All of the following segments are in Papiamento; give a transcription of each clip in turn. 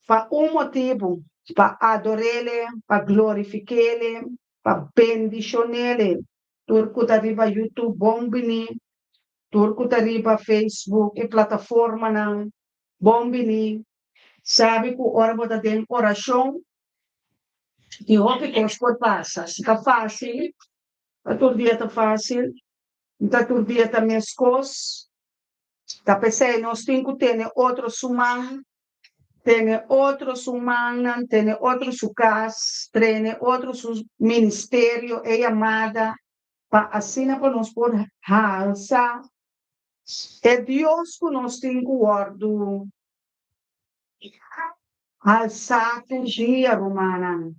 Pa un motibu, pa ador'Ele, pa glorifik'Ele, pa bendishon'Ele. Tur ku ta riba YouTube, bon bini. Tur ku ta riba Facebook, e plataformanan, bon bini. Sabi ku ora bo ta den orashon, tin hopi kos por pasa. Si ta fásil, ta tur dia ta fásil, no ta tur dia ta meskos. Ta p'esei nos tin ku tene otro su man, tene otro su mannan, tene otro su kas, trene otro su ministerio, e yamada, pa asina pa nos por halsa e Dios ku nos tin ku wòrdu halsá tur dia, rumannan.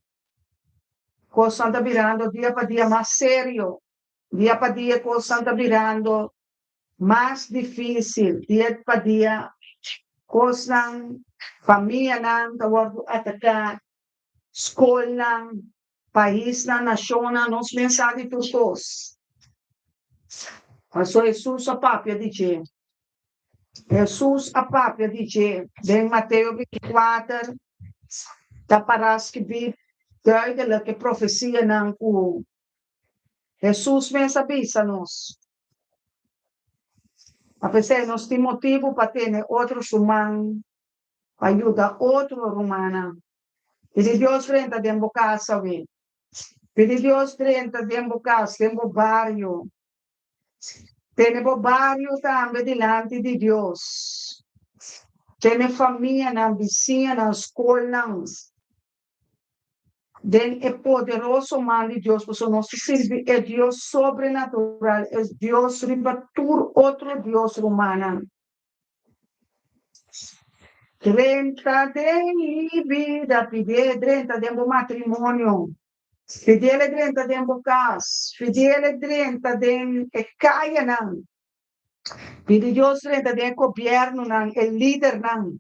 Kosnan ta birando dia pa dia mas serio, dia pa dia kosnan ta birando mas difísil, dia pa dia kosnan, famianan ta wòrdu ataká, skolnan, paisnan, nashonnan, nos mes sa di tur kos. Pasobra Hesus a papia di dje. Hesus a papia di dje den Mateo 24, ta pará skibí duidelik e profesianan ku Hesus mes a bisa nos. A pesar nos tin motibu pa tene otro su man, pa yuda otro rumannan. Pidi Dios drenta den bo kas awe. Pidi Dios drenta den bo kas, den bo bario. Tene bo bario tambe dilanti di Dios. Tene famianan, bisiñanan, skolnan den e poderoso man di Dios, pasobra nos ta sirbi e Dios sobrenatural, e Dios riba tur otro dios, rumannan. Drenta den mi bida, pidié drenta den bo matrimonio, pidiéle drenta den bo kas, pidiéle drenta den e kayanan, pidi Dios drenta den e gobièrnunan, e lidernan,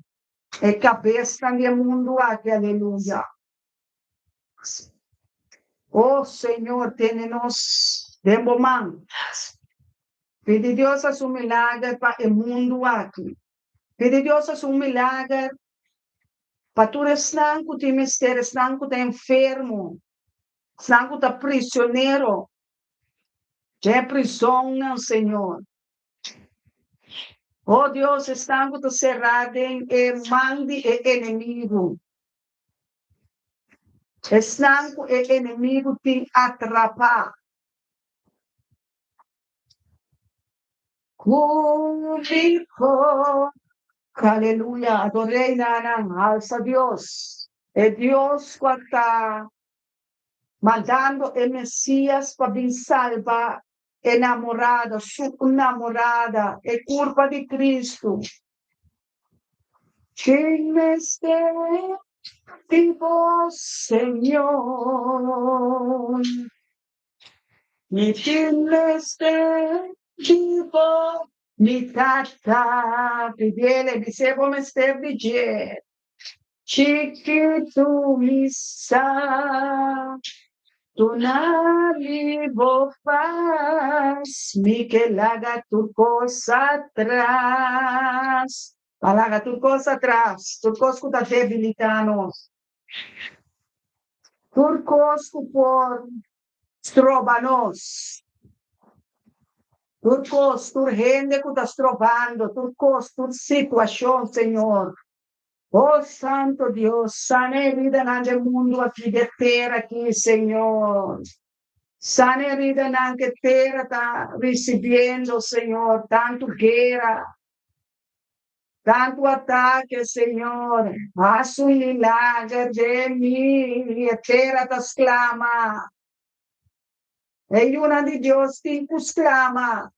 e kabesnan di e mundu aki, aleluya. O Señor, tene nos den bo man. Pidi Dios hasi un milager pa e mundu aki. Pidi Dios hasi un milager pa tur esnan ku tin mester, esnan ku ta enfermo, esnan ku ta prisionero den e prisonnan, Señor. O Dios, esnan ku ta será den e man di e enemigu. Esnan ku e enemigu tin atrapá. Ku mi por. Aleluya, ador'é nan, alsa Dios, e Dios ku a ta mandando e Mesías pa bin salba e namorada, su namorada, e kurpa di Kristu. Tin mester di bo, Señor. Mi tin mester di bo, mi Tata. Pidiele, bis'é bo mester di dje. Chikitu mi sa, duna mi bo pas, mi ke laga tur kos atras. Pa laga tur kos atras, tur kos ku ta debilitá nos, tur kos ku por stroba nos, tur kos, tur hende ku ta strobando, tur kos, tur situashon, Señor. Oh Santo Dios, sana e heridanan den mundu aki, den tera aki, Señor. Sana e heridanan ke tera ta risibiendo, Señor, tantu guera, tantu atake, Señor. Has un milager den mi, e tera ta sklama. E yunan di Dios tin ku sklama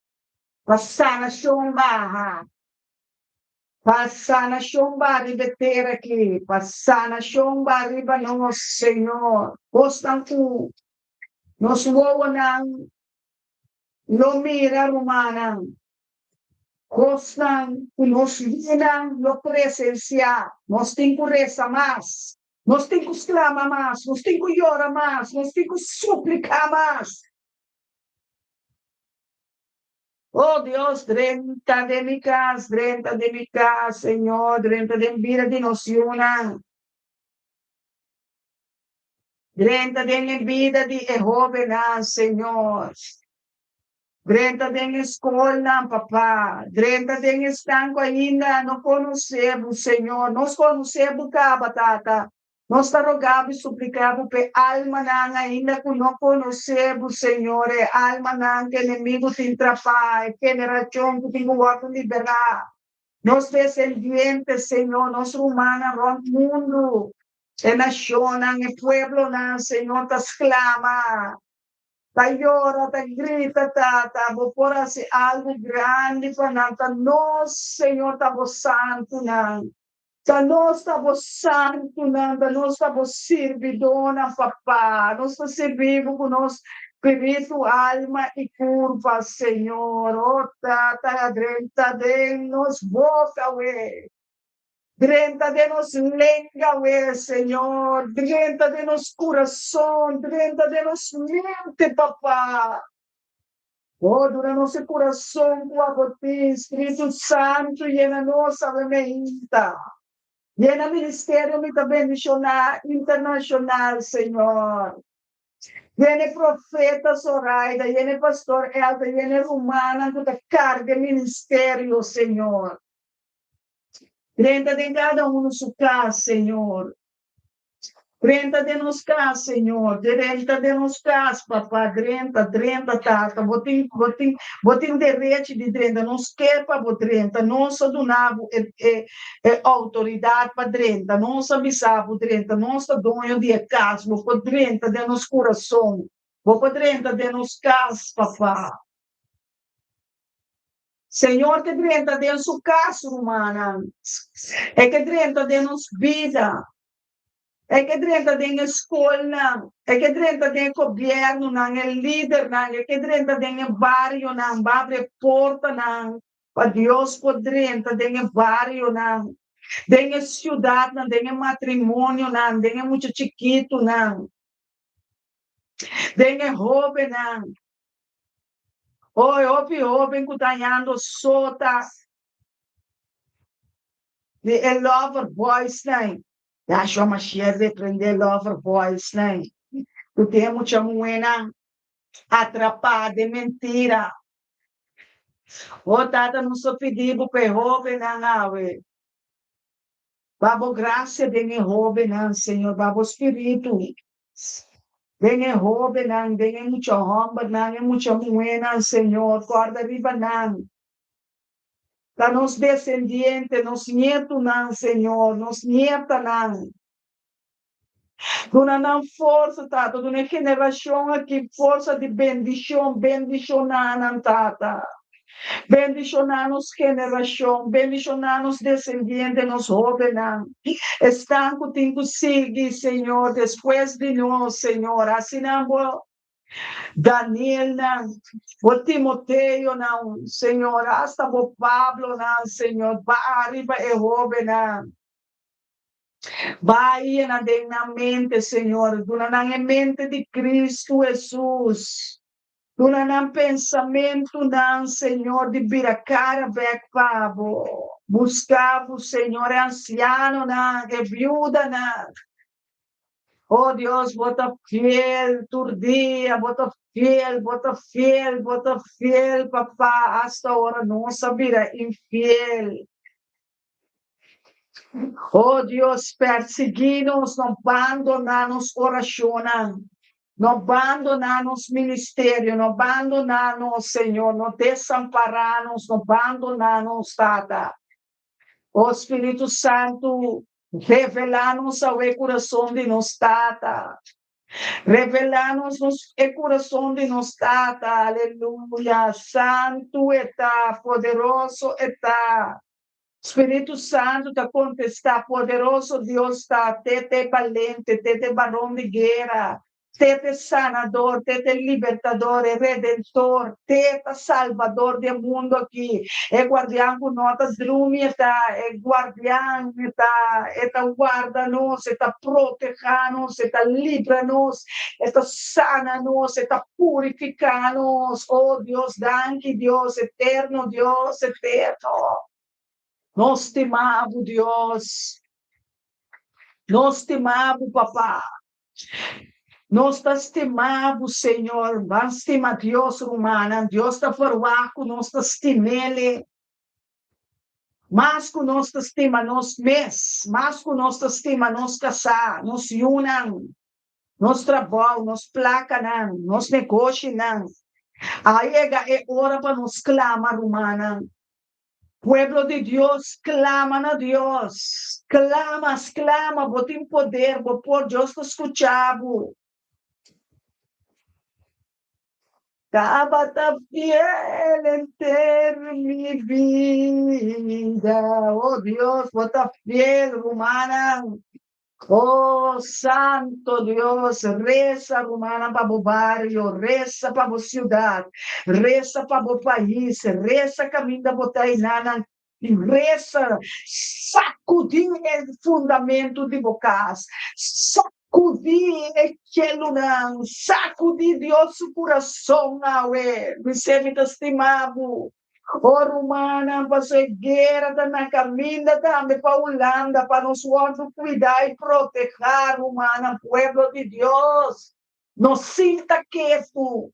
pa sanashon baha. Pa sanashon ba riba e tera aki, pa sanashon ba riba nos, Señor. Kosnan ku nos wowonan lo mira, rumannan, kosnan ku nos yunan lo presensiá. Nos tin ku resa mas, nos tin ku sklama mas, nos tin ku yora mas, nos tin ku supliká mas. Oh Dios, drenta den mi kas, drenta den mi kas, Señor, drenta den bida di nos yunan. Drenta den e bida di e hóbennan, Señor. Drenta den e skolnan, Papa. Drenta den esnan ku ainda no konosé bo, Señor. Nos konosé bo kaba, Tata. Nos ta roga bo i supliká bo p'e almanan ainda ku no konosé bo, Señor, e almanan ku enemigu tin trapá, e generashon ku tin ku wòrdu liberá. Nos desendiente, Señor, nos rumannan rònt mundu, e nashonnan, e pueblonan, Señor, ta sklama, ta yora, ta grita, Tata, bo por hasi algu grandi pa nan. Ta nos, Señor, ta bo santunan. Ta nos ta bo santunan, ta nos ta bo sirbidónan, Papá. Nos ta sirbi bo ku nos spiritu, alma i kurpa, Señor. O Tata, drenta den nos boka awe. Drenta den nos lenga awe, Señor. Drenta den nos kurason, drenta den nos mente, Papá. O duna nos e kurason ku abo tin, Spiritu Santu yena nos awe meinta. Yena ministerio Mi Ta Bendishoná Internashonal, Señor. Yena e profeta Zoraida, yena e pastor Elder, yena e rumannan ku ta karga e ministerio, Señor. Drenta den kada uno su kas, Señor. Drenta den nos kas, Señor. Drenta den nos kas, Papá. Drenta, drenta, Tata. Bo tin, bo tin, bo tin derechi di drenta. Nos ke pa bo drenta. Nos a duna bo e, e, e outoridat pa drenta. Nos a bisa bo drenta. Nos ta doño di e kas. Bo por drenta den nos kurason. Bo por drenta den nos kas, Papá. Señor ke drenta den su kas, rumannan. E ke drenta den nos bida. E ke drenta den e skolnan. E ke drenta den e gobièrnunan, e lidernan. E ke drenta den e barionan. Ba abri e portanan pa Dios por drenta den e barionan, den e siudatnan, den e matrimonionan, den e mucha chikitunan, den e hóbennan. Oh, e hopi hóben ku ta hañando sota di e lover boysnan. Yahshua Mashiach reprendé lover boysnan ku tin e mucha muhénan atrapá den mentira. Oh, Tata, nos ta pidi bo pa e hóbennan awe. Ba bo gracia den e hóbennan, Señor, ba bo spiritu den e hóbennan, den e mucha hòmbernan, e mucha muhénan, Señor, kòrda riba nan. Ta nos desendiente, nos nietunan, Señor, nos nietanan. Duna nan forsa, Tata, duna e generashon aki forsa di bendishon, bendishoná nan, Tata. Bendishoná nos generashon, bendishoná nos desendiente, nos hóbennan, esnan ku tin ku sigui, Señor, despues di nos, Señor. Hasi nan bo Danielnan, bo Timoteonan, Señor, asta bo Pablonan, Señor, baha riba e hóbennan. Baha yena den nan mente, Señor, duna nan e mente di Cristo Hesus. Duna nan pensamentunan, Señor, di bira kara bek pa bo. Buska bo, Señor, e ansianonan, e biudanan. Oh Dios, bo ta fiel tur dia, bo ta fiel, bo ta fiel, bo ta fiel, Papa, asta ora nos a bira infiel. Oh Dios, persiguí nos, no bandoná nos orashonnan, no bandoná nos ministerio, no bandoná nos, Señor, no desampará nos, no bandoná nos, Tata. Oh Spiritu Santu, revelá nos awe kurason di nos Tata. Revelá nos nos e kurason di nos Tata, aleluya. Santu e ta, poderoso e ta. Spiritu Santu ta kontestá, Poderoso Dios ta, Tete balente, Tete baron di guera, Tete sanador, Tete libertador, e redentor, Teta salbador di e mundu aki, e guardian ku no ta drumi e ta, e guardian e ta, e ta warda nos, e ta protehá nos, e ta libra nos, e ta sana nos, e ta purifiká nos. O Dios, danki Dios, eterno Dios, eterno. Nos stima bo Dios. Nos stima bo Papa. Nos ta stima bo, Señor. Ban stima Dios, rumannan. Dios ta verwagt ku nos ta stim'El. Mas ku nos ta stima nos mes, mas ku nos ta stima nos kasá, nos yunan, nos trabou, nos plakanan, nos negoshinan. A yega e ora pa nos klama, rumannan. Pueblo di Dios, klama na Dios. Klama, sklama, bo tin poder, bo por, Dios ta skucha bo. Tabata fiel henter mi bida. Oh Dios, bo ta fiel, rumannan. Oh Santo Dios, resa, rumannan, pa bo bario, resa pa bo siudat, resa pa bo pais, resa kaminda bo ta einanan, resa, sakudí e fundamentu di bo kas, sakudí e shelunan, sakudí Dios su kurason awe, bis'é mi ta stima bo. O rumannan, paso e guera ta na kaminda tambe pa Hulanda, pa nos wòrdu kuidá i protehá, rumannan, pueblo di Dios. No sinta ketu.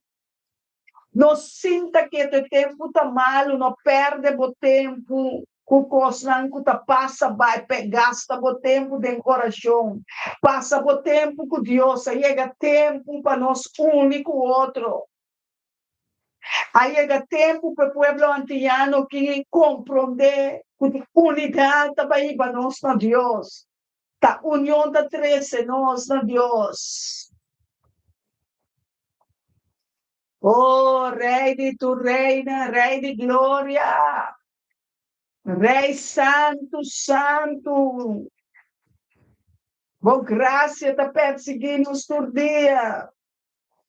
No sinta ketu, e tempu ta malu, no pèrdè bo tempu ku kosnan ku ta pasa bai, gasta bo tempu den orashon, pasa bo tempu ku Dios, a yega tempu pa nos uni ku otro. A yega tempu ku e pueblo antiyano ki komprondé ku unidat ta bai hiba nos na Dios. Ta union ta trese nos na Dios. O Rei di tur reinan, Rei di gloria, Rei santu, santu, bo grasia ta persiguí nos tur dia.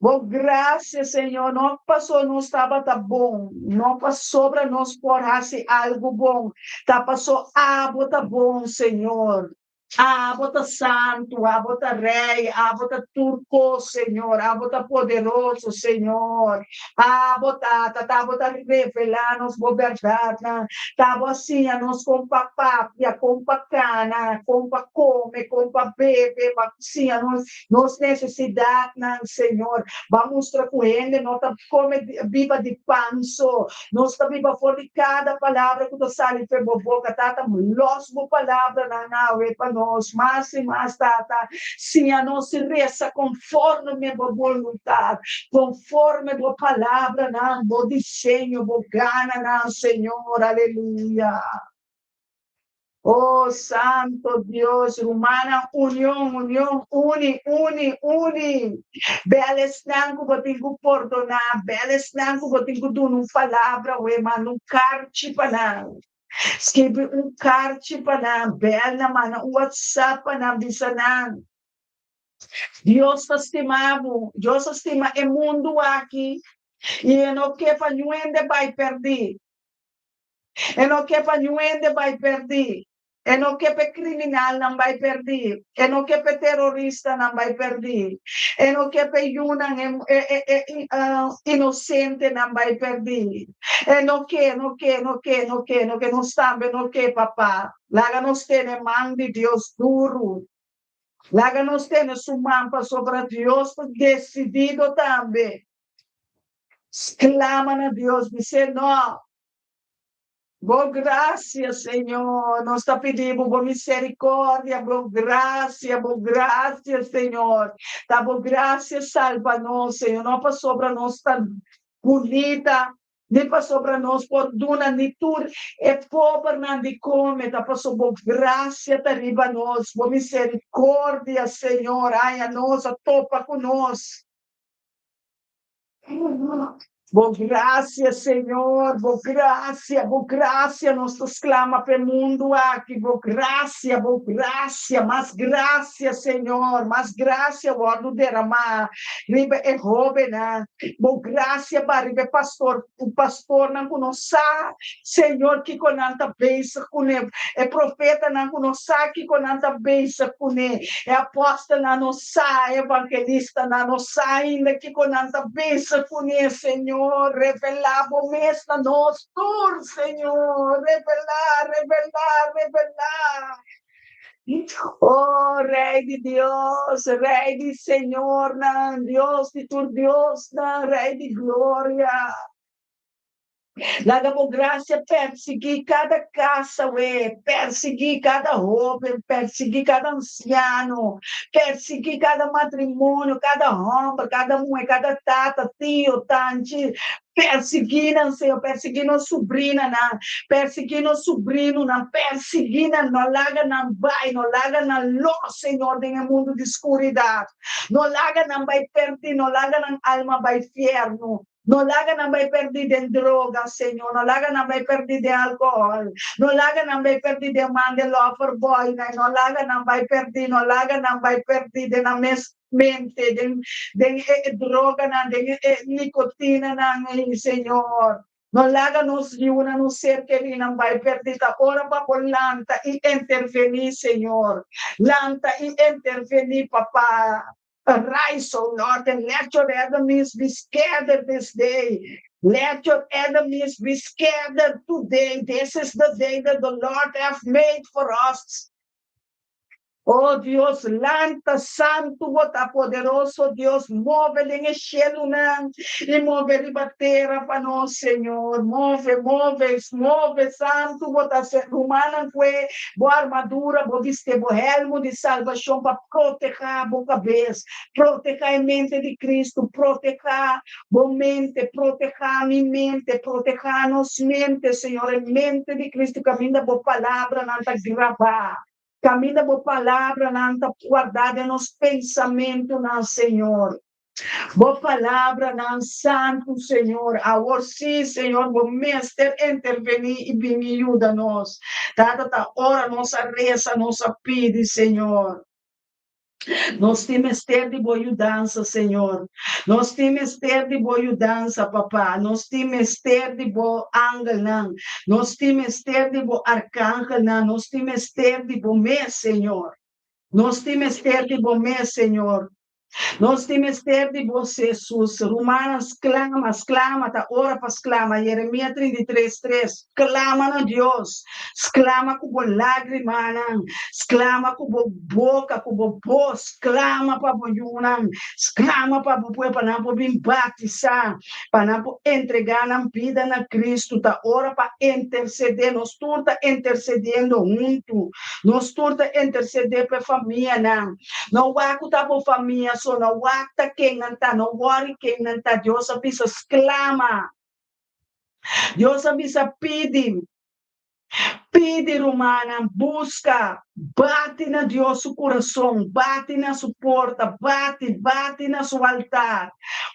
Bo gracia, Señor, no paso nos tabata bon, no pasobra nos por haci algo bon, ta paso abo ta bon, Señor. Abo ta santu, abo ta rey, abo ta tur cos, Señor, abo ta poderoso, Señor. Abo Tata, ta abo ta revela nos bo berdadnan, ta abo a siña nos con pa papia, con pa cana, con pa come, con pa bebe, pa siña nos Nos nesesidatnan, Señor. Bo a mustra ku hende no ta kome biba di pan so. Nos ta biba for di kada palabra ku ta sali for bo boka. Tata, lòs bo palabranan awe pa nos mas i mas, Tata. Siña nos resa konforme bo boluntat, konforme bo palabranan, bo diseño, bo gananan, Señor. Aleluya. Oh Santo Dios, rumannan, union, union, uni, uni, uni. Bel esnan ku bo tin ku pordoná, bel esnan ku bo tin ku duna un palabra we, manda un karchi pa nan. Skibi un karchi pa nan, bel nan, manda un WhatsApp pa nan, bisa nan, Dios ta stima bo, Dios a stima e mundu aki i e no ke pa niun hende bai pèrdí. E no ke pa niun hende bai pèrdí. E no ke pa e kriminalnan bai pèrdí. E no ke pa e teroristanan bai pèrdí. E no ke pa e yunan e e inosentenan bai pèrdí. E no ke, no ke, no ke, no ke, no ke. Nos tambe no ke, Papa. Laga nos tene man di Dios duru. Laga nos tene su man pasobra Dios ta desidido tambe. Sklama na Dios, bis'é, No! Bo grasia, Señor, nos ta pidi bo, bo misericordia, bo grasia, bo grasia, Señor. Ta bo grasia salba nos, Señor, no pasobra nos ta bunita, ni pasobra nos por duna ni tur e pobernan di come, ta pasobra bo grasia ta riba nos, bo misericordia, Señor, haña nos, a topa cu nos. Bo gracia, Señor, bo gracia, bo gracia, nos ta sclama p'e mundu aki, bo gracia, bo gracia, mas gracia, Señor, mas gracia wordo derama riba e hobennan, bo gracia ba riba e pastor, pastornan cu no sa, Señor, kico nan ta bezig cune, e profetanan cu no sa kico nan ta bezig cune, e apostelnan no sa, e evangelistanan no sa ainda kiko nan ta bisa kuné, Señor, revelá bo mes na nos tur, Señor, revelá, revelá, revelá. Oh, Rei di Dios, Rei di Señornan, Dios di tur Diosnan, Rei di Gloria. Laga bo gracia persiguí kada kas awe, persiguí kada hóben, persiguí kada ansiano, persiguí kada matrimonio, kada hòmber, kada muhé, kada tata, tio, tanchi. Persiguí nan, Señor, persiguí nos subrinanan, persiguí nos subrinunan, persiguí nan, no laga nan bai, no laga nan lòs, Señor, den e mundu di skuridat. No laga nan bai pèrdí, no laga nan alma bai fièrnu. No laga nan bai pèrdí den droga, Señor, no laga nan bai pèrdí den alkohòl, no laga nan bai pèrdí den man di lòferbòinan, no laga nan bai pèrdí, no laga nan bai pèrdí den nan mes mente, den den e droganan, den e nikotinanan ei, Señor. No laga nos yunan, nos ser kerínan bai pèrdí. Ta ora pa bo lanta i intervení, Señor. Lanta i intervení, Papa. Arise, O Lord, and let your enemies be scattered this day. Let your enemies be scattered today. This is the day that the Lord hath made for us. O Dios, lanta, santu bo ta, poderoso Dios, move den e shelunan i move riba tera pa nos, Señor. Move, move, move, santu bo ta. Rumannan, kue bo armadura, bo biste bo hèlmu di salbashon pa protehá bo kabes, protehá e mente di Kristu, protehá bo mente, protehá mi mente, protehá nos mente, Señor, e mente di Kristu, kaminda bo palabranan ta grabá, kaminda bo palabranan ta guardá den nos pensamentunan, Señor. Bo palabranan santu, Señor. Awor sí, Señor, bo mester intervení i bini yuda nos. Tata, ta ora nos a resa, nos a pidi, Señor. Nos tin mester di bo yudansa, Señor. Nos tin mester di bo yudansa, Papá. Nos tin mester di bo angelnan. Nos tin mester di bo arkangelnan. Nos tin mester di bo mes, Señor. Nos tin mester di bo mes, Señor. Nos tin mester di bo, Jesus. Rumannan, sklama, sklama, ta ora pa sklama. Jeremia 33, 3. Sklama na Dios. Sklama ku bo lágrimanan. Sklama ku bo boka, ku bo bos. Sklama pa bo yunan. Sklama pa bo pueblo, pa nan por bin batisá, pa nan por entregá nan bida na Cristo. Ta ora pa intersedé. Nos tur ta intersediendo huntu. Nos tur ta intersedé pa e famianan. No wak ku ta bo famia so, no wak ta ken nan ta, no wòri ken nan ta. Dios a bisa sklama. Dios a bisa pidi. Pidi, rumannan, buska, bati na Dios su kurason, bati na su porta, bati, bati na su altar.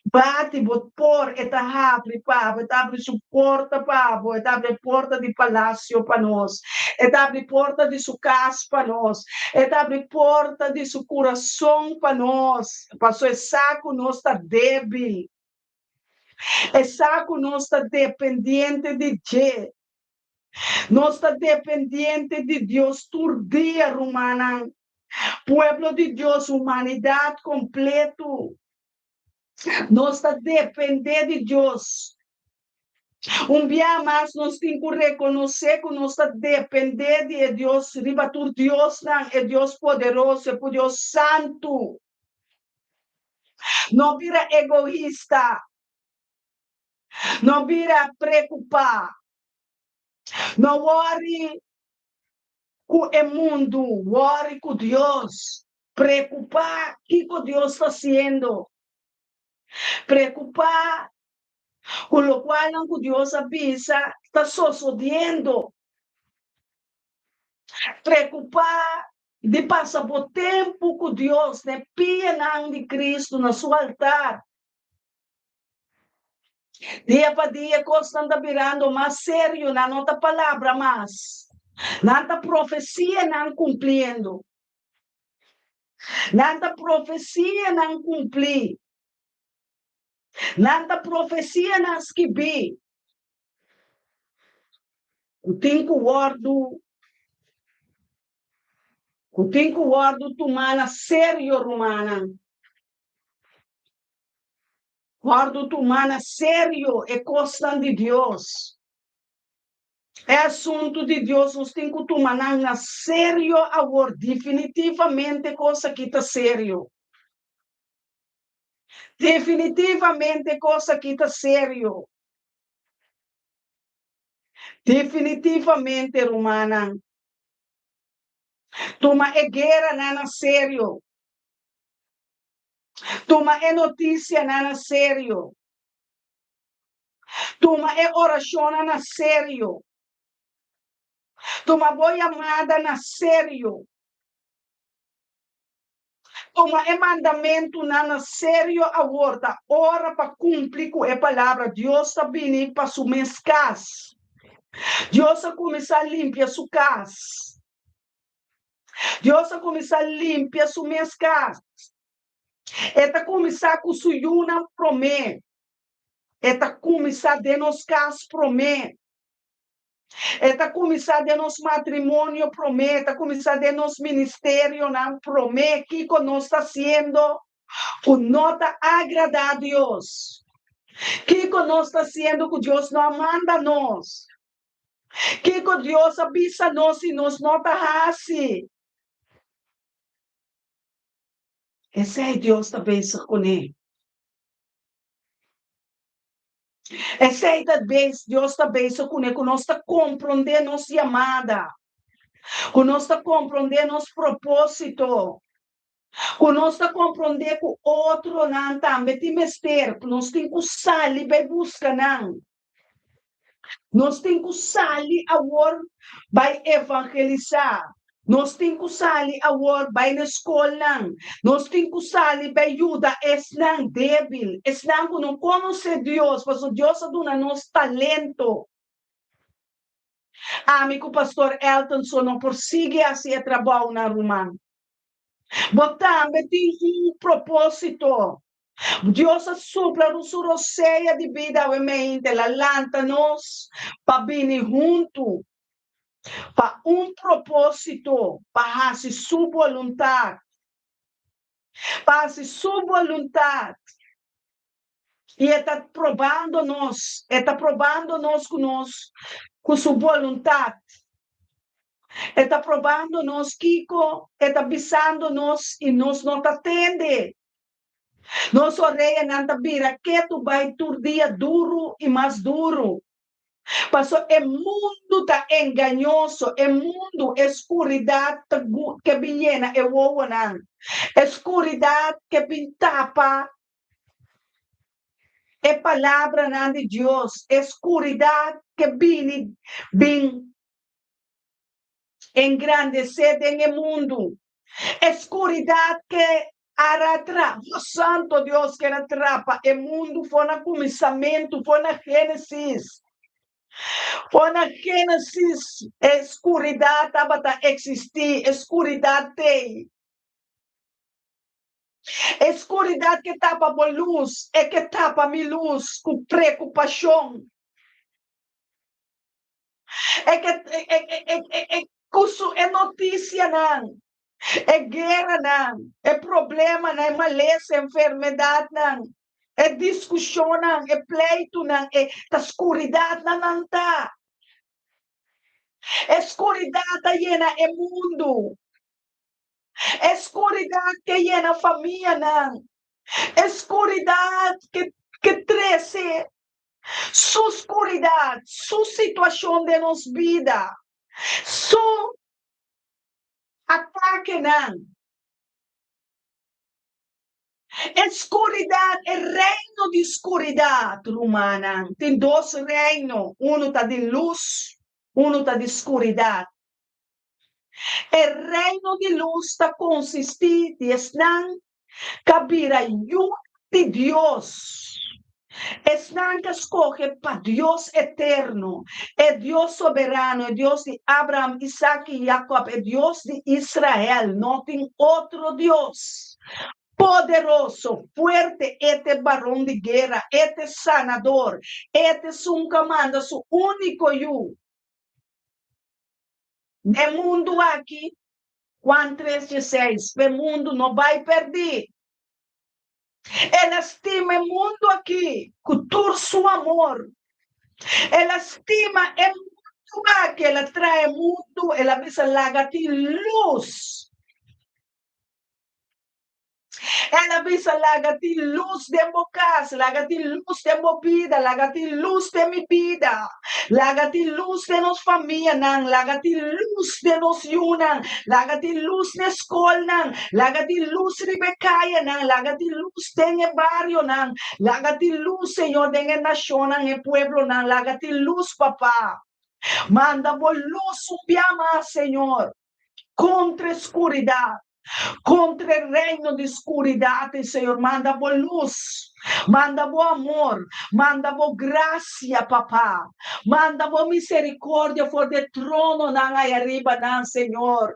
Bati, bo por, e ta habri pa bo, e ta habri su porta pa bo, e ta habri e porta di palasio pa nos, e ta habri porta di su kas pa nos, e ta habri porta di su kurason pa nos, pasobra e sa ku nos ta débil, e sa ku nos ta dependiente di dje. Nos ta dependiente di Dios tur dia, rumannan. Pueblo di Dios, humanidat kompletu. Nos ta dependé di Dios. Un bia mas nos tin ku rekonosé ku nos ta dependé di e Dios riba tur diosnan, e Dios poderoso, e Dios santu. No bira egoista. No bira preokupá. No wòri ku e mundu, wòri ku Dios. Preokupá kiko Dios ta hasiendo. Preokupá ku lokualnan ku Dios a bisa ta sosodiendo. Preokupá di pasa bo tempu ku Dios na e pianan di Kristu, na su altar. Dia pa dia kosnan ta birando mas serio, nan no ta palabra mas, nan ta profesianan kumpliendo. Nan ta profesianan kumplí. Nan ta profesianan skibí ku tin ku wòrdu ku tin ku wòrdu tumá na serio, rumannan. Wòrdu tumá na serio e kosnan di Dios. E asuntu di Dios nos tin ku tuma nan na serio awor, definitivamente kos aki ta serio. Definitivamente kos aki ta serio. Definitivamente rumannan. Tuma e gueranan na serio. Tuma e notisianan na serio. Tuma e orashonnan na serio. Tuma bo yamada na serio. Tuma e mandamentunan na serio awor ta ora pa kumpli ku e palabra. Dios ta bini pa su mes kas. Dios a kuminsá limpia su kas. Dios a kuminsá limpia su mes kas. E ta kuminsá ku su yunan promé. E ta kuminsá den nos kas promé. E ta kuminsá den nos matrimonio promé. E ta kuminsá den nos ministerionan promé. Kiko nos ta hasiendo ku no ta agradá Dios? Kiko nos ta hasiendo ku Dios no a manda nos? Kiko Dios a bisa nos i nos no ta hasi? Esei Dios ta bezig kuné. Esei ta bes Dios ta bezig kuné, ku nos ta komprondé nos yamada, ku nos ta komprondé nos propósito, ku nos ta komprondé ku otronan tambe tin mester, ku nos tin ku sali bai buska nan. Nos tin ku sali awor bai evangelisá. Nos tin ku sali awor bai na skolnan. Nos tin ku sali bai yuda esnan débil, esnan ku no konosé Dios, pasobra Dios a duna nos talento. Ami ku Pastor Elton so no por sigui hasi e trabounan, ruman. Bo tambe tin un propósito. Dios a supla su rosea di bida awe meinte, el a lanta nos pa bini huntu pa un propósito, pa hasi su boluntat, pa hasi su boluntat. I e ta probando nos, e ta probando nos ku nos, ku su boluntat. E ta probando nos kiko e ta bisando nos i nos no ta tende. Nos oreanan ta bira ketu bai tur dia duru i mas duru. Paso e mundu ta engañoso, e mundu, e skuridat ta ke bin yena e wowonan. E skuridat ke bin tapa e palabranan di Dios. E skuridat ke bini bin engrandesé den e mundu. E skuridat ke aratra, oh Santo Dios, ker a trapa e mundu for na kuminsamentu, for na Génesis. For na Génesis e skuridat tabata eksistí, e skuridat t'ei. E skuridat ke tapa bo lus, e ke tapa mi lus ku preokupashon. E ke e e e e ku su e notisianan, e gueranan, e problemanan, e malesa, e enfermedadnan, e diskushonnan, e pleitunan, e ta skuridatnan nan ta. E skuridat ta yena e mundu. E skuridat ke yena famianan. E skuridat ke ke trese Su skuridat, su situashon den nos bida, su atakenan. E skuridat, e reino di skuridat, rumannan. Tin dos reino, unu ta di lus, unu ta di skuridat. E reino di lus ta konsistí di esnan ka bira yu di Dios. Esnan ka skohe pa Dios eterno, e Dios soberano, e Dios di Abraham, Isaac i Jacob, e Dios di Israel. No tin otro Dios. Poderoso, fuerte, e ta e baron di guera, e ta e sanador, e ta esun ku a manda su úniko yu den mundu aki Juan tres dieseis, P'e mundu no bai pèrdí. El a stima e mundu akí ku tur su amor. El a stima e mundu. Aki el a traha mundu, el a bisa laga tin lus. El a bisa laga tin lus den bo kas, laga tin lus den bo bida, laga tin lus den mi bida, laga tin lus den nos famianan, laga tin lus den nos yunan, laga tin lus na e skolnan, laga tin lus riba e kayanan, laga tin lus den e barionan, laga tin lus, Señor, den e nashonnan, e pueblonan, laga tin lus, Papa. Manda bo lus un bia mas, Señor, kontra e skuridat, kontra e reino di skuridat, Señor. Manda bo lus, manda bo amor, manda bo grasia, Papa. Manda bo misericordia for di e trononan ayaribanan, Señor.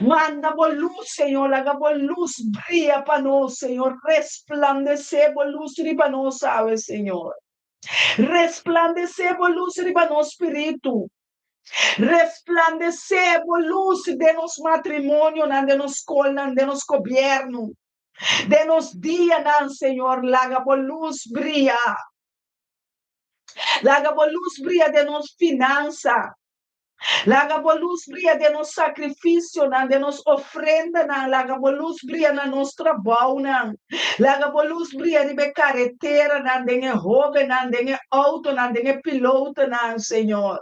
Manda bo lus, Señor, laga bo lus bria pa nos, Señor. Resplandesé bo lus riba nos awe, Señor. Resplandesé bo lus riba nos spiritu. Resplandesé bo lus den nos matrimonionan, den nos skolnan, den nos gobièrnu, den nos dianan, Señor. Laga bo lus bria. Laga bo lus bria den nos finansa. Laga bo lus bria den nos sakrifisionan, den nos ofrendanan. Laga bo lus bria na nos trabounan. Laga bo lus bria riba e kareteranan, den e hóbennan, den e outonan, den e pilotonan, Señor.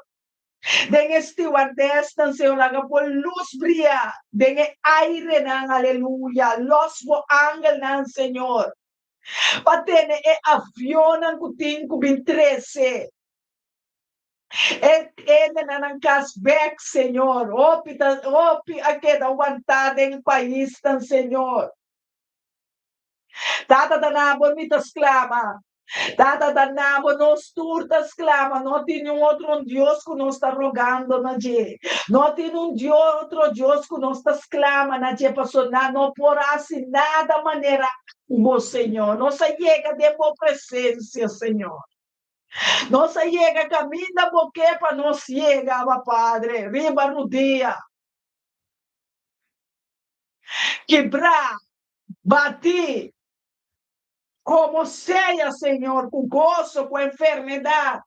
Den e stewardessnan, Señor. Laga bo lus bria den e airenan, aleluya. Lòs bo angelnan, Señor, pa tene e avionnan ku tin ku bin trese. E hendenan nan kas bek, Señor. Hopi ta, hopi a keda wantá den paisnan, Señor. Tata ta na bo mi ta sklama. Tata ta na bo nos tur ta sklama. No tin niun otro un Dios ku nos ta rogando na dje. No tin un otro Dios ku nos ta sklama na dje, pasobra nan no por hasi nada manera bo, Señor. Nos a yega den bo presensia, Señor. Nos a yega kaminda bo ke pa nos yega, Abba Padre, riba rudia. Kibrá, batí, komo sea, Señor, ku goso, ku enfermedat,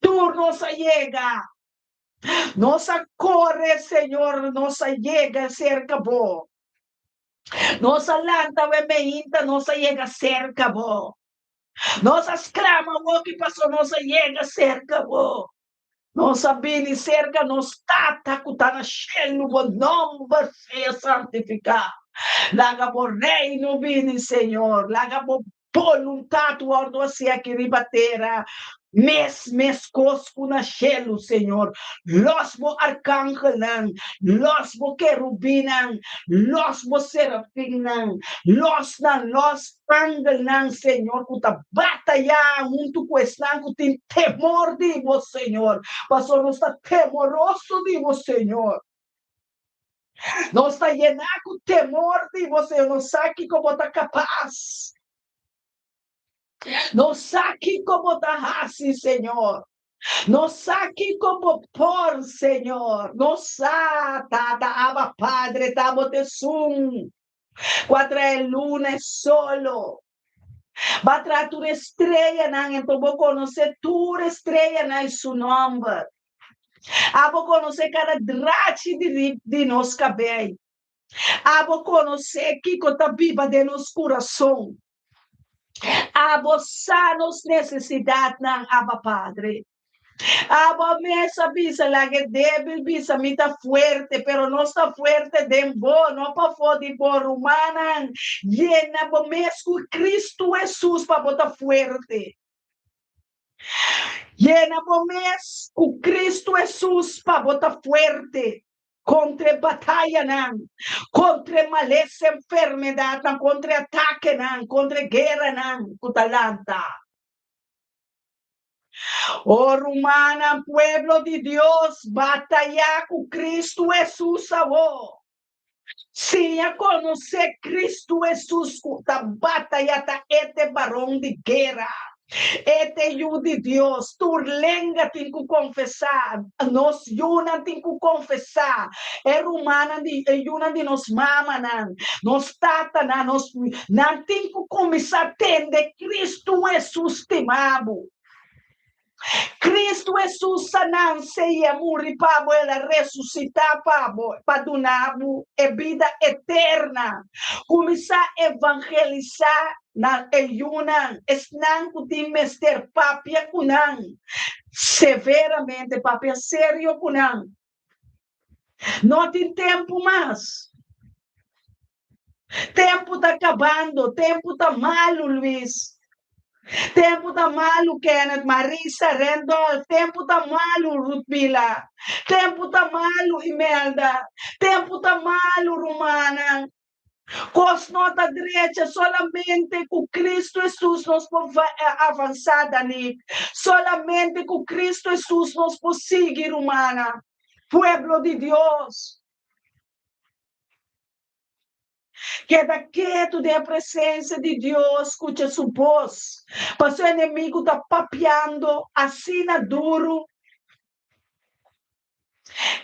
tur nos a yega. Nos a kore, Señor, nos a yega serka bo. Nos a lanta awe meinta, nos a yega serka bo. Nos a sklama woki paso nos a yega serka bo. Nos a bini serka nos Tata ku ta na shelu, bo nòmber sea santifiká. Laga bo Reino bini, Señor. Laga bo boluntat wòrdu hasi aki riba tera, mes meskos ku na shelu, Señor. Lòs bo arkangelnan, lòs bo kerubinnan, lòs bo serafinnan, lòs nan, lòs Angelnan, Señor, ku ta batayá huntu ku esnan ku tin temor di bo, Señor, pasobra nos ta temoroso di bo, Señor. Nos ta yená ku temor di bo, Señor. Nos sa kiko bo ta kapas. Nos sa kiko bo ta hasi, Señor. Nos sa kiko bo por, Señor. Nos sa, Tata, Abba, Padre, ta bo ta esun ku a trae luna e solo. Bo a traha tur e streanan, enton bo konosé tur e streanan i su nòmber. Abo konosé kada drachi di di nos kabei. Abo konosé kiko ta biba den nos kurason. Abo sa nos nesesidatnan, Abba Padre. Abo mes a bisa, Laga e débil bisa, Mi ta fuerte, pero nos ta fuerte den bo, no pafó di bo. Rumannan, yena bo mes ku Kristu Hesus pa bo ta fuerte. Yena bo mes ku Kristu Hesus pa bo ta fuerte kontra e batayanan, kontra e malesa, enfermedatnan, kontra e atakenan, kontra e gueranan ku ta lanta. O rumannan, pueblo di Dios, batayá ku Kristu Hesus awor. Siña konosé Kristu Hesus ku ta batayá ta e te baron di guera, e te Yu di Dios. Tur lenga tin ku konfesá, nos yunan tin ku konfesá, e rumannan di e yunan di nos mamanan, nos tatanan, nos nan tin ku kuminsá tende Kristu Hesus stima bo. Kristu Hesus a nanse i a muri pa bo, el a resusitá pa bo, pa duna bo e bida eterna. Kuminsá evangelisá na e yunan, esnan ku tin mester papia ku nan severamente, papia serio ku nan. No tin tempu mas. Tempu ta kabando, tempu ta malu, Luis. Tempu ta malu, Kenneth, Marisa, Randolph. Tempu ta malu, Ruthmila. Tempu ta malu, Imelda. Tempu ta malu, rumannan. Kos no ta drecha, solamente ku Kristu Hesus nos por avansá, Danik. Solamente ku Kristu Hesus nos por sigui, rumannan. Pueblo di Dios. Keda ketu den e presensia di Dios, skucha su bos. Pasobra e enemigu ta papiando asina duru.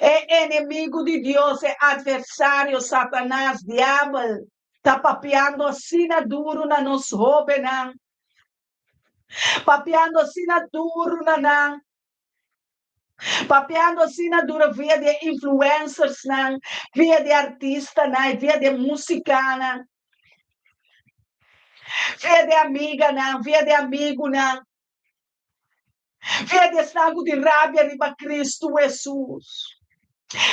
E enemigu di Dios, e adversario, Satanas, Diabel, ta papiando asina duru na nos hóbennan, papiando asina duru na nan, papiando asina duru via di e influencersnan, via di e artistanan, via di e musikanan, via di e amiganan, via di e amigunan. Via di esnan ku tin rabia riba Kristu Hesus.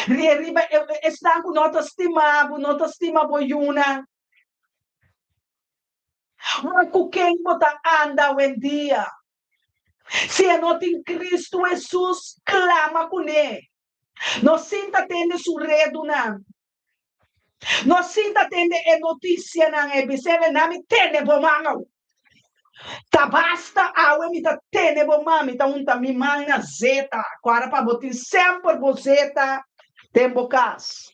Riba esnan ku no ta stima bo, no ta stima bo yunan. Wak ku ken bo ta anda awendia. Si e no tin Kristu Hesus, klama kuné. No sinta tende su redunan. No sinta tende e noticianan e bisele na mi tene bo man awe. Ta basta awe mi ta tene bo man, mi ta hunta mi man na zeta. Cuara pa bo tin semper bo zeta den bo cas.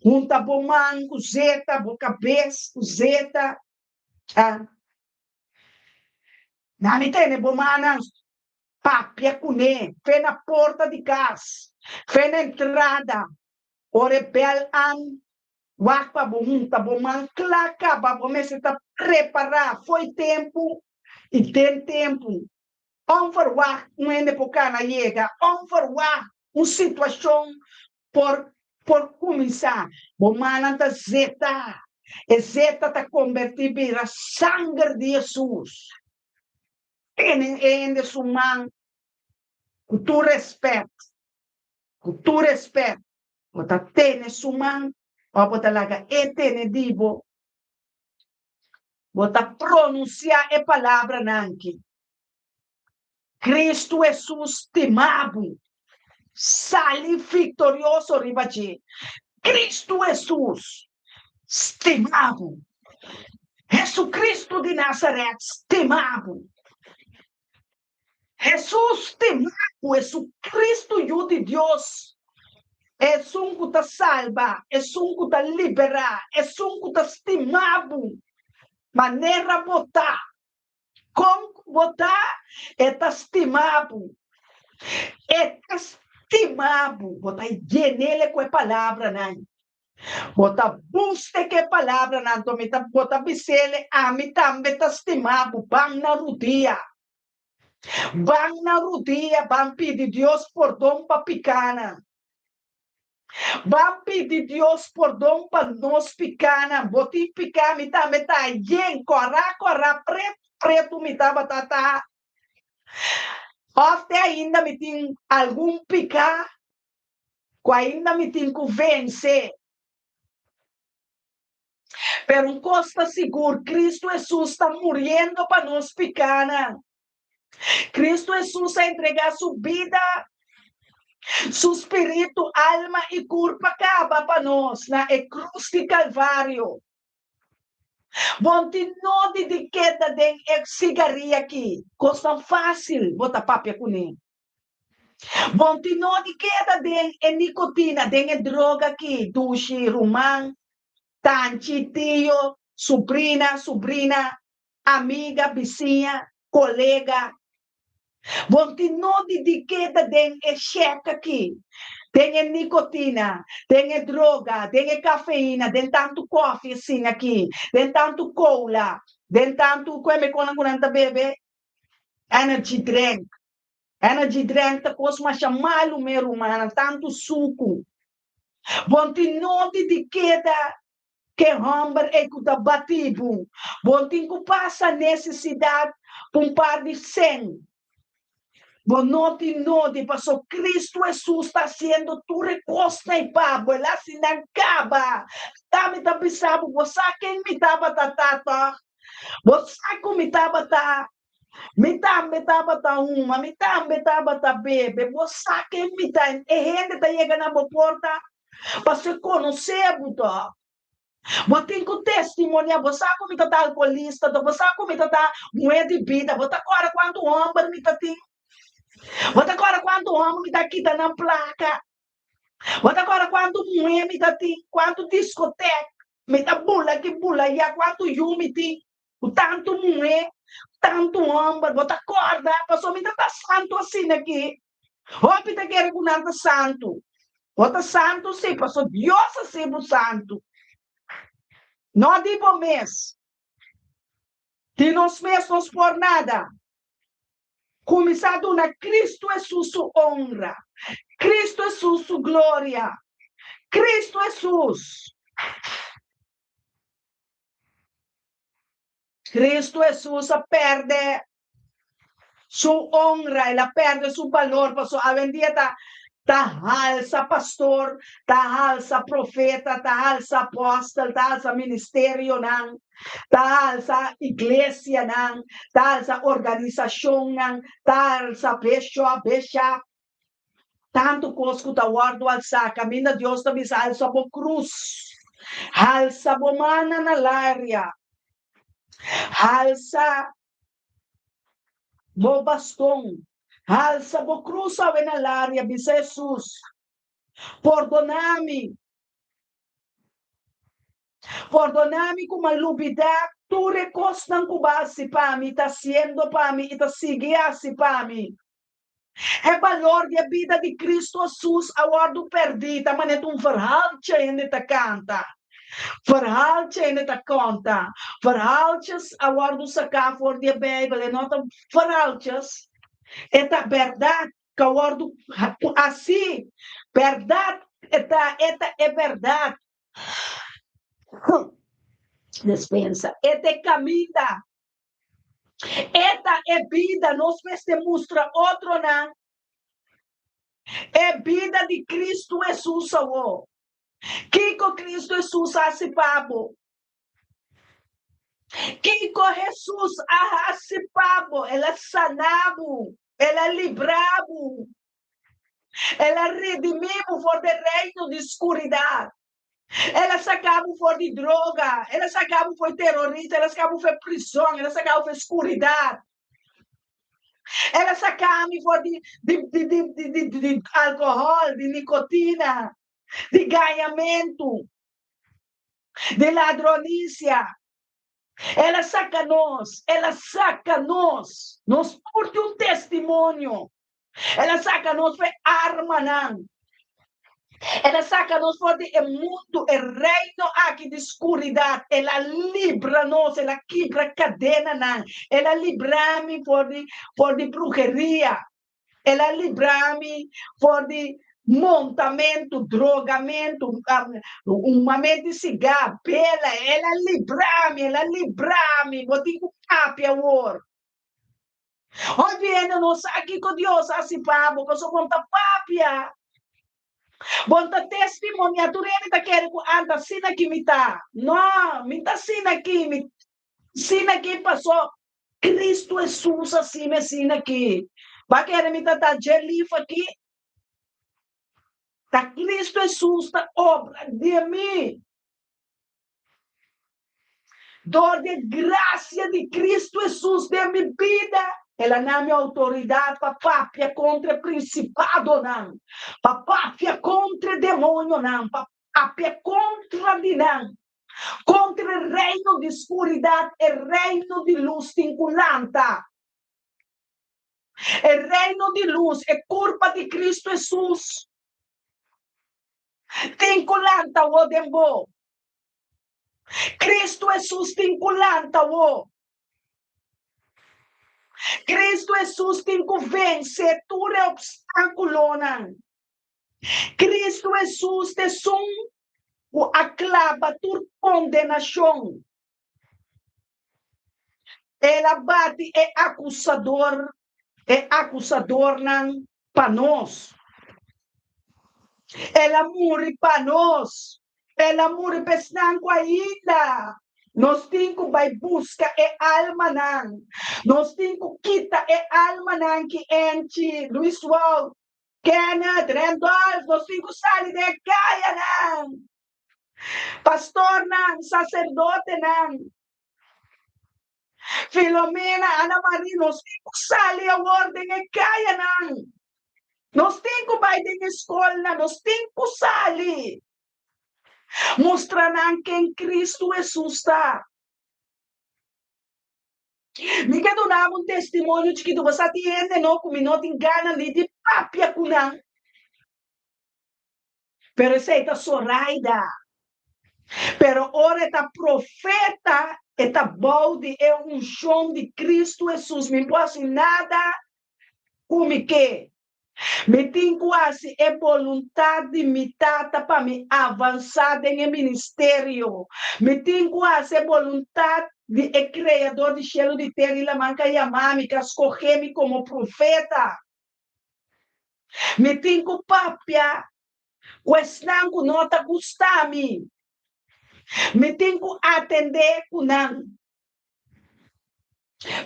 Hunta bo man cu zeta, bo cabes cu zeta. Ah. Na mi tene bo mannan papia cune, fe na porta di cas, fe na entrada. Ora e bèl an wak pa bo hunta bo man kla kaba, bo mester ta prepará fo'i tempu i den tempu. Ònferwagt un hende por kana yega, ònferwagt un situashon por por kuminsá. Bo mannan ta zeta, e zeta ta kombertí bira sanger di Hesus. Tene e hende su man ku tur rèspèt. Ku tur respet, bo ta tene su man òf bo ta laga e tene di bo. Bo ta pronunsiá e palabranan aki, Kristu Hesus stima bo. Sali viktorioso riba dje. Kristu Hesus stima bo. Hesukristu di Nazaret stima bo. Hesus stima ku Hesukristu Yu di Dios, esun ku ta salba, esun ku ta liberá, esun ku ta stima bo manera bo ta, kon ku bo ta, e ta stima bo. E ta stima bo. Bo ta yen'el ku e palabranan. Bo ta buste ku e palabranan, anto mi ta bo ta bis'el, Ami tambe ta stima bo. Ban na rudia. Ban na rudia, ban pidi Dios pordon pa pikánan. Ban pidi Dios pordon pa nos pikánan. Bo tin piká, mi tambe ta yen, kòrá kòrá, pretu pretu mi tabata ta. Òf te ainda mi tin algun piká ku ainda mi tin ku vense. Pero un kos ta sigur, Kristu Hesus ta muriendo pa nos pikánan. Kristu Hesus a entregá su bida, su spiritu, alma i kurpa kaba pa nos na e krus di Kalvario. Bon tin nodi di keda den e sigaria aki, kosnan fásil bo ta papia kuné. Bon tin nodi keda den e nikotina, den e droga ki dushi ruman, tanchi, tio, subrina, subrina, amiga, bisiña, kolega. Bon tin nodi di keda den e shek aki, den e nikotina, den e droga, den e kafeina, den tantu kòfi asin aki, den tantu kola, den tantu, kue mi konan ku nan ta bebe? Energy drink. Energy drink ta kos masha malu mi rumannan, tantu suku. Bon tin noti di keda ke hòmber ei ku ta bati bo. Bon tin ku pasa nesesidat pa un par di sen. Bo no tin nodi, paso Kristu Hesus ta hasiendo tur e kosnan ei pa bo. El a hasi nan kaba. Ta mi ta bisa bo, bo sa ken mi tabata ta tòg? Bo sa ku mi tabata Mi tambe tabata huma, mi tambe tabata bebe. Bo sa ken mi ta. E hende ta yega na bo porta pasobra e konosé bo tòg. Bo tin ku testimoniá. Bo sa ku mi ta ta alkoholista tòg. Bo sa ku mi ta ta muhé di bida. Bo ta kòrda kuantu hòmber mi ta tin? Bo ta kòrda kuantu hòmber mi ta kita nan plaka? Bo ta kòrda kuantu muhé mi ta tin? Kuantu diskotek mi ta bula aki bula ayá? Kuantu yu mi tin? Ku tantu muhé, tantu hòmber, bo ta kòrda? Pasobra mi ta ta santu asina aki. Hopi ta kere ku nan ta santu. Bo ta santu sí, pasobra Dios a hasi bo santu. No di bo mes. Di nos mes nos por nada. Kuminsá duna Kristu Hesus su onra, Kristu Hesus su gloria, Kristu Hesus. Cristo Hesus a perde su honra, el a perde su balor, pasobra awendia ta ta halsa pastor, ta halsa profeta, ta halsa apostel, ta halsa ministerionan, ta halsa iglesianan, ta halsa organisacionnan, ta halsa bishop, bishop. Tantu kos ku ta wòrdu alsá, kaminda Dios ta bisa, Alsa bo krus, halsa bo mannan na laria, halsa bo baston, halsa bo krus awe na laria, bisa Hesus, Pordoná mi, pordoná mi ku m'a lubidá tur e kosnan ku bo a hasi pa mi, ta hasiendo pa mi i ta sigui hasi pa mi. E balor di e bida di Cristo Hesus a wòrdu pèrdí. Ta manera un verhaaltje hende ta kanta, verhaaltje hende ta konta. Verhaaltjes a wòrdu saká for di e Beibel. E no ta verhaaltjes, e ta bèrdat ku a wòrdu hasí. Bèrdat e ta, e ta e bèrdat. Despensa. E ta e kaminda. E ta e bida, nos mester mustra otronan e bida di Cristo Hesus awor. Kiko Cristo Hesus a hasi pa bo? Kiko Hesus a hasi pa bo? El a sana bo, el a libra bo, el a redimi bo for di e reino di skuridat. El a saca bo for di droga, el a saca bo for di terorista, el a saca bo for di prison, el a saca bo for di scuridad. El a saca mi for di di di di di di di di alcohol, di nicotina, di gañamento, di ladronicia. El a saca nos, el a saca nos. Nos tur tin un testimonio. El a saca nos for e armanan. El a saca nos for di e mundu, e reino aki di scuridad. El a libra nos, el a kibra cadenanan. El a libra mi for di, for di bruheria. El a libra mi for di montamentu, drogamentu, humamentu di sigá, bela. El a libra mi, el a libra mi. Bo tin ku papia awor. Hopi hende no sa kiko Dios a hasi pa bo, pasobra bo no ta papia. Bo no ta testimonia. Tur hende ta kere ku anta asina ki mi ta. No, mi ta asina ki, mi asina ki paso Cristo Hesus a hasi-mi asina ki. Bo a kere mi ta ta dje lif aki? Ta Cristo Hesus ta obra den mi. Dor di e grasia di Cristo Hesus den mi bida, el a na mi outoridat pa papia kontra e prinsipadonan, pa papia kontra e demonionan, pa papia kontra di nan, kontra e reino di skuridat, e reino di lus tin ku lanta. E reino di lus, e kurpa di Cristo Hesus, tin ku lanta awor den bo. Cristo Hesus tin ku lanta awor. Kristu Hesus tin ku vense tur e opstákulonan. Kristu Hesus ta esun ku a klaba tur kondenashon. El a bati e akusador, e akusadornan pa nos. El a muri pa nos. El a muri pa esnan ku ainda nos tin ku bai buska e almanan. Nos tin ku kita e almanan ki Enchi, Luis Wout, Kenneth, Randolph, nos tin ku sali den e kayanan. Pastornan, saserdotenan, Filomena, Ana Marie, nos tin ku sali awor den e kayanan. Nos tin ku bai den e skolnan, nos tin ku sali. Mustra nan ken Kristu Hesus ta. Mi ke duna bo un testimonio chikitu, bo sa tin hende no ku mi no tin gana ni di papia ku nan. Pero esei ta Zoraida. Pero ora e ta profeta, e ta bou di e unshon di Kristu Hesus. Mi no por hasi nada ku mi ke. Mi tin ku hasi e boluntat di mi Tata pa mi avansá den e ministerio. Mi tin ku hasi e boluntat di e Kreador di shelu, di tera i laman ku a yama mi, ku a skohe mi komo profeta. Mi tin ku papia ku esnan ku no ta gusta mi. Mi tin ku atendé ku nan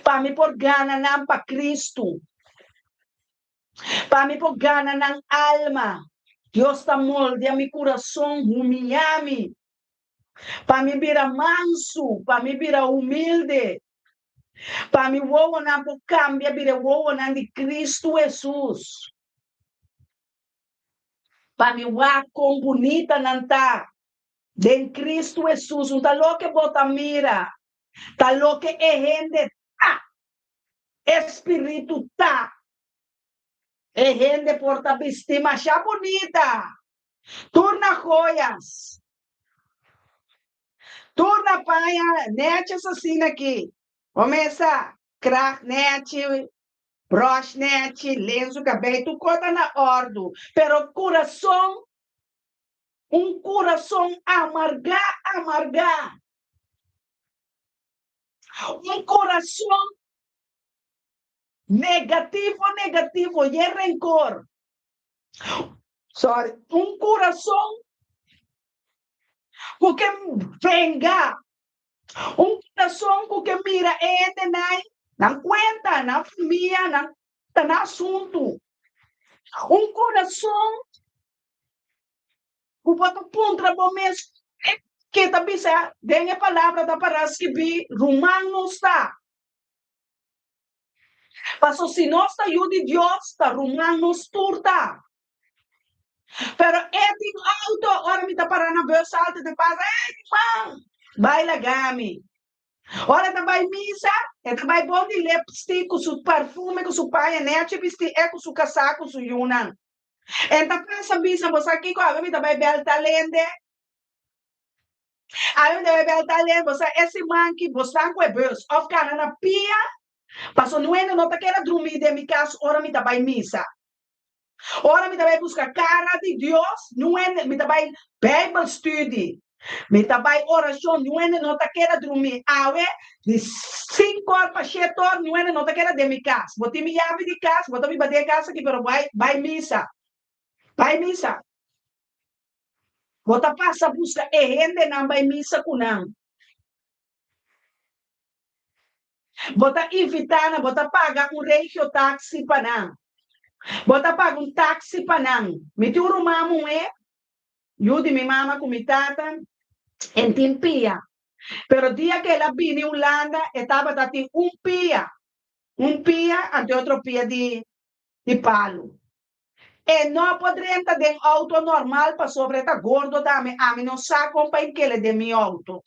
pa mi por gana nan pa Kristu, pa mi por gana nan alma. Dios ta moldia mi kurason, humiyá mi, pa mi bira mansu, pa mi bira humilde, pa mi wowonan por kambia bira e wowonan di Kristu Hesus, pa mi wak kon bunita nan ta den Kristu Hesus. Un ta loke bo ta mira, ta loke e hende ta, e spiritu ta. E hende por ta bisti masha bunita, Tur na joyas. Tur na paña neches asina aki. Bo mesa, krag nechi, brosh nechi, lensu kabei, tur kos ta na òrdu. Pero kurason, un kurason amargá, amargá. Un kurason negativo, negativo, yen renkor. Sorry, un kurason ku ke venga, un kurason ku ke mira e hendenan, nan kuenta, nan famia, nan ta nan asuntu. Un kurason ku bo ta puntra bo mes ke ta bisa den e palabra ta para skibí, ruman nos ta. Paso si nos ta yu di Dios, ta ruman nos tur ta. Pero e tin auto, ora mi ta para na bus halte ta pasa, ey ruman, bai laga mi. Ora e ta bai misa, e ta bai bon di lipstick ku su parfume, ku su paña nechi bisti, e ku su kasá ku su yunan. E ta pasa bisa, bo sa kiko, awe mi ta bai bèl tal hende. Awe mi ta bai bèl tal hende, bo sa e siman ki bo stan ku e bus òf kana na pia. Paso nuende no ta keda drumí den mi kas ora mi ta bai misa. Ora mi ta bai buska kara di Dios, nuende mi ta bai Bijbelstudie, mi ta bai orashon, nuende no ta keda drumí. Awe di sinku or pa shete or nuende no ta keda den mi kas. Bo tin mi yabi di kas, bo ta biba den e kas aki, pero bai bai misa. Bai misa. Bo ta pasa buska e hendenan bai misa ku nan. Bo ta invitá nan, bo ta paga un regio taxi pa nan. Bo ta paga un taxi pa nan. Mi tin un ruman muhé, yu di mi mama ku mi tata, en tin pia. Pero dia ku el a bini Hulanda, e tabata tin un pia, un pia ante otro pia di di palu. E no por drenta den outo normal pasobra e ta gordo tambe, ami no sa kon pa inkele den mi outo.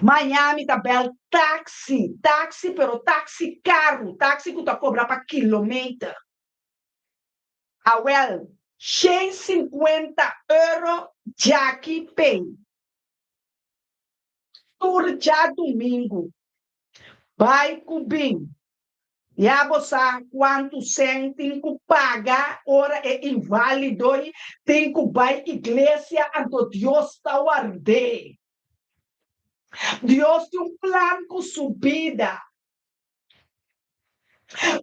Maña mi ta bel taxi, taxi pero taxi karu, taxi ku ta kobra pa kilometer. Awel, shen sinkuenta euro djaki pei. Tur djadumingu, bai ku bin. Ya bo sa kuantu sèn tin ku paga ora e inválido tin ku bai iglesia, anto Dios ta ward'é. Dios tin un plan ku su bida.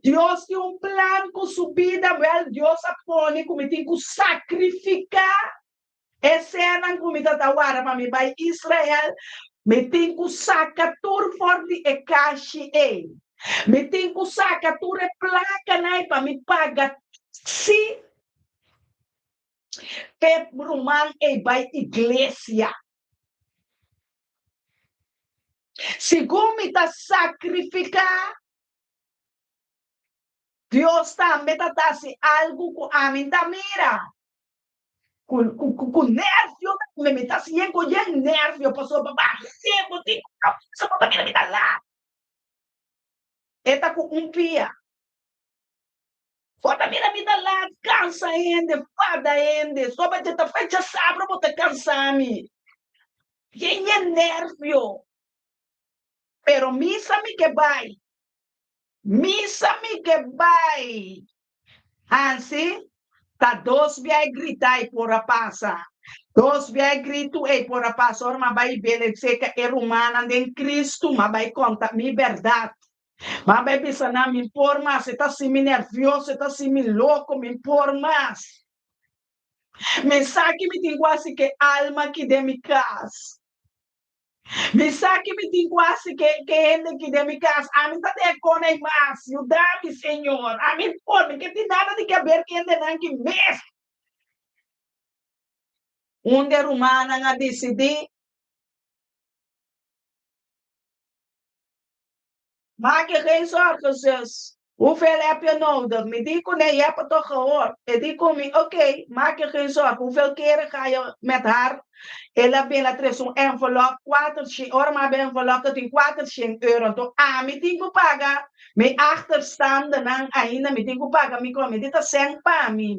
Dios tin un plan ku su bida. Wèl, Dios a pone ku mi tin ku sakrifiká e sènnan ku mi ta ta warda pa mi bai Israel. Mi tin ku saka tur for di e kashi ei. Mi tin ku saka tur e plakanan ei pa mi paga si p'e ruman ei bai iglesia. Segun mi ta sakrifiká, Dios tambe ta ta hasi algu ku ami ta mira. Ku nervio tambe, mi ta hasi yen ku yen nervio pasobra pa tempu tin ku kabesa bo ta mira mi ta lat. E ta ku un pia. Bo ta mira mi ta laat cansa hende, fada hende, soba dje ta fecha sabra bo ta cansa mi. Yen yen nervio. Pero misa mi ke bai. Misa mi ke bai. Hansi, ta dos bia e grita ei por a pasa. Dos bia e gritu ei por a pasa ora m'a bai bele seka e rumannan den Cristo, m'a bai conta mi berdad. M'a bai bisa nan, Mi por mas, e ta hasi mi nervioso, e ta hasi mi loko, mi por mas. Mi sa ki mi tin ku hasi ku e alma aki den mi kas. Mi sa ki mi tin ku hasi ku e hende aki den mi kas. Ami ta den e kona ei mas. Yuda mi, Señor. Ami por, mi ke tin nada di keber ku hendenan aki mes. Un di e rumannan a disidí. Maak je geen zorgen, zus. Hoeveel heb je nodig? Mi di kuné, je hebt het toch gehoord? E di ku mi, Oké, maak je geen zorgen. Hoeveel keren ga je met haar? El a bin, el a trese un envelop, kuater shen, ora mi a habri envelop ta tin kuater shen euro. Anto ami tin ku paga mi achterstandennan ainda, mi tin ku paga mi kos. Mi di ta sèn pa mi.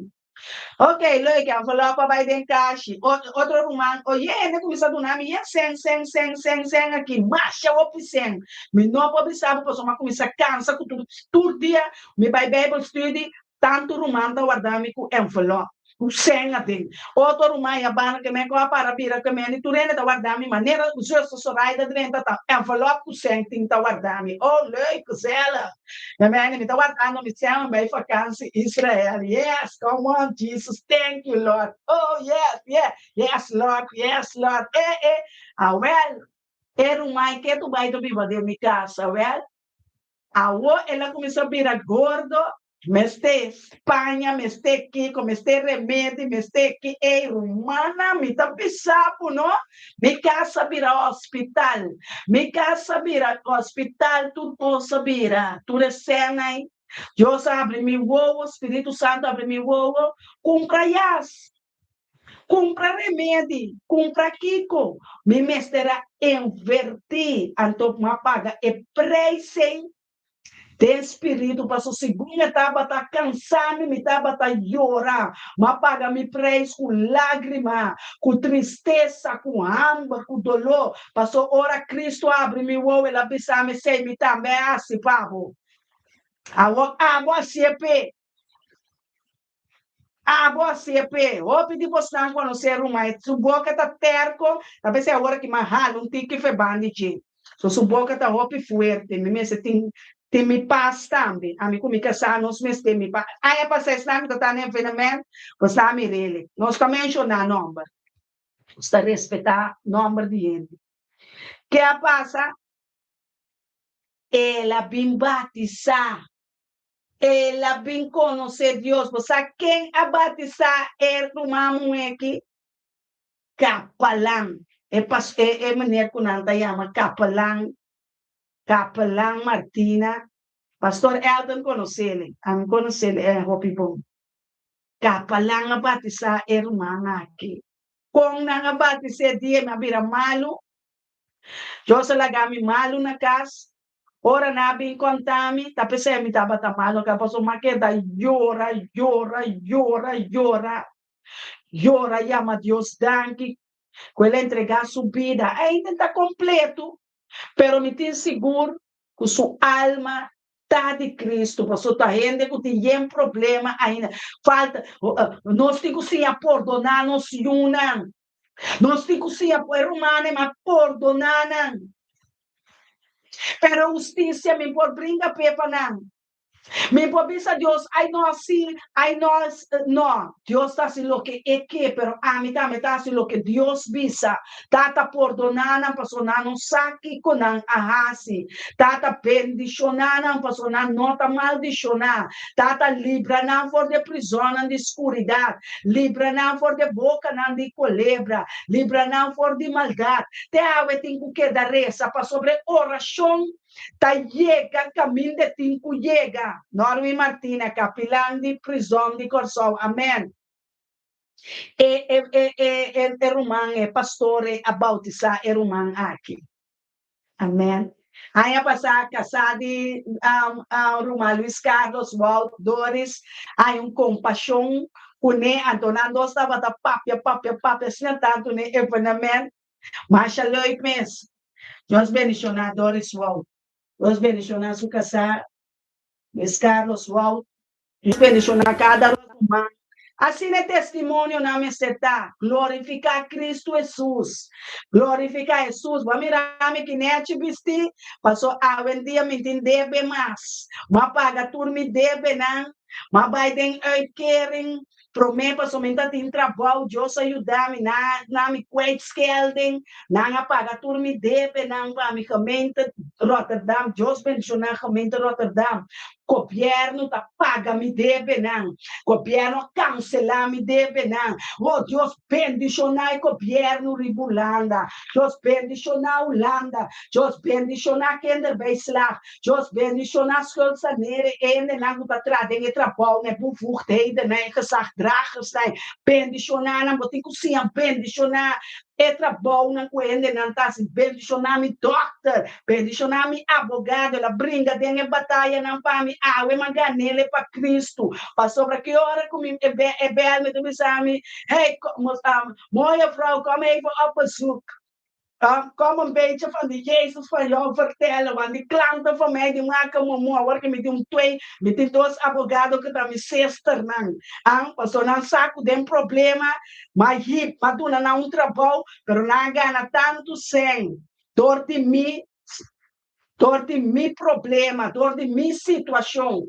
Ok, leuk, envelop a bai den kashi. Otro ruman, oye, hende kuminsá duna mi yen sèn, sèn, sèn, sèn, sèn aki, masha hopi sèn. Mi no por bisa bo pasobra mi a kuminsá kansa ku tur, tur dia mi bai Bijbelstudie, tantu ruman ta warda mi ku envelop, ku sèn aden. Otro ruman ya banda ke men ku a para bira ke men di tur hende ta warda mi manera zuster Soraida drenta ta envelop ku sèn tin ta warda mi. Oh, leuk, gezellig. Na mi mi ta wardando mi sèn bai vakansi Israel. Yes, come on Jesus, thank you Lord. Oh yes, yeah, yes Lord, yes Lord. Eh eh. Awel, e ruman ke tu bai ta biba den mi kas. Awel, awo el a kuminsá bira gordo, mester paña, mester kiko, mester remedi, mester ki. Ey rumannan, mi ta bisa bo no, Mi kas a bira hospital. Mi kas a bira hospital, tur kos a bira, tur e sèn ei. Dios a habri mi wowo, Spiritu Santu a habri mi wowo, kumpra yas, kumpra remedi, kumpra kiko. Mi mester a invertí, anto mi a paga e preis ei Den spiritu, paso segun e tabata kansa mi, mi tabata yora. M'a paga mi preis ku lágrima, ku tristesa, ku hamber, ku doló. Paso ora Cristo a abri mi wowo, el a bisa mi, Esei mi tambe a hasi pa bo. Awor abo hasié p'e. Abo hasié p'e. Hopi di bosnan konosé ruman, su boka ta tèrko, ta p'esei awor aki m'a hala un tiki feban di dje. So su boka ta hopi fuerte. Mi mester tin tin mi pas tambe. Ami ku mi kasá nos mester mi pas. Aña pasá esnan ku ta ta na evenement, pues ta mir'el. Nos ta menshoná nòmber. Nos ta respetá nòmber di hende. Ke a pasa? El a bin batisá. El a bin konosé Dios. Bo sa ken a batisá e ruman muhé aki? Kapelan. E pas e e meneer ku nan ta yama kapelan, Kapelan Martina. Pastor Elton konos'el, ami konos'el e hopi bon. Kapelan a batisá e ruman aki. Kon nan a batis'é dia mi a bira malu? Dios a laga mi malu na kas. Ora nan a bin konta mi, ta p'esei mi tabata malu na kas, pasobra mi a keda yora, yora, yora, yora. Yora yama Dios danki ku el a entregá su bida. Ainda ta kompleto, pero mi tin sigur ku su alma ta di Kristu, pasobra ta hende ku tin yen problema ainda. Falta, nos tin ku siña pordoná nos yunan. Nos tin ku siña ku e rumannan a pordoná nan. Pero hustisia mi por bringa p'e pa nan. Mi por bisa Dios, ai no así, ai no, no. Dios ta hasi loke e ke, pero ami tambe ta hasi loke Dios bisa. Tata, pordoná nan pasobra nan no sa kiko nan a hasi. Tata, bendishoná nan pasobra nan no ta maldishoná. Tata, libra nan for di e prizònnan di skuridat. Libra nan for di e bokanan di kolebra. Libra nan for di maldat. Te awe tin ku keda resa pasobra e orashon ta yega kaminda e tin ku yega. Norwin Martina, kapilan di prizòn di Kòrsou. Amèn. E e e e e ruman, e pastor ei a bautisá e ruman aki. Amèn. Aña pasá kasá di ruman Luis Carlos, Wout, Doris, haña un kompashon kuné, anto nan dos tabata papia, papia, papia asina tantu n'e evenement. Masha leuk mes. Dios bendishoná Doris Wout. Dios bendishoná su kasá Luis Carlos Wout. Dios bendishoná kada ruman. Asina e testimonionan mester ta. Glorifiká Kristu Hesus. Glorifiká Hesus. Bo a mira mi ki nechi bistí? Paso awendia mi tin debe mas. Bo a paga tur mi debenan. Bo a bai den uitkering. Promé paso mi ta tin trabou, Dios a yuda mi, nan a mi kwijtschelding, nan a paga tur mi debenan pa mi gemeente Rotterdam, Dios bendiciona gemeente Rotterdam, gobierno ta paga mi debenan, gobierno a cancela mi debenan, oh Dios bendiciona e gobierno riba Hulanda, Dios bendiciona Hulanda, Dios bendiciona kinderbijslag, Dios bendiciona schuldsanering e hendenan cu ta traha den e trabou nan, e bevoegdheden nan, e gezagdragersnan. Bendiciona nan, bo tin cu siña bendiciona e trabounan cu e hendenan ta haci. Bendiciona mi dokter, bendiciona mi abogado, el a bringa den e batayanan pa mi, awe mi a ganele pa Cristo. Pasobra ki ora cu mi e bel mi ta bisa mi, hey, mooie vrouw, kom even op bezoek. Kom een beetje van die Jezus van jou vertellen, want die klanten van mij die maken me moe. Awor ku mi tin un twee, mi tin dos abogado ku ta mi sesternan. An, pasobra nan sa ku den problema, m'a hip, m'a duna nan un trabou, pero nan a gana tantu sèn dor di mi, dor di mi problema, dor di mi situashon.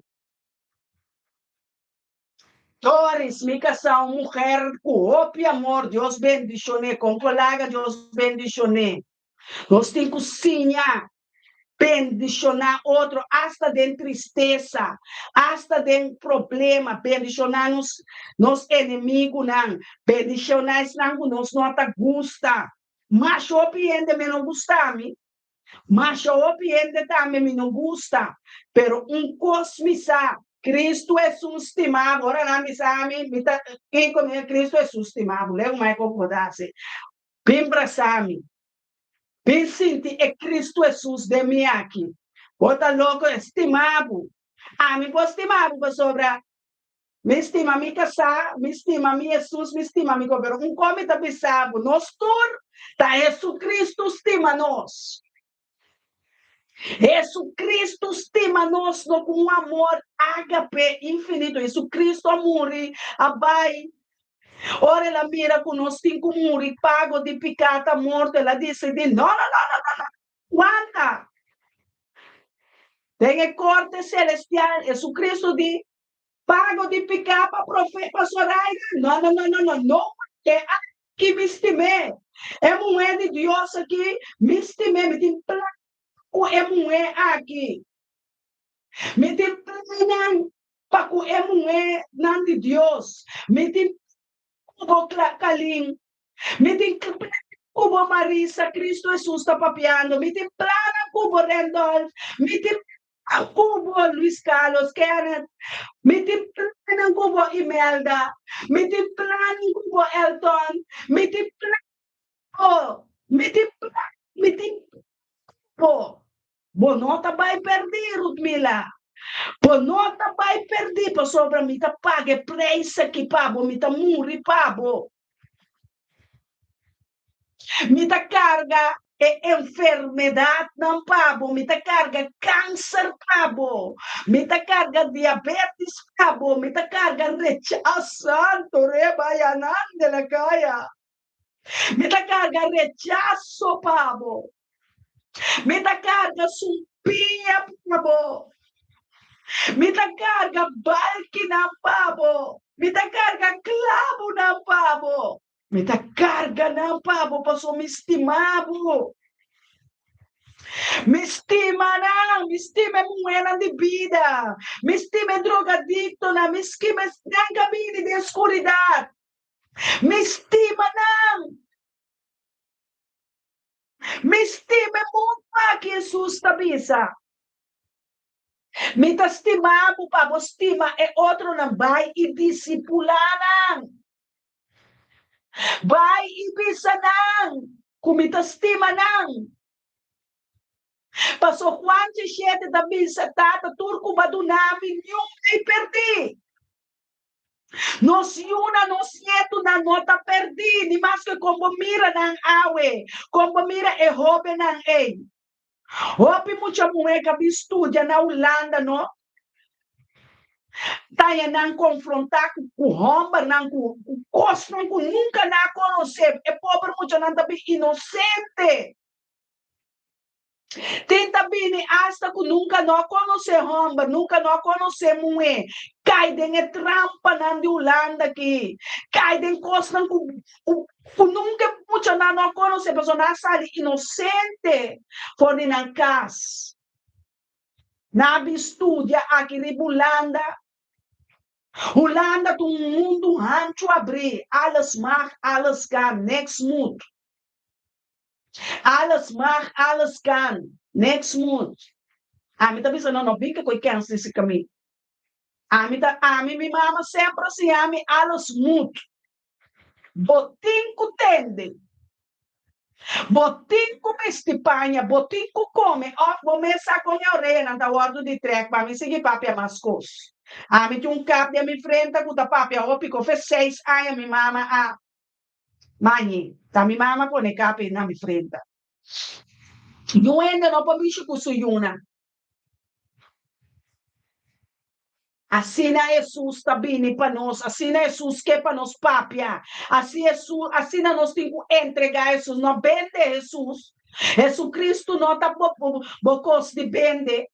Doris, mi casá un muher cu hopi amor, Dios bendicion'é, con por laga Dios bendicion'é. Nos tin cu siña bendicioná otro hasta den tristesa, hasta den problema, bendicioná nos nos enemigunan, bendicioná esnan cu nos no ta gusta. Masha hopi hende mi no gusta mi, Masha hopi hende tambe mi no gusta, pero un kos mi sa, Cristo Hesus stima bo. Ora nan bisa mi, mi ta kiko mi Cristo Hesus stima bo. Legu mai kon bo ta hasi. Bin brasa mi. Bin sinti e Cristo Hesus den mi aki. Bo ta loko, e stima bo. Ami por stima bo pasobra Mi stima mi kasá, mi stima mi Hesus, mi stima mi gobièrnu. Un kos mi ta bisa bo, nos tur ta Hesucristo stima nos. Hesucristo stima nos no ku un amor ágape infinito. Hesucristo a muri, a bai. Ora el a mira ku nos tin ku muri, pago di piká ta morto, el a disidí, no, no, no, no, no, no, wanta! Den e korte selestial, Hesucristo di, Pago di piká pa Profeta Zoraida? No, no, no, no, no, no, e aki mi stim'é. E muhé di Dios aki, mi stim'é, mi tin plan ku e muhé aki. Mi tin plannan pa ku e muhénan di Dios. Mi tin plan ku bo, Kalin. Mi tin plan ku bo, Marisa, Cristo Hesus ta papiando. Mi tin plannan ku bo, Randolph. Mi tin Ku bo Luis Carlos Kenneth, mi tin plannan ku bo Imelda, mi tin plannan ku bo Elton, mi tin plan ku bo, mi tin plan, mi tin ku bo. Bo no ta bai pèrdí, Rutmila. Bo no ta bai pèrdí pasobra mi ta paga e preis aki pa bo, mi ta muri pa bo. Mi ta karga. E enfermedadnan pa bo, mi ta carga cancer pa bo, mi ta carga diabetes pa bo, mi ta carga rechazo, santo reba yanan de la caya, mi ta carga rechazo pa bo, mi ta carga sumpiña pa bo, mi ta carga balkinan pa bo, mi ta carga clabunan pa bo. Mi ta karga nan pa bo pasobra mi stima bo. Mi stima nan, mi stima e muhénan di bida, mi stima e drogadiktonan, mi stima esnan ku a bini den skuridat. Mi stima nan. Mi stima e mundu aki, Hesus ta bisa. Mi ta stima bo pa bo stima e otronan, bai i disipulá nan. Bai i bisa nan ku mi ta stima nan. Paso Juan dieshete ta bisa, Tata, tur ku bo a duna mi, niun ei perdí. Nos yunan, nos nietunan no ta perdí, ni maske kon bo mira nan awe, kon bo mira e hóbennan ei. Hopi mucha muhé ka bin studia na Hulanda no taña nan konfrontá ku ku hòmbernan ku ku kosnan ku nunka nan a konosé. E pober muchanan ta bin inosente. Tin ta bini asta ku nunka no a konosé hòmber, nunka no a konosé muhé, kai den e trampanan di Hulanda aki, kai den kosnan ku ku ku nunka e muchanan no a konosé pasobra nan a sali inosente for di nan kas. Nan a bin studia aki riba Hulanda. Hulanda ta un mundu hanchu abrí, alles mag, alles kan, niks moet. Alles mag, alles kan, niks moet. Ami ta bisa nan no bin ke koe kens di si kamin. Ami ta ami mi mama semper a siña mi alles moet. Bo tin ku tende. Bo tin ku bisti paña, bo tin ku kome òf bo mes sa kon e oreanan ta wòrdu di trèk pa mi sigui papia mas kos. Ami tin un kap den mi frenta ku ta papia hopi kofe seis aña mi mama a mañi. Ta mi mama pone kap ei na mi frenta. Yu hende no por mishi ku su yunan. Asina Hesus ta bini pa nos, asina Hesus ke pa nos papia, asi Hesus, asina nos tin ku entregá Hesus, no bende Hesus. Hesukristu no ta bo bo kos di bende.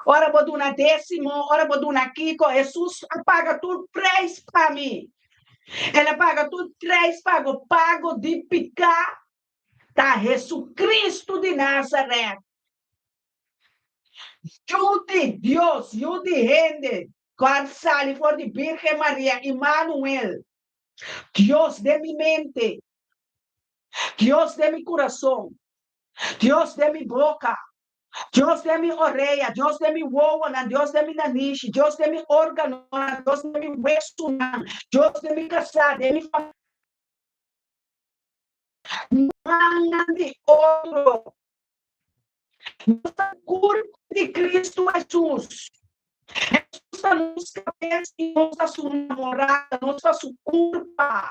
Ora bo duna désimo, ora bo duna kiko, Hesus a paga tur preis pa mi. El a paga tur preis pago pago di piká ta Hesukristu di Nazaret. Yu di Dios, yu di hende, ku a sali for di Birgen Maria, Immanuel, Dios den mi mente, Dios den mi kurason, Dios den mi boka, Dios den mi orea, Dios den mi wowonan, Dios den mi nanishi, Dios den mi organonan, Dios den mi wesunan, Dios den mi kasá, den mi familia. Mannan di otro. Nos ta kurpo di Kristu Hesus. Hesus ta nos kabes i nos ta su namorada, nos ta su kurpa.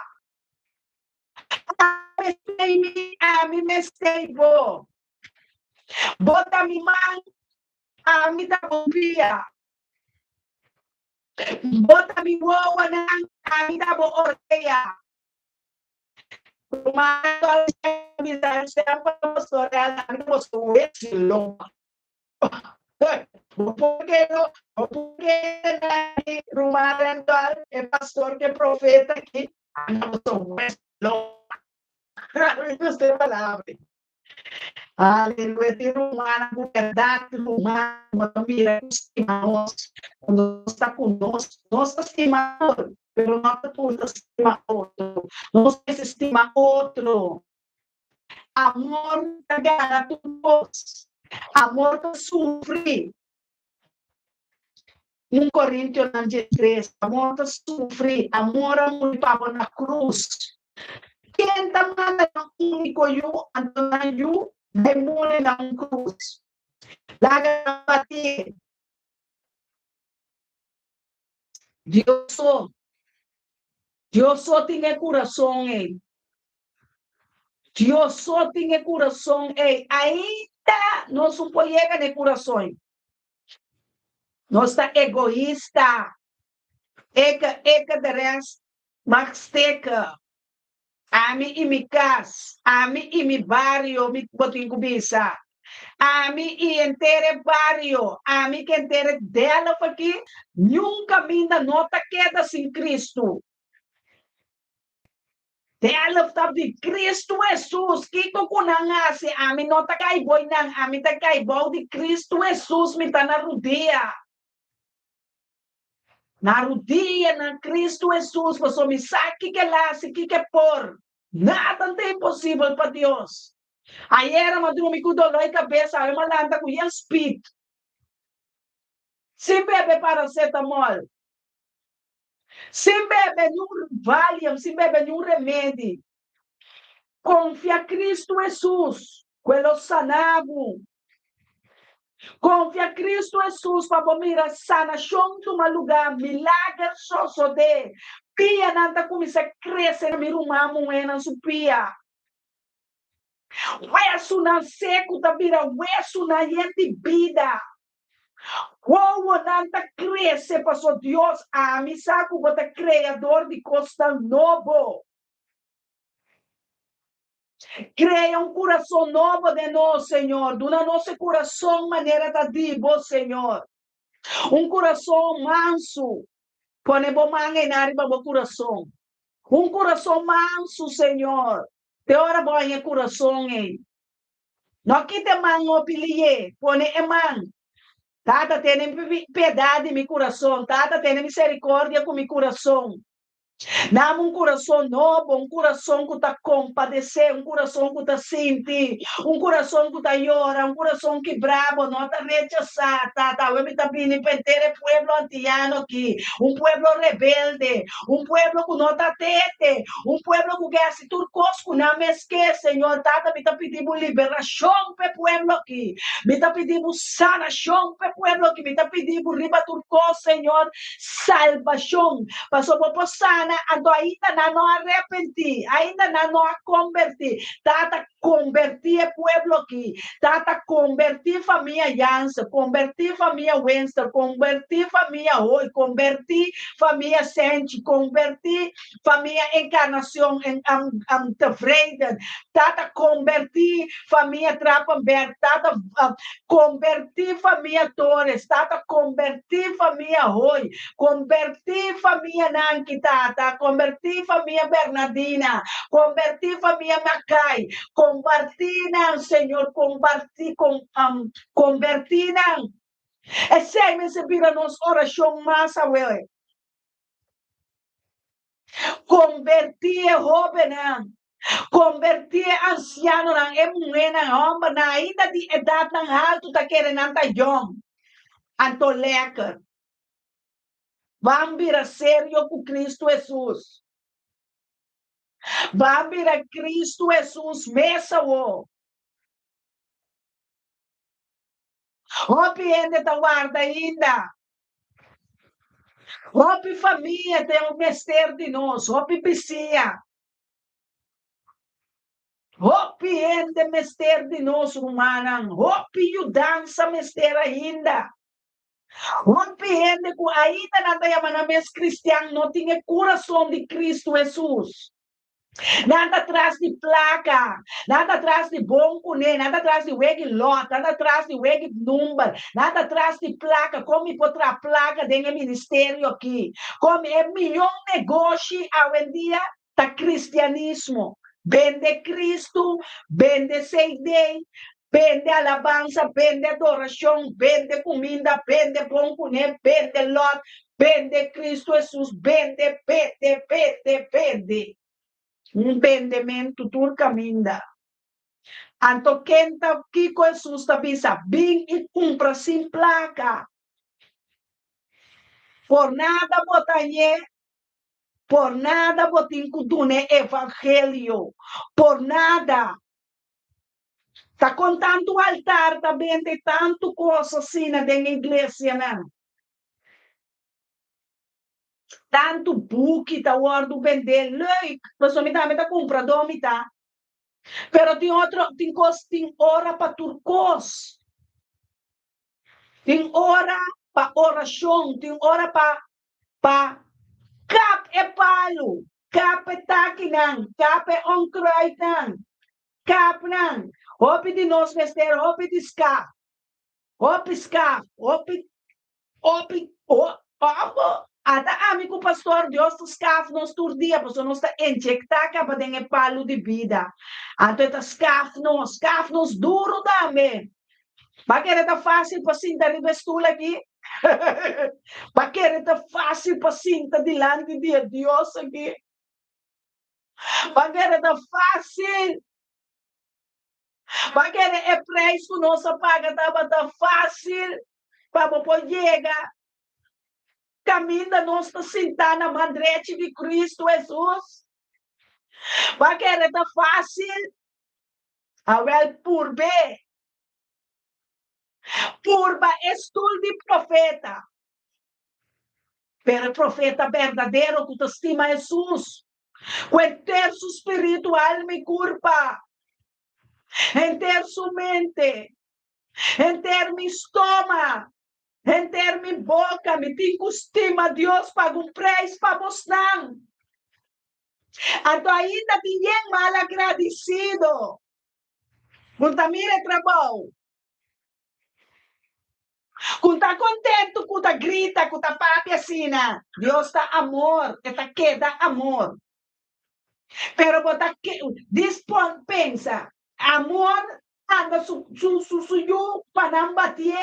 Ami mester mi, ami mester bo. Bo ta mi man, ami ta bo pia. Bo ta mi wowonan, ami ta bo orea. Aleluya, tin rumannan ku bèrdat, ruman ku ta mira ku stima nos, ku nos ta ku nos, nos ta stima tur, pero no ta tur ta stima otro. Nos mester stima otro. Amor ta gana tur kos. Amor ta sufri. Un Korintionan diestres, Amor ta sufri, amor a muri pa bo na krus. Ken ta manda nan úniko yu, anto nan yu bai muri na un krus? Laga nan batié. Dios so, Dios so tin e kurason ei. Dios so tin e kurason ei. Ainda nos un por yega na e kurason ei. Nos ta egoista. Eke, eke, de rest mag steken. Ami i mi kas, ami i mi bario, mi bo tin ku bisa. Ami i henter e bario, ami ku henter e Delft aki, niun kaminda no ta keda sin Kristu. Delft ta di Kristu Hesus, kiko ku nan hasi, ami no ta kai boi nan, ami ta kai bou di Kristu Hesus, mi ta na rudia. Na rudia na Cristo Hesus, pasobra mi sa kiko el hasi, kiko e por. Nada no ta imposibel pa Dios. Ayera mi a drumi ku doló di kabes, awe mi a lanta ku yen spit. Sin bebe paracetamol, sin bebe niun Valium, sin bebe niun remedi. Konfia Cristo Hesus ku e lo sana bo. Konfia Cristo Hesus pa bo mira sanashon tuma lugá, milager sosodé, pianan ta kuminsá krese na mi ruman muhénan su pia. Wesunan seku ta bira wesunan yen di bida. Wowonan ta krese paso Dios, ami sa ku bo ta kreador di kosnan nobo. Crea un curason nobo den nos, Señor. Duna nos e curason manera ta di Bo, Señor. Un curason mansu. Pone Bo man einan riba bo curason. Un curason mansu, Señor. Te ora Bo haña e curason ei. No kita e man hopi liye. Pone e man. Tata, tene piedad di mi curason. Tata, tene misericordia cu mi curason. Dam un kurason nobo, un kurason ku ta kompadesé, un kurason ku ta sinti, un kurason ku ta yora, un kurason kibrá, bo no ta rechasá. Tata, awe mi ta bini pa henter e pueblo antiano aki, un pueblo rebelde, un pueblo ku no ta tete, un pueblo ku ke hasi tur kos ku nan mes ke. Señor, Tata, mi ta pidi bo liberashon pa e pueblo aki. Mi ta pidi bo sanashon pa e pueblo aki. Mi ta pidi bo riba tur kos, Señor, salbashon. Pasobra bo por sana, anto ainda nan no a repentí, ainda nan no a kombertí. Tata, kombertí e pueblo akí. Tata, kombertí famia Jansen, kombertí famia Wenster, kombertí famia Hoy, kombertí famia Senchi, kombertí famia Encarnacion, Tevreden. Tata, kombertí famia Trapenberg. Tata, kombertí famia Torres. Tata, kombertí famia Hoy. Kombertí famianan ki tata, kombertí famia Bernardina, kombertí famia Makai, kombartí nan, Señor, kombartí, kom, um, kombertí nan. Esei mester bira nos orashon mas awe. Kombertí e hóbennan, kombertí e ansianonan, e muhénan, hòmbernan, ainda di edatnan haltu ta kere nan ta yòn. Anto lèker. Ban bira serio ku Kristu Hesus. Ban bira Kristu Hesus mes awor. Hopi hende ta warda ainda. Hopi famia ten un mester di nos, hopi bisiña. Hopi hende mester di nos, rumannan. Hopi yudansa mester ainda. Hopi hende ku ainda nan ta yama nan mes kristian no tin e kurason di Kristu Hesus. Nan ta tras di plaka, nan ta tras di bon kuné, nan ta tras di wegi lòt, nan ta tras di wegi number, nan ta tras di plaka, kon mi por traha plaka den e ministerio aki? Kon mi e mihó negoshi awendia ta kristianismo. Bende Kristu, bende CD, bende alabansa, bende adorashon, bende kuminda, bende bon kuné, bende lòt, bende Kristu Hesus, bende, bende, bende, bende. Un bendementu tur kaminda. Anto ken ta kiko Hesus ta bisa? Bin i kumpra sin plaka. Por nada bo ta hañ'é. Por nada bo tin ku duna e evangelio. Por nada. Ta kon tantu altar ta bende tantu kos asina den e iglesianan. Tantu buki ta wòrdu bendé. Leuk! Pasobra mi tambe ta kumpradó mi ta. Pero tin otro, tin kos, tin ora pa tur kos. Tin ora pa orashon, tin ora pa pa kap e palu, kap e takinan, kap e onkruidnan, kap nan. Hopi di nos mester hopi di skaf, hopi skaf, hopi, hopi, ho, ojo, ata ami ku pastor Dios ta skaf nos tur dia pasobra nos ta injektá kaba den e palu di bida. Anto e ta skaf nos, skaf nos duru tambe. Ba kere ta fásil pa sinta riba e stul aki? Ba kere ta fásil pa sinta dilanti di e Dios aki? Ba kere ta fásil? Ba kere e preis ku nos a paga tabata fásil pa bo por yega kaminda nos ta sintá na man drechi di Kristu Hesus? Ba kere ta fásil? Awel purb'é. Purba e stul di profeta. Pero e profeta berdadero ku ta stima Hesus ku henter su spiritu, alma i kurpa, henter su mente, henter mi stoma, henter mi boka, mi tin ku stima Dios paga un preis pa bosnan. Anto ainda tin yen malagradisido. Ku ta mira e trabou. Ku ta kontentu, ku ta grita, ku ta papia asina. Dios ta amor, e ta keda amor. Pero bo ta dispon pensa, amor anda su su su yu pa nan batié?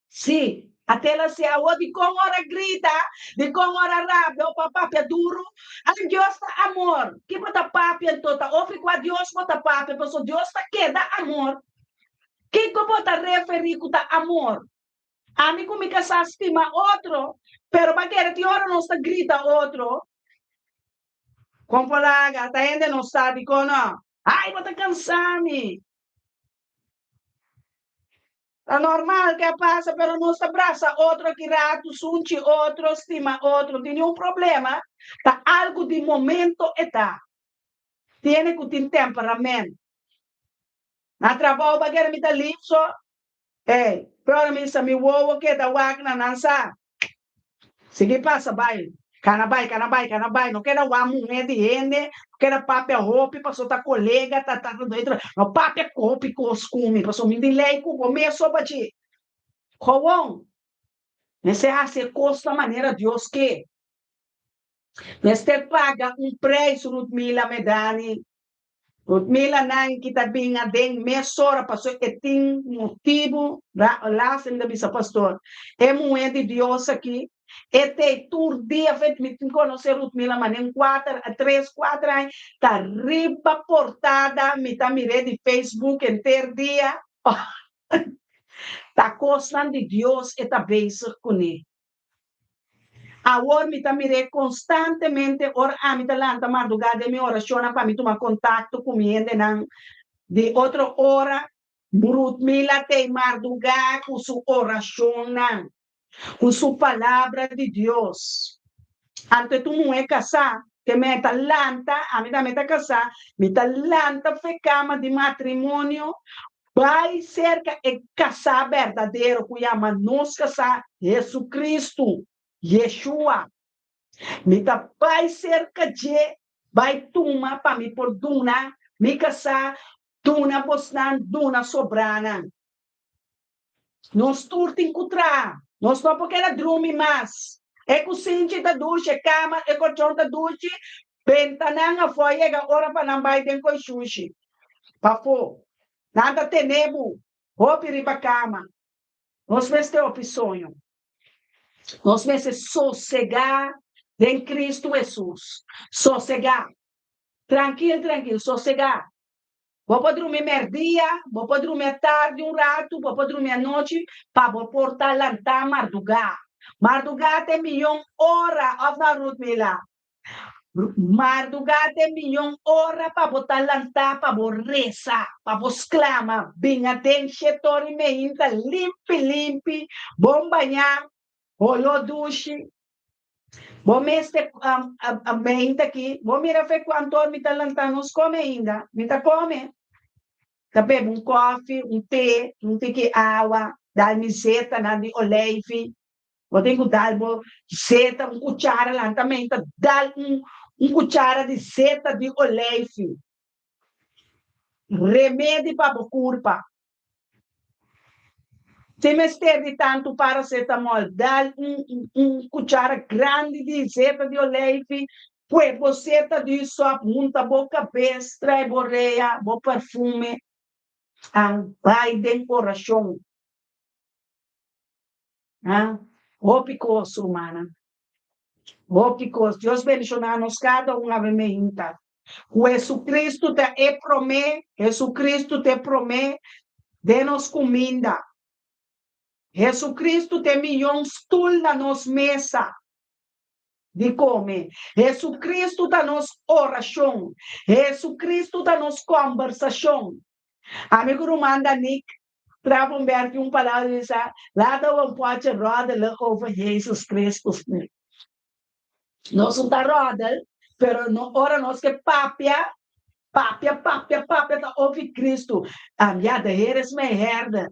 Sí, Atela si awor dikon ora grita, dikon ora rabia o pa papia duru? An Dios ta amor. Ki bo ta papia anto? Ta ofri kua Dios bo ta papia, pasobra Dios ta keda amor. Kiko bo ta referí ku ta amor? Ami ku mi kasá stima otro, pero pa kere tin ora nos ta grita otro. Kon por laga? Ta hende no sa dikon no. Ai, bo ta kansa mi. Ta normal ke a pasa, pero nos ta brasa otro aki ratu, sunchi otro, stima otro, no tin niun problema, ta algu di momento e ta. Tiene ku tin temperament. Na trabou bagera mi ta lif so, ey, pero ora mi sa mi wowo keda wak na nan sa. Sigui pasa bai, kana bai, kana bai, kana bai, no keda wak muhé di hende, no keda papia hopi paso ta kolega, ta ta ta, no papia hopi kos ku mi paso mi di lei ku bo mes so bachi. Gowon, mester hasi e kos na manera Dios ke. Mester paga un preis Rutmila Medani. Rutmila nan ki ta bin aden mesora paso e tin motibu laatste mi ta bisa pastor e muhe di Dios aki e tei tur dia fet mi tin conoce Rutmila mane un cuater tres cuater aña ta riba portada mi ta mire di Facebook henter dia ta cosnan di Dios e ta bezig cune. Awor mi ta mir'é konstantemente ora ami ta lanta mardugá den mi orashonnan pa mi tuma kontakto ku mi hendenan di otro ora. Rutmila t'ei mardugá ku su orashonnan, ku su Palabra di Dios. Anto e ta un muhé kasá, ke mi ta lanta, ami tambe ta kasá, mi ta lanta fe kama di matrimonio Bai serka e kasá berdadero ku yama nos kasá Jesucristo, Yeshua. Mi ta bai serka dje bai tuma pa mi por duna mi kasá, duna bosnan, duna sobranan. Nos tur tin ku traha. Nos no por keda drumi mas. E kusinchi ta dushi, e kama, e kochon ta dushi, benta nan afó yega ora pa nan bai den koi shushi. Pafó. Nan ta tene bo hopi riba kama. Nos mester hopi soño. Nos mester sosegá den Kristu Hesus. Sosegá. Trankil, trankil, sosegá. Bo por drumi merdia, bo por drumi atardi un ratu, bo por drumi anochi, pa bo por ta lantá mardugá. Mardugá ta e miyon ora, òf no, Rutmila? Mardugá ta e miyon ora pa bo ta lantá, pa bo resa, pa bo sklama, bin aden shetor i meinta limpi limpi, bon bañá, holó dushi. Bo mester meinta aki, bo mira fe kuantu mi ta lanta nos kome ainda, mi ta kome. Ta bebe un kofi, un te, un tiki awa, dal mi zetanan di oleifi. Bo tin ku dal bo zeta, un kuchara lanta meinta, dal un un kuchara di zeta di oleifi. Remedi pa bo kurpa. Sin mester di tantu paracetamol, dal un un cuchara grandi di zeta di oleifi, pue bo zeta di sop hunta bo cabes, trae bo rea, bo perfume, an bai den oracion. Ha? Hopi cos, rumannan. Hopi cos. Dios bendiciona nos cada un awe meinta. Cu Jesucristo ta e prome, Jesucristo ta e prome den nos cuminda. Jesucristo ta e miyon stul na nos mesa di come. Jesucristo ta nos oracion. Jesucristo ta nos combersacion. Ami cu ruman Danique Trapenberg tin un palabra di bisa, Laten we un potje roddelen over Jezus Christus nu. Nos no ta roddel, pero no, ora nos ke papia, papia, papia, papia ta over Cristo. Um, ja, de Heer is mijn herder.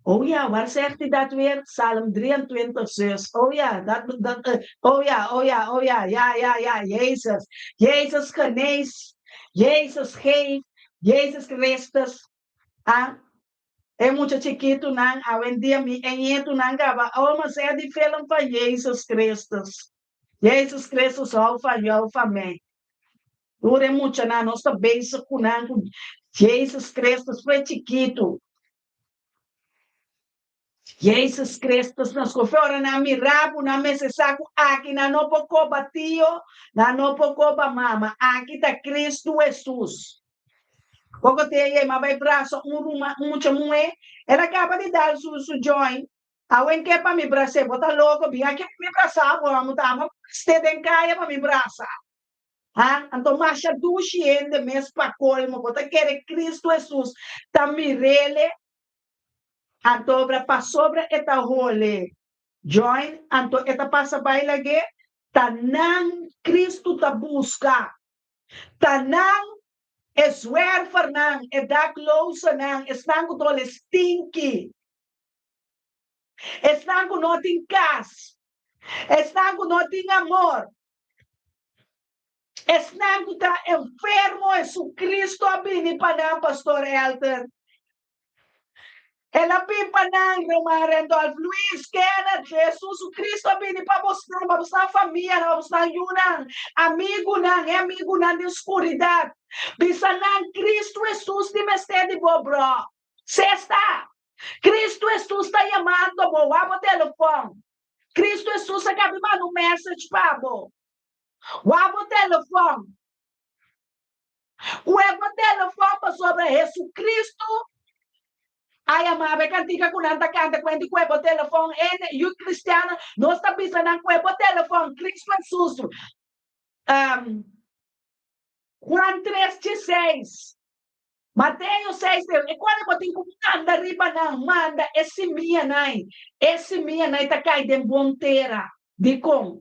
Oh ja, waar zegt hij dat weer? Psalm 23, zus. Oh ja, dat, dat, uh, oh ja, oh ja, oh ja, ja, ja, ja, Jezus. Jezus geneest, Jezus geeft, Jezus Christus. Ah, e mucha chikitunan, awendia mi e ñetunan kaba, oh, ma sea di film van Jezus Christus. Jezus Christus hou van jou, van mij. Tur e muchanan, nos ta bezig ku nan ku Jezus Christus for e chikitu. Jezus Christus nos kofe ora nan mira bo, nan mester sa ku aki nan no por koba tio, nan no por koba mama, aki ta Cristo Jesus. Poko te ei m'a bai brasa un ruma, un mucha muhé, el a kaba di dal su su joint, awen ke pa mi bras'é, bo ta loko, bin aki pa mi brasa bo, amo ta amo ste den kaya pa mi brasa. Ha? Anto masha dushi hende mes pa kolmo, bo ta kere Cristo Jesus ta mir'ele, anto obra pasobra e ta hole joint, anto e ta pasa bai lag'é, ta nan Cristo ta buska. Ta nan, e zwervernan, e daklozenan, esnan ku ta hole stinki, esnan ku no tin kas, esnan ku no tin amor, esnan ku ta enfermo, Jesucristo a bini pa nan, Pastor Elton. El a bin pa nan, Ruman Randolph Luis, Kenneth, Jesus Cristo a bini pa bosnan, pa bosnan famianan, pa bosnan yunan, amigunan, e amigunan den skuridat. Bisa nan, Cristo Jesus tin mester di bo, bro. Sesta! Cristo Jesus ta yamando bo, wak bo telefòn. Cristo Jesus a kabi manda un message pa bo. Wak bo telefòn. Ku e bo telefòn pasobra Jesucristo a yama bo. E kantika ku nan ta kanta ku hende ku e bo telefòn hende yu cristiano nos ta bisa nan ku e bo telefòn Cristo Jesus. Juan tres dieseis, Mateo seis e kual bo tin ku manda riba nan manda e simianan e simianan ta kai den bon tera. Dikon?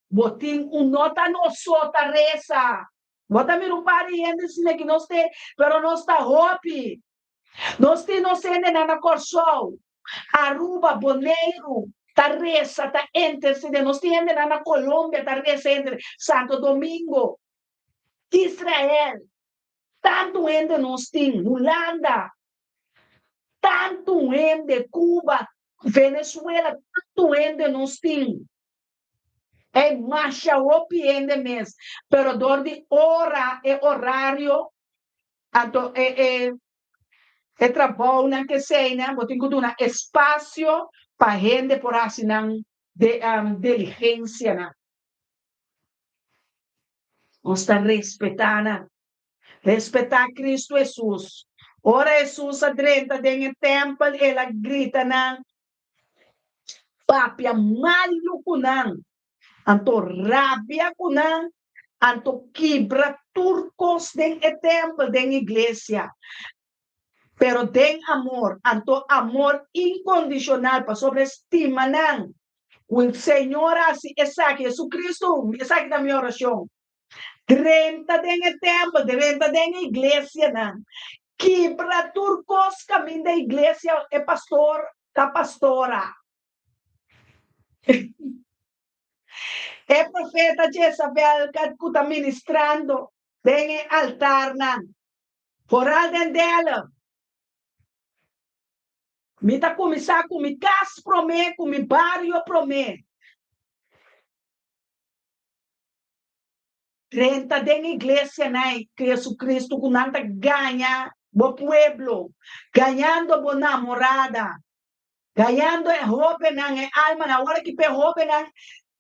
Bo tin un no ta nos so ta resa. Bo ta mira un par di hende asina ki nos te, pero nos ta hopi. Nos tin nos hendenan na Kòrsou, Aruba, Boneiru ta resa, ta intercede. Nos tin hendenan na Colombia ta resa, inter, Santo Domingo, Israel. Tantu hende nos tin, Hulanda, tantu hende, Cuba, Venezuela, tantu hende nos tin. E masha hopi hende mes, pero dor di ora e orario, anto e e e trabounan keseinan bo tin ku duna espasio pa hende por hasi nan de diligensianan. Nos ta respetá nan. Respetá Kristu Hesus. Ora Hesus a drenta den e tèmpel, el a grita nan, Papia malu ku nan, anto rabia ku nan, anto kibra tur kos den e tèmpel, den iglesia. Pero den amor, anto amor inkondishonal, pasobra e stima nan. Ku Señor hasi esaki, Jesucristo, esaki ta mi orashon. Drenta den e tèmpel, drenta den e iglesianan, kibra tur kos kaminda e iglesia, e pastor ta pastora. E profeta Jezabel ku ta ministrando den e altarnan, foral den Delft. Mi ta kuminsá ku mi kas promé, ku mi bario promé. Drenta den iglesianan Jesucristo ku nan ta gaña bo pueblo, gañando bo namorada, gañando e hóbennan, e almanan. Awor aki p'e hóbennan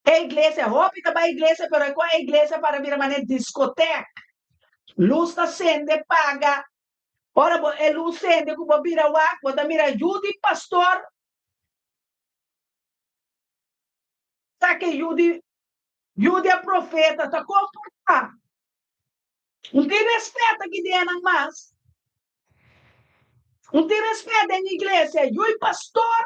e iglesia, hopi ta bai iglesia pero e kua e iglesia para bira manera diskotek. Lus ta sende paga. Ora bo e lus sende ku bo bira wak, bo ta mira yu di pastor ta ke yu di yu di e profeta ta komportá. Un tin respet aki den nan mas. Un tin respet den iglesia. Yu i pastor.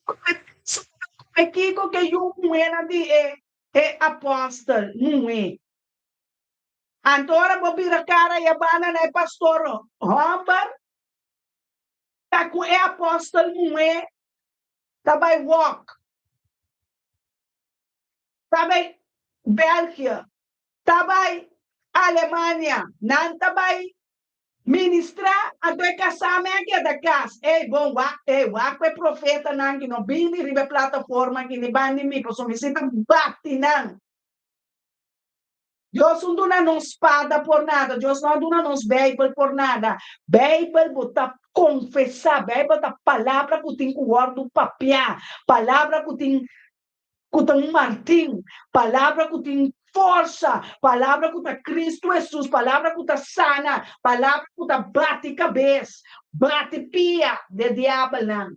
Come kiko ke yu muhénan di e e apòstel muhé. Anto ora bo bira kara i a banda na e pastor hòmber, ta ku e apòstel muhé ta bai wòk, ta bai België, ta bai Alemania, nan ta bai ministrá, anto e kasá men a keda kas. Ey, bon wak, ey, wak ku e profetanan ki no bini riba e plataforma aki ni banda di mi, pasobra mi si ta bati nan. Dios no duna nos spada por nada, Dios no a duna nos Bijbel por nada. Bijbel bo ta confesa, Bijbel ta palabra cu tin cu wordo papia, palabra cu tin cu ta un martin, palabra cu tin forsa, palabra cu ta Cristo Jesus, palabra cu ta sana, palabra cu ta bati cabes, bati pia de diabelnan.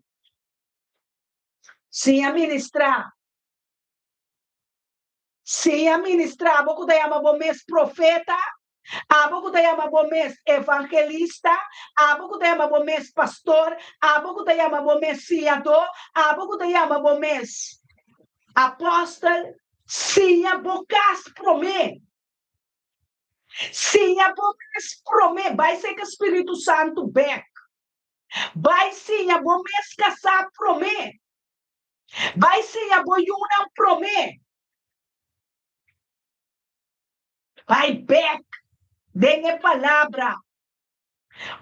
Siña ministra. Siña ministra, abo ku ta yama bo mes profeta, abo ku ta yama bo mes evangelista, abo ku ta yama bo mes pastor, abo ku ta yama bo mes siñadó, abo ku ta yama bo mes apòstel, siña bo kas promé. Siña bo mes promé, bai seka Spiritu Santu bèk. Bai siña bo mes kasá promé. Bai siña bo yunan promé. Bai bèk den e Palabra.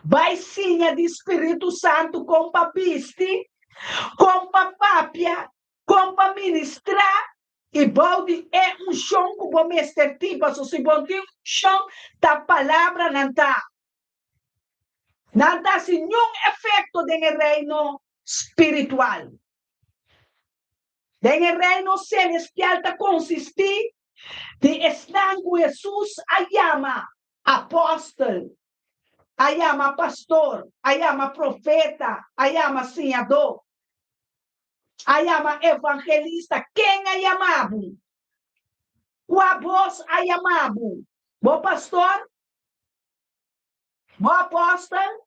Bai siña di Spiritu Santu kon pa bisti, kon pa papia, kon pa ministrá i bou di e unshon ku bo mester tin. Pasobra si bo no tin unshon, ta palabranan ta. Nan ta hasi niun efekto den e reino spiritual. Den e reino selestial ta konsistí di esnan ku Hesus a yama apòstel, a yama pastor, a yama profeta, a yama siñadó, a yama evangelista. Ken a yama bo? Kua bos a yama bo? Bo pastor? Bo apòstel?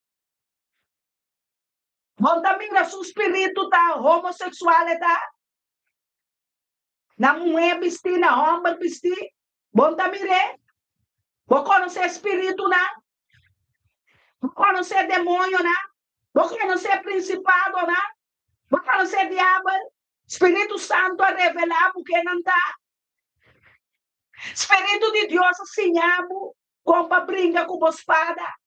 Bo ta mira su spiritu ta homosexual e ta? Na muhé bistí, na hòmber bistí? Bo ta mir'é? Bo konosé spiritunan? Bo konosé demoñonan? Bo konosé prinsipadonan? Bo konosé diabel? Spiritu Santu a revelá bo ke nan ta? Spiritu di Dios a siña bo kon pa bringa ku bo spada?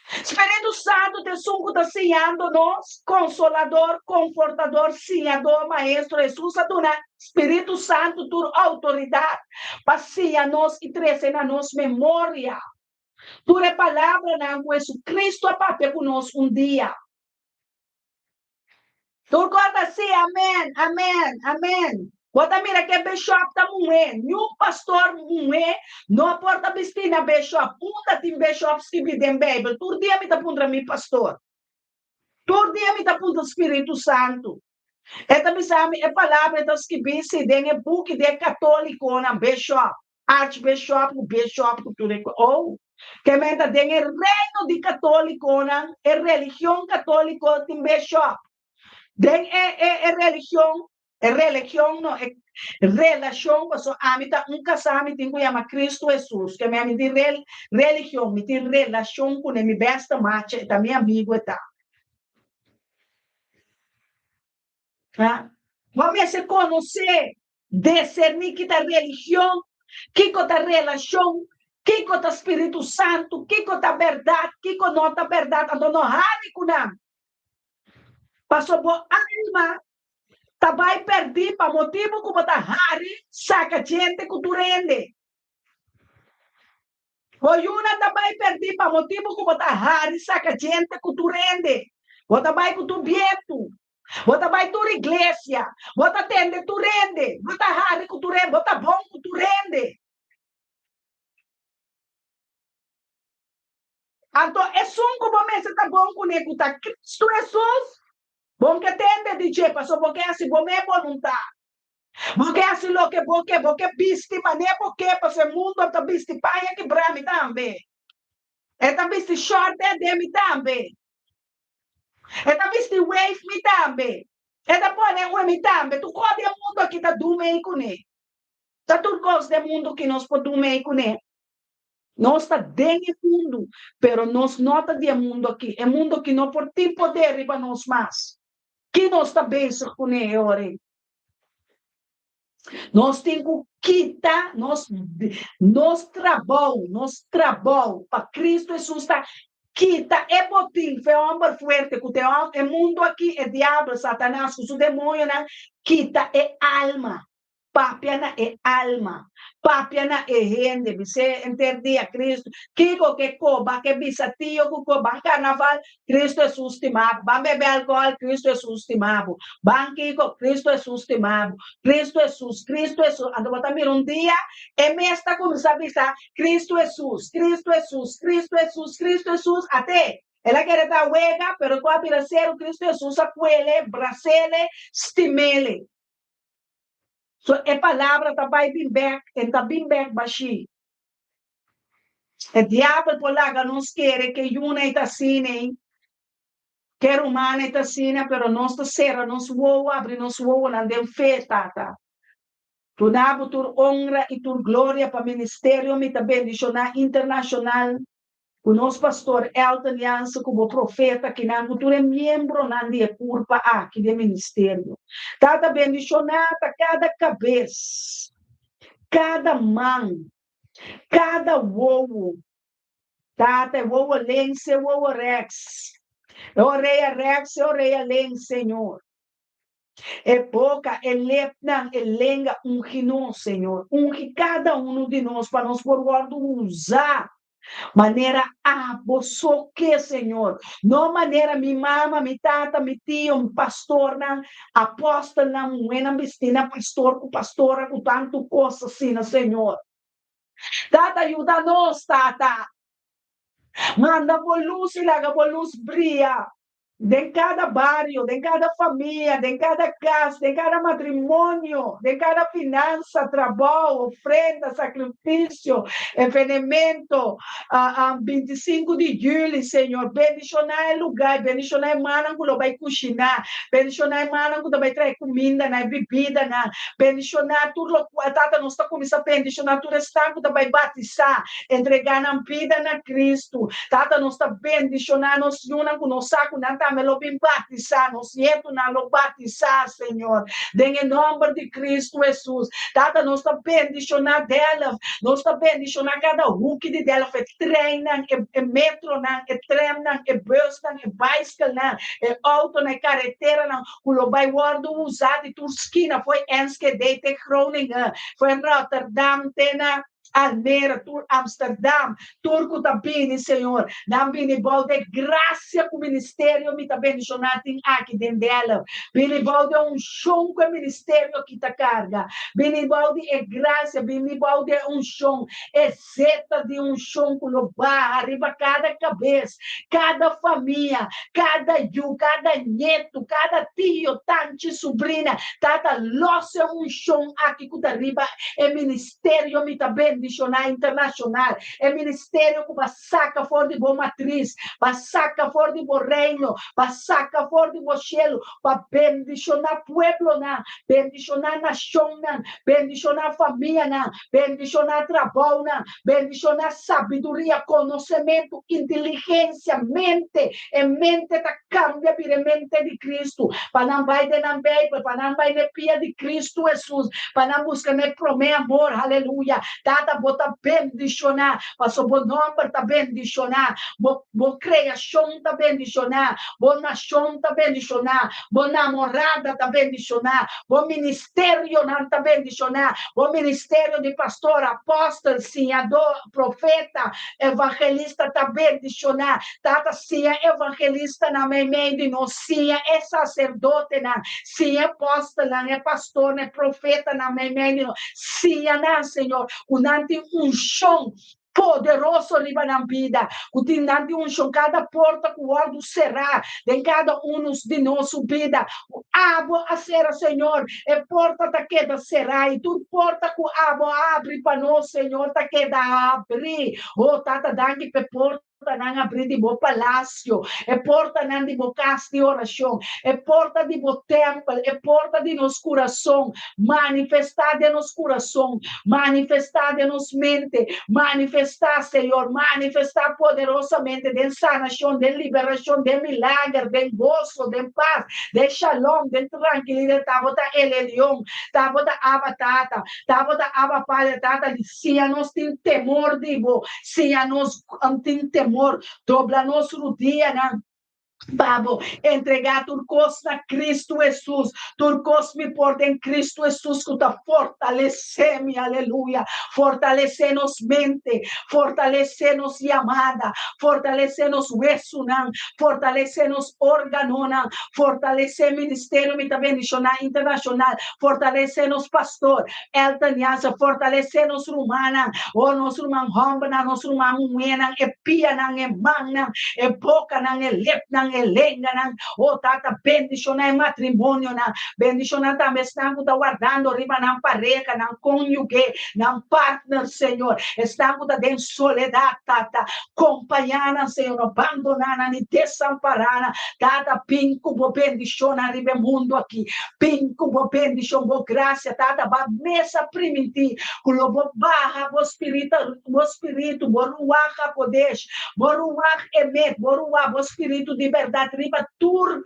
Spiritu Santu ta esun ku ta siñando nos, Konsolador, Konfortador, Siñador, Maestro. Hesus a duna Spiritu Santu tur outoridat pa siña nos i trese na nos memoria tur e palabranan ku Hesukristu a papia ku nos un dia. Tur kos ta si, amen, amen, amen. Bo ta mira ke bishop ta muhé. Niun pastor muhé no por ta bistí na bishop. Unda tin bishop skibí den Beibel? Tur dia mi ta puntra mi pastor. Tur dia mi ta puntra Spiritu Santu. E ta bisa mi e palabra e ta skibí si den e buki di e katólikonan, bishop. Archbishop ku bishop ku tur e ku oh ke men ta den e reino di katolikonan e religion katoliko tin bishop. Den e e e religion, e religion no, e relashon, paso ami ta un kasá mi tin ku yama Kristu Hesus, ke mi ami tin rel religion, mi tin relashon kuné, mi bèste machi, e ta mi amigu e ta. Ha? Bo mester konosé, deserní ki ta religion, kiko ta relashon, kiko ta Spiritu Santu, kiko ta bèrdat, kiko no ta bèrdat, anto no hari ku nan. Paso bo alma ta bai pèrdí pa motibu ku bo ta hari saka djente ku tur hende. Bo yunan ta bai pèrdí pa motibu ku bo ta hari saka djente ku tur hende. Bo ta bai ku tur bientu. Bo ta bai tur iglesia. Bo ta tende tur hende. Bo ta hari ku tur hende. Bo ta bon ku tur hende. Anto esun ku bo mester ta bon kuné, ku ta Kristu Hesus, bo ke tende di dje, pasobra bo ke hasi bo mes boluntat. Bo ke hasi loke bo ke, bo ke bisti manera bo ke, pasobra e mundu ta bisti paña kibrá mi tambe. E ta bisti shòrt den mi tambe. E ta bisti wave mi tambe. E ta pone ue mi tambe. Tur kos di e mundu aki ta duna ei kuné. Ta tur kos di e mundu ki nos por duna ei kuné. Nos ta den e mundu, pero nos no ta di e mundu aki. E mundu aki no por tin poder riba nos mas. Ki nos ta bezig kuné e ora ei? Nos tin ku kita nos nos trabou, nos trabou pa Kristu Hesus ta kita e botin fe hòmber fuerte ku ta e mundu aki, e diabel, Satanas ku su demoñonan, kita e alma. Papia na e alma, papia na e hende, bis'é henter dia, Cristo, kiko ke koba ke bisa tio ku ko ban karnaval, Cristo Hesus stima bo, ban bebe alkohòl, Cristo Hesus stima bo, ban kiko, Cristo Hesus stima bo, Cristo Hesus, Cristo Hesus, anto bo ta mira un dia e mes ta kuminsá bisa, Cristo Hesus, Cristo Hesus, Cristo Hesus, Cristo Hesus, at'é, el a kere ta wega, pero ku a bira seru, Cristo Hesus a kuel'e, bras'ele, stim'ele. So e palabra ta bai bin bek, e ta bin bek bashí. E diabel por laga nos kere ke yuna ei ta asina ei, ke ruman ei ta asina, pero nos ta sera nos wowo, abri nos wowonan den fe, Tata. Duna bo tur honra i tur gloria pa ministerio mi ta bendishoná internashonal. Ku nos pastor Elton Jansen ku bo profeta kinan ku tur e miembronan di e kurpa aki di e ministerio. Tata bendishoná ta kada kabes, kada man, kada wowo. Tata e wowo links e wowo rèks, e orea rèks e orea links Señor. E boka, e lepnan, e lenga, ungi nos, Señor. Ungi kada unu di nos pa nos por wòrdu usá manera abo so ke, Señor. No manera mi mama, mi tata, mi tio, mi pastornan, apòstelnan, muhénan bistí na pastor ku pastora ku tantu kos asina, Señor. Tata, yuda nos, Tata. Manda bo lus i laga bo lus bria. Den kada bario, den kada famia, den kada kas, den kada matrimonio, den kada finansa, trabou, ofrenda, sakrifisio, evenemento, 25 di juli, Señor, bendishoná e lugá, bendishoná e mannan ku lo bai kushiná, bendishoná e mannan ku ta bai trae kumindanan, e bibidanan, bendishoná tur lokual, Tata, nos ta kuminsá bendishoná tur esnan ku ta bai batisá, Entregá nan bida na Kristu. Tata, nos ta bendishoná nos yunan ku nos sa ku nan tambe lo bin batisá, nos nietunan lo batisá, Señor, den e nòmber di Kristu Hesus. Tata, nos ta bendishoná Delft, nos ta bendishoná kada huki di Delft, e treinnan, e metronan, e tramnan, e busnan, e baiskelnan, e outonan, e kareteranan ku lo bai wòrdu usá di tur skina, fo'i Enschede te Groningen, fo'i Rotterdam te na. Almere, tur Amsterdam, tur ku ta bini, Señor, nan bini bou de grasia ku ministerio mi ta bendishoná tin aki den Delft. Bini bou de unshon ku e ministerio aki ta karga. Bini bou di e grasia, bini bou di e unshon, e zeta di unshon ku lo baha riba kada kabes, kada famia, kada yu, kada ñetu, kada tio, tanchi, subrina. Tata, los e unshon aki ku ta riba e ministerio mi ta bendishoná. bendishoná Internashonal, e ministerio ku b'a saka for di bo matris, b'a saka for di bo reino, b'a saka for di bo shelu, pa bendishoná pueblonan, bendishoná nashonnan, bendishoná famianan, bendishoná trabounan, bendishoná sabiduria, konosementu, inteligensia, mente, e mente ta kambia bira e mente di Kristu, pa nan bai den nan Beibel, pa nan bai na e pia di Kristu Hesus, pa nan buska na e promé amor, haleluya. Tata, bo ta bendishoná, pasobra bo nòmber ta bendishoná, bo bo kreashon ta bendishoná, bo nashon ta bendishoná, bo namorada ta bendishoná, bo ministerionan ta bendishoná, bo ministerio di pastor, apòstel, siñadó, profeta, evangelista ta bendishoná. Tata, siña evangelistanan meimei di nos, siña e saserdotenan, siña e apòstelnan, e pastornan, e profetanan meimei di nos. Siña nan, Señor, ku nan tin unshon poderoso riba nan bida, ku tin nan tin unshon kada porta ku wòrdu será den kada unu di nos su bida, ku abo a sera, Señor, e porta ta keda será i tur porta ku abo a abri pa nos, Señor, ta keda abrí. Oh, Tata, danki pa e porta. Portanan abrí di bo palasio, e portanan di bo kas di orashon, e porta di bo tèmpel, e porta di nos kurason. Manifestá den nos kurason, manifestá den nos mente, manifestá, Señor, manifestá poderosamente den sanashon, den liberashon, den milager, den goso, den pas, den shalom, den trankilidat. Ta bo ta El Elyon, ta bo ta Abba Tata, ta bo ta Abba Padre, Tata di Siña nos tin temor di bo, siña nos tin temor, dobla nos rudianan pa bo, entregá tur kos na Kristu Hesus, tur kos mi por den Kristu Hesus ku ta fortalesé mi, aleluya, fortalesé nos mente, fortalesé nos yamada, fortalesé nos wesunan, fortalesé nos órganonan, fortalesé ministerio Mi Ta Bendishoná Internashonal, fortalesé nos pastor, Elton Jansen, fortalesé nos rumannan, oh nos ruman hòmbernan, nos ruman muhénan, e pianan, e mannan, e bokanan, e lepnan, e lenganan, oh Tata, bendishoná e matrimonionan, bendishoná tambe esnan ku ta wardando riba nan pareha, nan kónyuge, nan partner, Señor, esnan ku ta den soledat, Tata, kompañá nan, Señor, no bandoná nan ni desampará nan, Tata, bin ku bo bendishonnan riba e mundu aki, Bin ku bo bendishon, bo grasia, Tata, ba mes a primintí ku lo bo baha bo spirito, bo spiritu, bo ruach hakodesh, bo ruach emet, bo ruach, bo spiritu di bèrdat riba tur,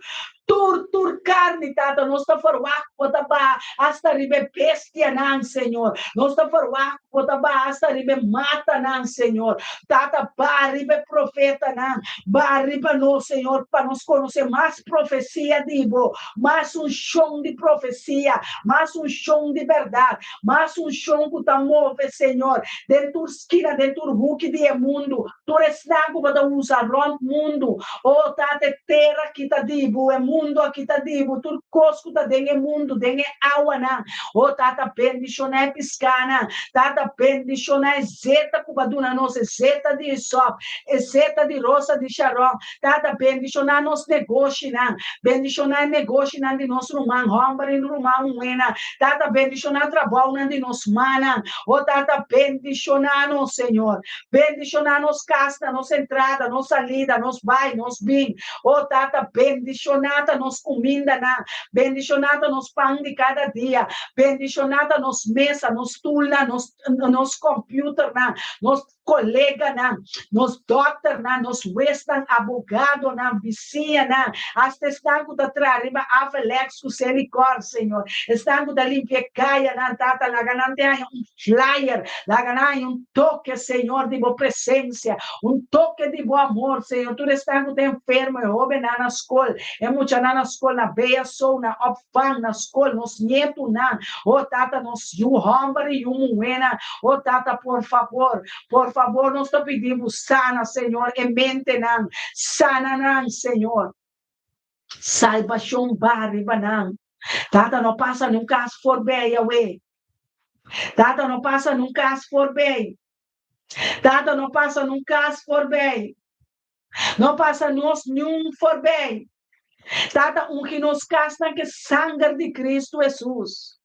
tur, tur karni, Tata. Nos ta ferwagt ku bo ta baha asta riba e bestianan, Señor. Nos ta ferwagt ku bo ta baha asta riba e matanan, Señor. Tata, baha riba e profetanan, baha riba nos, Señor, pa nos konosé mas profesia di bo, Mas unshon di profesia, mas unshon di bèrdat, mas unshon ku ta move, Señor, den tur skina, den tur huki di e mundu, tur esnan ku bo ta usa rònt mundu. O Tata, e tera aki ta di bo, e mundu aki ta di bo, tur kos ku ta den e mundu, den e awanan. O Tata, bendishoná e piskánan. Tata, bendishoná e zeta ku bo a duna nos, e zeta di isòp, e zeta di rosa di Sharon. Tata, bendishoná nos negoshinan. Bendishoná e negoshinan di nos ruman hòmber i ruman muhénan. Tata, bendishoná trabounan di nos mannan. O Tata, bendishoná nos, Señor. Bendishoná nos kasnan, nos entrada, nos salida, nos bai, nos bin. O Tata, bendishoná ta nos kumindanan. Bendishoná ta nos pan di kada dia. Bendishoná ta nos mesa, nos stulnan, nos, nos kòmpiuternan, nos Koleganan, nos dòkternan, nos huesnan, abogadonan, bisiñanan, asta esnan ku ta traha riba Avelex ku Selikor, Señor, esnan ku ta limpia e kayanan, Tata, laga nan te haña un flyer, laga nan haña un toke, Señor, di Bo presensia, un toke di Bo amor, Señor. Tur esnan ku ta enfermo, e hóbennan na skol, e muchanan na skol, na BSO, na opvang, na skol, nos nietunan, oh Tata, nos yu hòmber i yu muhénan, oh Tata, por fabor, por fabor nos ta pidi Bo sana, Señor, e mentenan, sana nan, Señor. Salbashon ba riba nan. Tata, no pasa nun kas forbei, Yahweh. Tata, no pasa nun kas forbei. Tata, no pasa nun kas forbei. No pasa nos niun forbei. Tata, ungi nos kasnan ku e sanger di Kristu Hesus.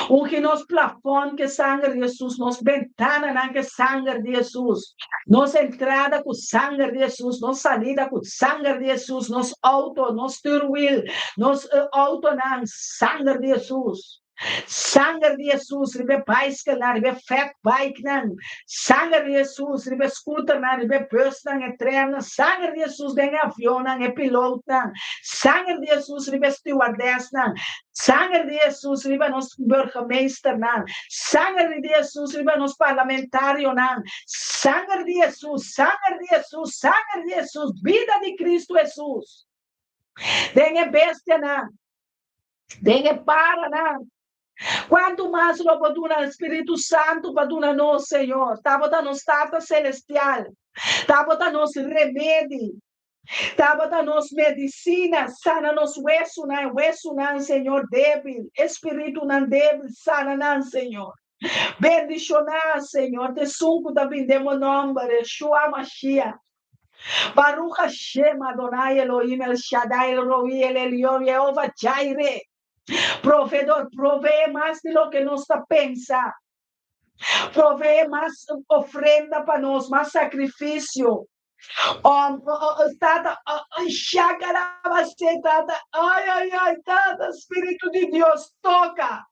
Ungi nos plafòn ku e sanger di Hesus, nos bentananan ku e sanger di Hesus, nos entrada ku sanger di Hesus, nos salida ku sanger di Hesus, nos outo, nos stuurwiel, nos outonan, sanger di Hesus. Sanger di Hesus riba e baiskelnan, riba e fatbikenan, sanger di Hesus riba e scooternan, riba e busnan, e treinnan, sanger di Hesus den e avionnan, e pilootnan, sanger di Hesus riba e stewardessnan, Sanger di Hesus riba nos burgemeesternan, sanger di Hesus riba nos parlamentarionan, sanger di Hesus, sanger di Hesus, sanger di Hesus, bida di Cristo Hesus den e bestianan, den e paranan. Cuantu mas lo bo duna Spiritu Santu pa duna nos, Señor? Tabata nos Tata Celestial, tabata nos remedi. Tabata nos medisina, sana nos wesunan, e wesunan, Señor, débil, e spiritunan débil, sana nan, Señor. Bendishoná, Señor, ta esun ku ta bin den bo nòmber, Yeshua Mashiach. Baruch Hashem Adonai Elohim El Shaddai El Roi El Elyon Jehovah Jireh. Proveedor, proveé mas di loke nos ta pensa. Proveé mas ofrenda pa nos, mas sakrifisio. Oh, oh, oh, tata, oh, oh, shakarabase, tata, ay, ay, ay, tata, Spiritu di Dios, toka.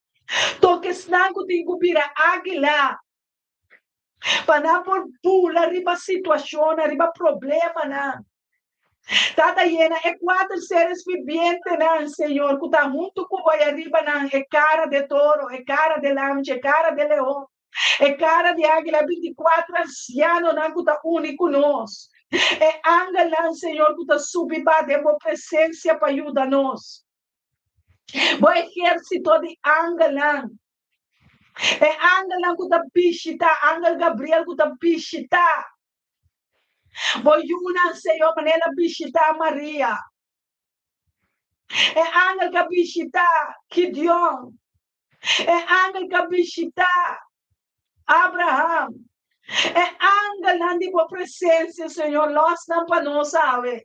Toka esnan ku tin ku bira águila. Pa nan por bula riba situashonnan, riba problemanan. Tata, yena e kuater seres vivientenan, Señor, ku ta huntu ku bo ei ariba nan, e kara de toro, e kara de lamchi, e kara de leon. E kara di águila, e bintikuater ansianonan ku ta uni ku nos, e angelnan, Señor, ku ta subi ba den bo presensia pa yuda nos. Bo ehérsito di angelnan, e angelnan ku ta bishitá, angel Gabriel ku ta bishitá bo yunan, Señor, manera el a bishitá Maria. E angel ku a bishitá Gideon, E angel ku a bishitá Abraham. E angelnan di bo presensia, Señor, lòs nan pa nos awe.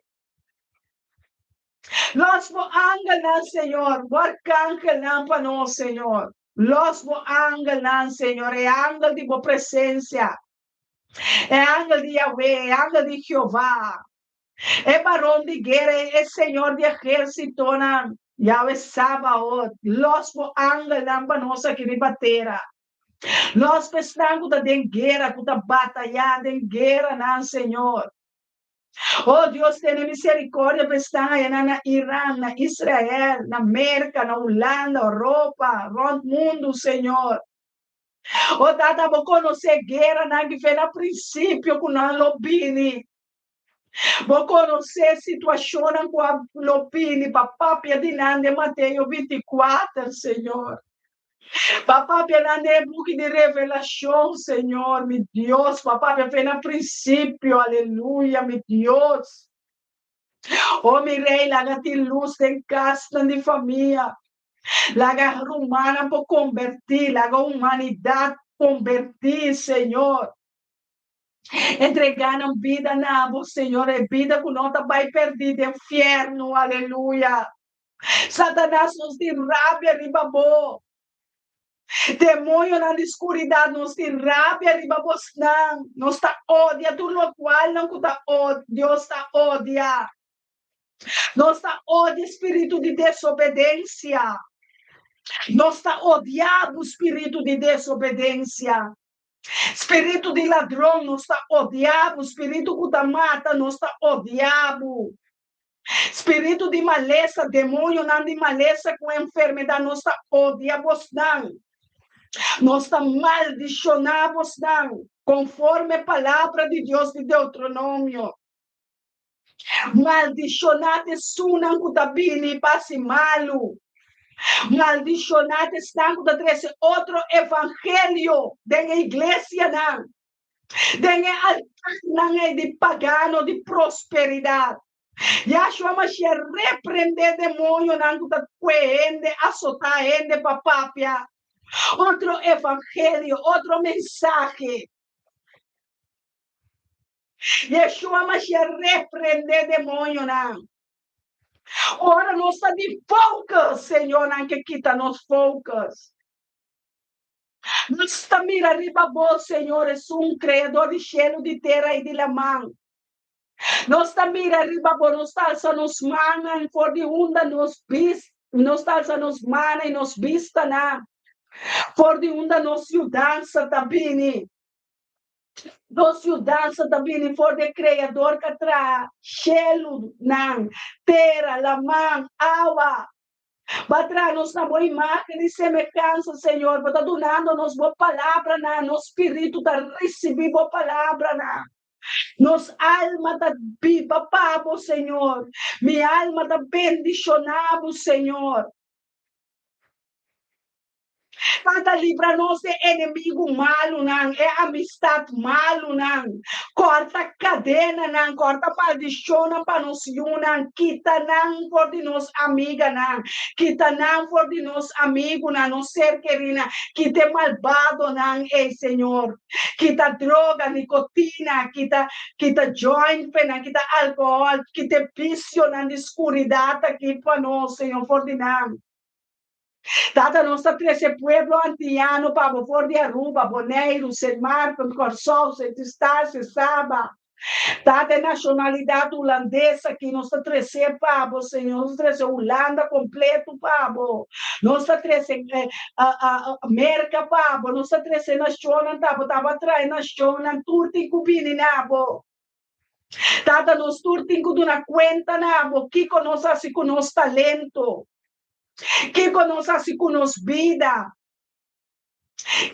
Lòs bo angelnan, Señor, bo arkangelnan pa nos, Señor. Lòs bo angelnan, Señor, e angel di bo presensia, e angel di Yahweh, e angel di Jehová. E baron di guera, e Señor di ehérsitonan, Yahweh Sabaot, lòs bo angelnan pa nos aki riba tera. Lòs pa esnan ku ta den guera, ku ta batayá den gueranan, Señor. O Dios, tene miserikòrdia pa esnan ayanan na Iran, na Israel, na Merka, na Hulanda, Oropa, rònt mundu, Señor. O Tata, bo konosé gueranan ki fe na prinsipio ku nan lo bini. Bo konosé situashonnan ku a lo bini pa papia di nan den Mateo 24, Señor. Pa papia nan den e buki di Revelashon, Señor, mi Dios, pa papia fe na prinsipio, aleluya, mi Dios. O mi Rei, laga tin lus den kasnan di famia. Laga rumannan por kombertí, laga humanidat kombertí, Señor. Entregá nan bida na bo, Señor, e bida ku no ta bai pèrdí den fièrnu. Aleluya. Satanas, nos tin rabia riba bo. Demoñonan di skuridat, nos tin rabia riba bosnan. Nos ta odia tur lokualnan ku ta Dios ta odia. Nos ta odia spiritu di desobedensia. Nos ta odia bo spiritu di desobedensia. Spiritu di ladron, nos ta odia bo. Spiritu ku ta mata, nos ta odia bo. Spiritu di malesa, demoñonan di malesa ku enfermedat, nos ta odia bosnan. Nos ta maldishoná bosnan, konforme palabra di Dios di Deuteronomio. Maldishoná ta esunnan ku ta bini pa hasi malu. Maldishoná ta esnan ku ta trese otro evangelio den e iglesianan, den e altarnan ei di pagano di prosperidat. Yahshua Mashiach reprendé demoñonan ku ta kue hende, asotá hende pa papia otro evangelio, otro mensahe. Yeshua Mashiach reprende demoñonan. Ora nos ta di focus, Señor, nan ke kita nos focus. Nos ta mira riba bo, Señor, esun Kreador di shelu, di tera i di laman. Nos ta mira riba bo, nos ta alsa nos mannan for di unda nos bis, nos ta alsa nos mannan i nos bistanan for di unda nos yudansa ta bini. Nos yudansa ta bini for di e Kreador ku a traha shelunan, tera, laman, awa. Bo a traha nos na bo imágen i semehansa, Señor. Bo ta dunando nos bo palabranan, nos spiritu ta risibí bo palabranan. Nos alma ta biba pa bo, Señor. Mi alma ta bendishoná bo, Señor. Tata, libra nos di e enemigu malunan, e amistat malunan. Kòrta kadenanan, kòrta maldishonnan pa nos yunan. Kita nan for di nos amiganan, kita nan for di nos amigunan, nos ser kerinan. Kita e malbadonan ei, Señor. Kita droga, nikotina, kita kita jointnan, kita alkohòl, kita e bisionan di skuridat aki pa nos, Señor, for di nan. Tata, nos ta trese pueblo antiano pa bo for di Aruba, Boneiru, Sint Maarten, Kòrsou, Sint Eustatius, Saba. Tata, e nashonalidat hulandes aki nos ta trese pa bo, Señor. Nos ta trese Hulanda kompleto pa bo. Nos ta trese Merka pa bo. Nos ta trese nashonnan ta bo. Ta bo a trae nashonnan tur tin ku bini na bo. Tata, nos tur tin ku duna kuenta na bo kiko nos hasi ku nos talento, kiko nos hasi ku nos bida,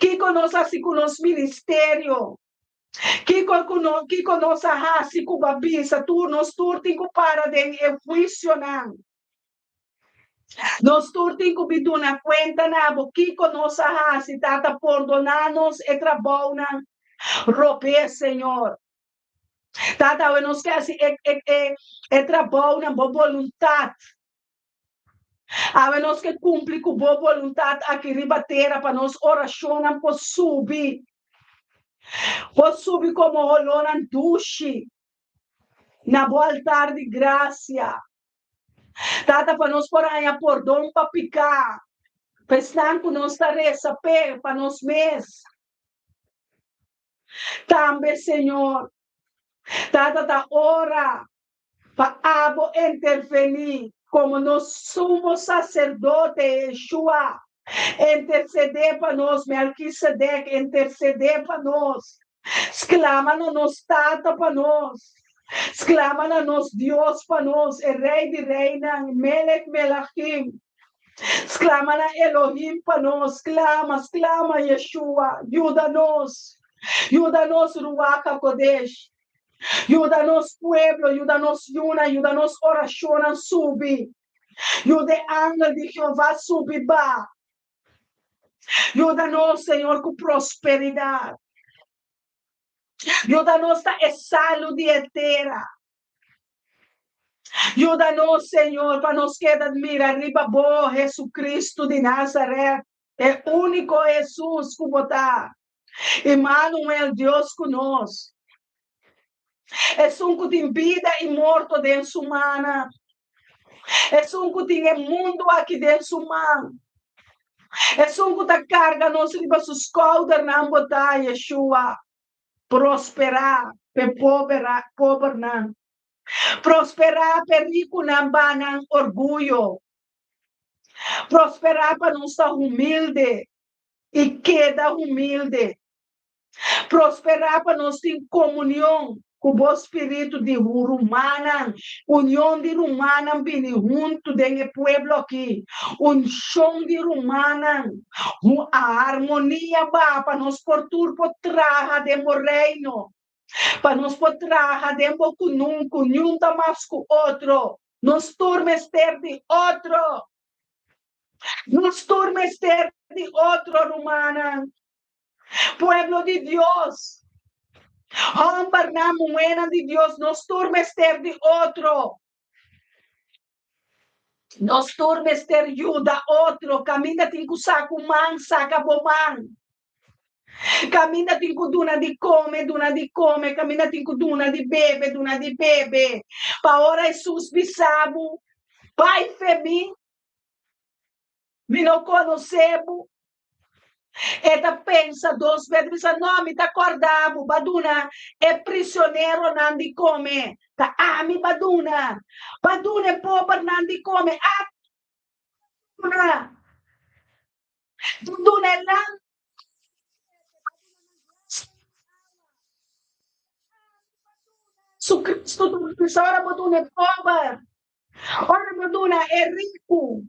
kiko nos hasi ku nos ministerio, kiko ku no kiko nos a hasi ku bo a bisa. Tur nos tur tin ku para den e huisionan. Nos tur tin ku bin duna kuenta na bo kiko nos a hasi. Tata, pordoná nos e trabounan robes, Señor. Tata, awe nos ke hasi e, e, e, e trabounan, bo boluntat. Awe nos ke kumpli ku bo boluntat aki riba tera pa nos orashonnan por subi, por subi komo holónan dushi na bo altar di grasia. Tata, pa nos por haña pordon pa piká, pa esnan ku nos ta resa p'e, pa nos mes. Tambe, Señor, Tata ta ora pa abo intervení komo nos Sumo Saserdote, Yeshua, intersedé pa nos, Melkisedek, intersedé pa nos, sklama na nos Tata pa nos, sklama na nos Dios pa nos, e Rei di Reinan, Melek Melachim. Sklama na Elohim pa nos, sklama, sklama Yeshua, yuda nos, yuda nos Ruach HaKodesh, yuda nos pueblo, yuda nos yunan, yuda nos orashonnan subi, yuda e angel di Jehová subi ba, yuda nos Señor ku prosperidat, yuda nos ta e salu di e tera. Yuda nos, Señor, pa nos keda mira riba Bo, Jesucristo di Nazaret, e único Jesus ku Bo ta. Emmanuel, Dios ku nos. Esun ku tin bida i morto den su mannan. Esun ku tin e mundu aki den su man. Esun ku ta karga nos riba su skoudernan, Bo ta, Yeshua. Prosperá p'e pobernan. Prosperá p'e rikunan ba nan orguyo. Prosperá pa nos ta humilde i keda humilde. Prosperá pa nos tin komunion ku bo spiritu di rumannan, union di rumannan bini huntu den e pueblo aki, unshon di rumannan, harmonia ba pa nos por tur por traha den bo reino, pa nos por traha den bo kununku, niun ta mas ku otro, nos tur mester di otro, nos tur mester di otro rumannan. Pueblo di Dios, hombernan, muhénan di Dios, nos tur mester di otro. Nos tur mester yuda otro. Kaminda tin ku saka un man, saka bo man. Kaminda tin ku duna di kome, duna di kome. Kaminda tin ku duna di bebe, duna di bebe. Pa ora Hesus bisa bo, Bai fe mi, mi no konosé bo. E ta pensa dos bes, bisa, No, mi ta kòrda bo, bo a duna e prisioneronan di kome, ta ami bo a duna, bo a duna e pobernan di kome, ami bo a duna, bo a duna e lam. Jesucristo ta bisa, Ora bo duna e pober, Ora bo duna e riku,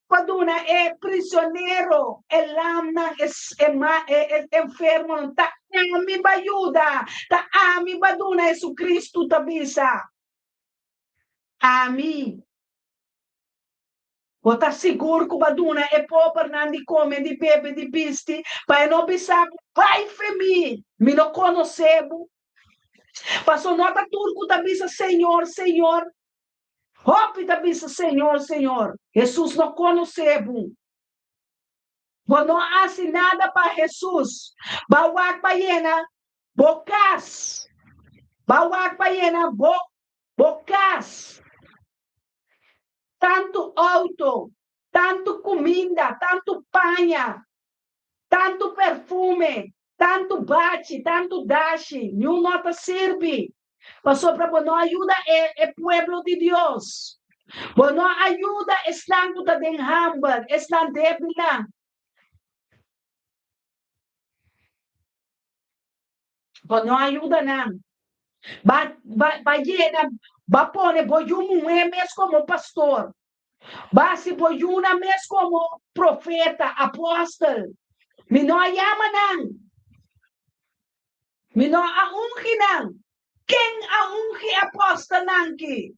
bo duna e prisionero, e lamnan, e e enfermonan, ta ami bo a yuda, ta ami bo a duna, Jesucristo ta bisa. Ami. Bo ta sigur ku bo a duna e pobernan di kome, di bebe, di bisti, pa e no bisa bo, Bai fe mi, mi no konosé bo? Paso no ta tur ku ta bisa, Señor, Señor. Hopi ta bisa, Señor, Señor. Hesus no konosé bo. Bo no a hasi nada pa Hesus. Ba wak pa yena bo kas. Ba wak pa yena bo bo kas. Tantu outo, tantu kuminda, tantu paña, Tantu perfume, tantu bachi, tantu dashi, niun no ta sirbi, pasobra bo no a yuda e e pueblo di Dios. Bo no a yuda esnan ku ta den hamber, esnan debilnan. Bo no a yuda nan. Ba ba ba yena, ba pone bo yu muhé mes komo pastor. Ba hasi bo yunan mes komo profeta, apòstel. Mi no a yama nan. Mi no a ungi nan. Ken a ungi e apòstelnan ki?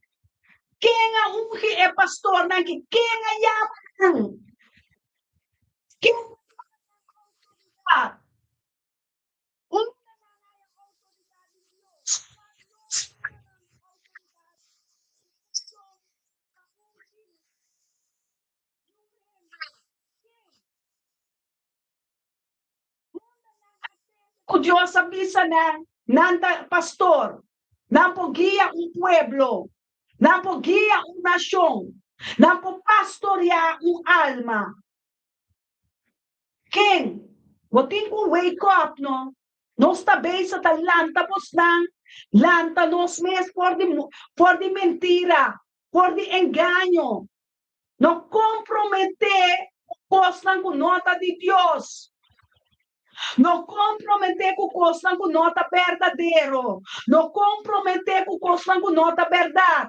Ken a ungi e pastornan ki? Ken a yama nan? Ken a duna nan outoridat? Un Ku Dios a bisa nan, nan ta pastor, nan por guia un pueblo, nan por guia un nashon, nan por pastoreá un alma. Ken? Bo tin ku wake up no. Nos ta bezig ta lanta bosnan, lanta nos mes for di for di mentira, for di engaño. No komprometé ku kosnan ku no ta di Dios. No komprometé ku kosnan ku no ta berdadero. No komprometé ku kosnan ku no ta bèrdat.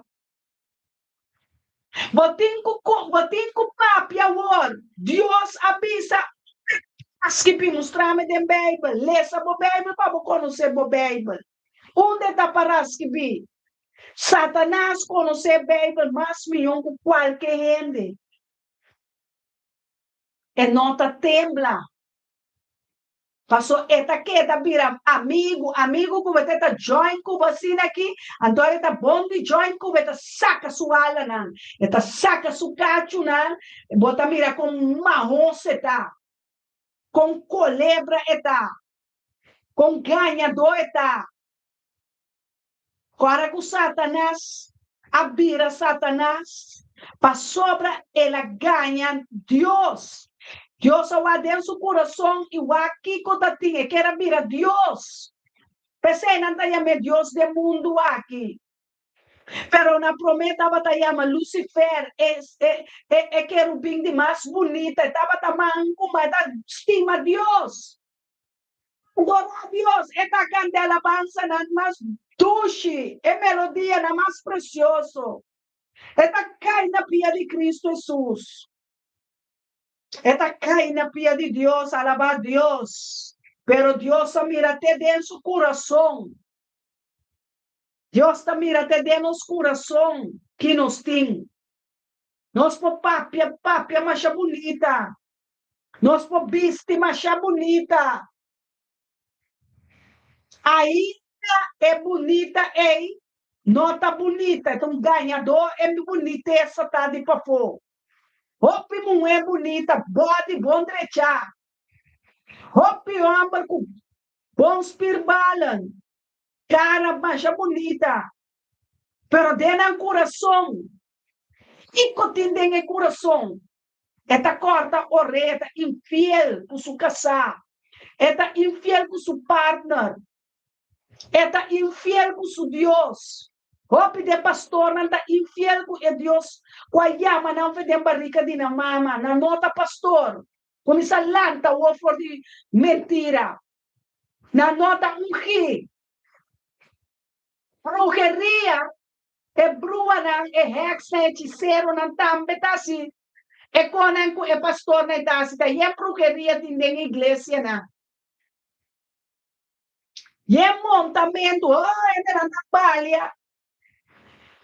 Bo tin ku bo tin ku papia awor. Dios a bisa skibi mustrami den Bijbel. Lesa bo Bijbel pa bo konosé bo Bijbel. Unda ta pará skibi? Satanas konosé Bijbel mas mihó ku kualke hende. E no ta tembla. Paso e ta keda bira amigu, amigu ku bo ta ta join ku bo asina aki, anto e ta bon di join ku bo, e ta saka su alanan, e ta saka su kachunan, bo ta mira kon mahos e ta, kon kolebra e ta, kon gañadó e ta. Ora ku Satanas a bira Satanas, pasobra el a gaña Dios. Dios a wak den su kurason i wak kiko ta tin, e kier a bira Dios. P'esei nan ta yam'é dios den mundu aki. Pero na promé tabata yama Lucifer, e e e kerubin di mas bunita, e tabata manku, ma e ta stima Dios. Adorá Dios, e ta kanta e alabansanan mas dushi, e melodianan mas presioso. E ta kai na pia di Cristo Hesus. E ta kai na pia di Dios, alabá Dios. Pero Dios a mira te den su kurason. Dios ta mira te den nos kurason ki nos tin. Nos por papia, papia masha bunita. Nos por bisti masha bunita. Ainda e bunita ei no ta bunita, e ta un gañadó, e bunitesa ta di pafó. Hopi muhé bunita, body bon drechá. Hopi hòmber ku bon spierballen, kara masha bunita, pero den nan kurason, kiko tin den e kurason? E ta kòrta orea, e ta infiel ku su kasá, e ta infiel ku su partner, e ta infiel ku su Dios. Hopi di e pastornan ta infiel ku e Dios ku a yama nan for den barika di nan mama. Nan no ta pastor. Kuminsá lanta awor for di mentira. Nan no ta ungí. Bruheria, e bruanan, e hèksnan, e hechiseronan tambe ta hasi e konan ku e pastornan ta hasi. Ta yen bruheria tin den iglesianan. Yen montamentu, oh, hendenan ta balia.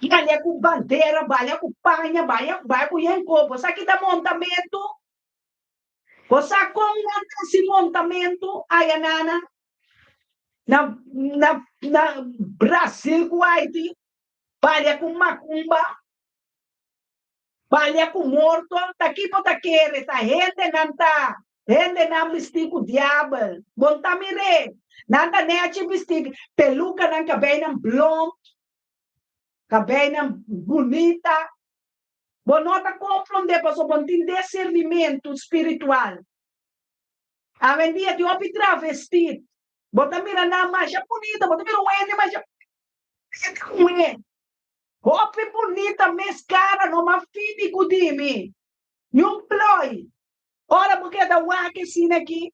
Balia ku bandera, balia ku paña, balia, balia ku yen kopo. Sa ki ta montamentu? Bo sa kon nan ta hasi montamentu ayanana na na na Brasil ku Haiti? Balia ku makumba, balia ku morto, ta ki bo ta kere? Ta hendenan ta, hendenan bistí ku diabel. Bo no ta mir'é? Nan ta nechi bistí, pelukanan, kabeinan blond, kabeinan bunita. Bo no ta komprondé pasobra bo no tin desernimentu spiritual. Awendia tin hopi travestit. Bo ta mira nan masha bunita, bo ta mira un hende masha muhé. Hopi bunita mes kara no mas fini ku di mi. Ni un ploi. Ora bo keda wak asina aki,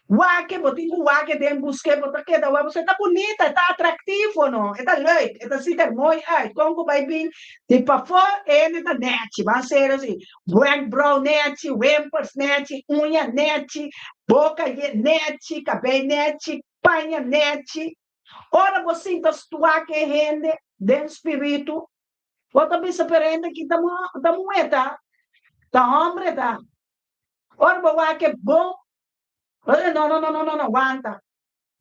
Wak bo tin ku wak den buske bo ta keda wak pasobra e ta bunita e ta atraktivo no e ta leuk e ta ziet er mooi uit kon ku bai bin di pafó e hende ta nechi ban serio si wenkbrauw nechi wimpers nechi uña nechi boka nechi kabei nechi paña nechi ora bo sinta stuak e hende den spiritu bo ta bisa pero e hende aki ta muhé ta ta hombre ta. Ora bo wak e bon, bo ta no, no, no, no, no, no, wanta.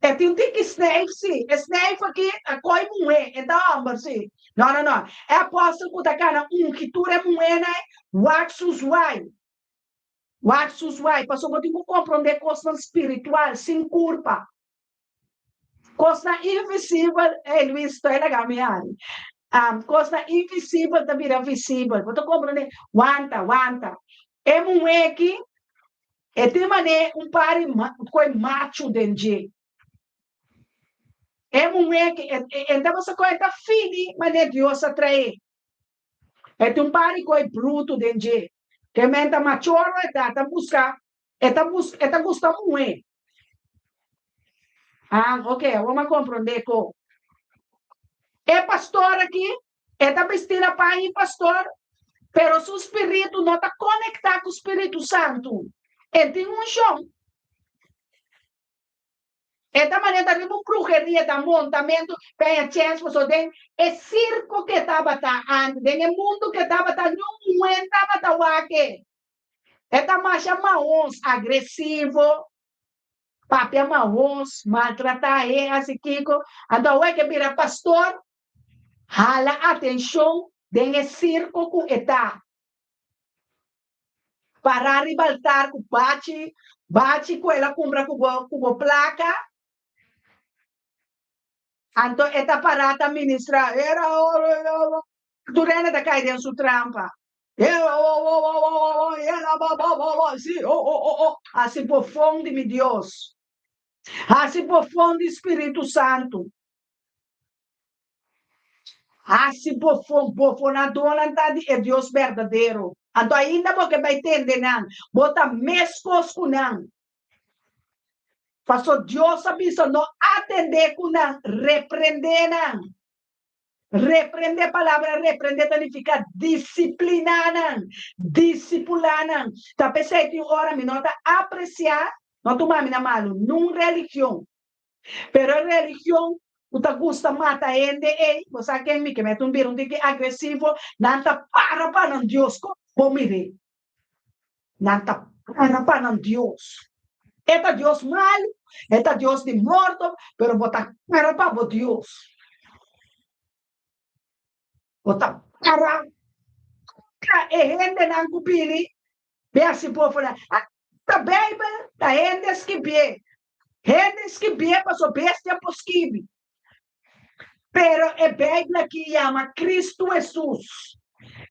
E tin un tiki snijf si, e snijf aki a koi muhé, e ta hòmber si. No, no, no, e apòstel ku ta kana ungi tur e muhénan wak su zwai, wak su zwai, pasobra bo tin ku komprondé kosnan spiritual sin kurpa. Kosnan invisibel, ey Luis, toi laga mi hari. Kosnan invisibel ta bira visibel. Bo ta komprondé? Wanta, wanta. E muhé aki, e tin manera un par di koi machu den dje. E muhé aki, e ta basa koi, e ta fini manera Dios a traé. E tin un par di koi brutu den dje. Ke men ta machorro e ta, ta buska E ta bus e ta gusta muhé. Ah, ok, awor m'a komprondé ko. E pastor aki, e ta bisti na paña di pastor, pero su spiritu no ta konektá ku Spiritu Santu. E tin unshon. E ta manera ta riba un bruheria, ta montamentu, peña chèns pasobra den e sirko ke tabata antes, den e mundu ke tabata, niun muhé tabata wak e. E ta masha mahos, agresivo, papia mahos, maltratá hende, hasi kiko. Anto awor e ke bira pastor, hala atenshon den e sirko ku e ta. Pará riba altar ku bachi, bachi ku el a kumpra ku bo, ku bo plaka. Anto e ta pará ta ministrá, Tur hende ta kai den su trampa. Hasi bofon di mi Dios. Hasi bofon di Spiritu Santu. Hasi bofon, bofonadónan ta di e Dios berdadero. Anto ainda bo ke bai tende nan, bo ta meskos ku nan. Pasobra Dios a bisa, no atendé ku nan, reprendé nan. Reprende, palabra reprende ta nifica disciplina nan, discipula nan. Ta p'esei tin ora mi no ta aprecia, no tuma mi na malu, nun religion. Pero e religion cu ta gusta mata hende ey, bo sa ken mi ke mete un bira un tiki agresivo, nan ta para pa nan Dios, con bo mire? Nan ta para pa nan Dios. E ta Dios malu, e ta Dios di morto, pero bo ta para pa bo Dios. Bo ta para kontra e hendenan ku bini bin hasi bofo nan. Ta Beibel ta hende skibié. Hende skibié pasobra bestia por skibi. Pero e Beibel aki yama Kristu Hesus.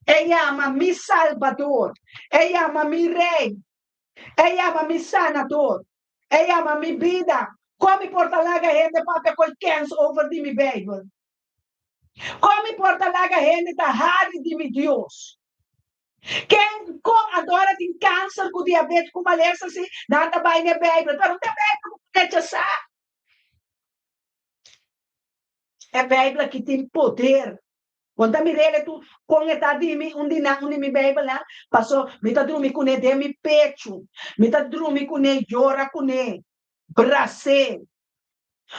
E yama mi Salbador. E yama mi Rei. E yama mi Sanador. E yama mi bida. Kon mi por ta laga hende papia koe kens over di mi Beibel? Kon mi por ta laga hende ta hari di mi Dios? Ken kon adora tin kanser ku diabet ku malesa si nan ta bai na e Beibel, pero no ta e Beibel ku bo rechasá. E Beibel aki tin poder. Bo ta mir'el tu kon e ta di mi un di nan, un di mi Beibelnan, paso mi ta drumi kuné den mi pechu, mi ta drumi kuné, yora kuné, bras'é,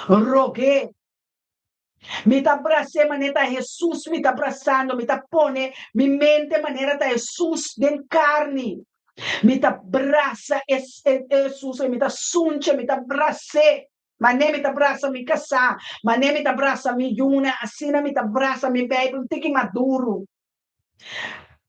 rog'é. Mi ta bras'é manera ta Hesus mi ta brasando, mi ta pone mi mente manera ta Hesus den karni. Mi ta brasa e Hesus, mi ta sunch'e, mi ta bras'é. Manera mi ta brasa mi kasá, manera mi ta brasa mi yunan, asina mi ta brasa mi Beibel un tiki mas duru.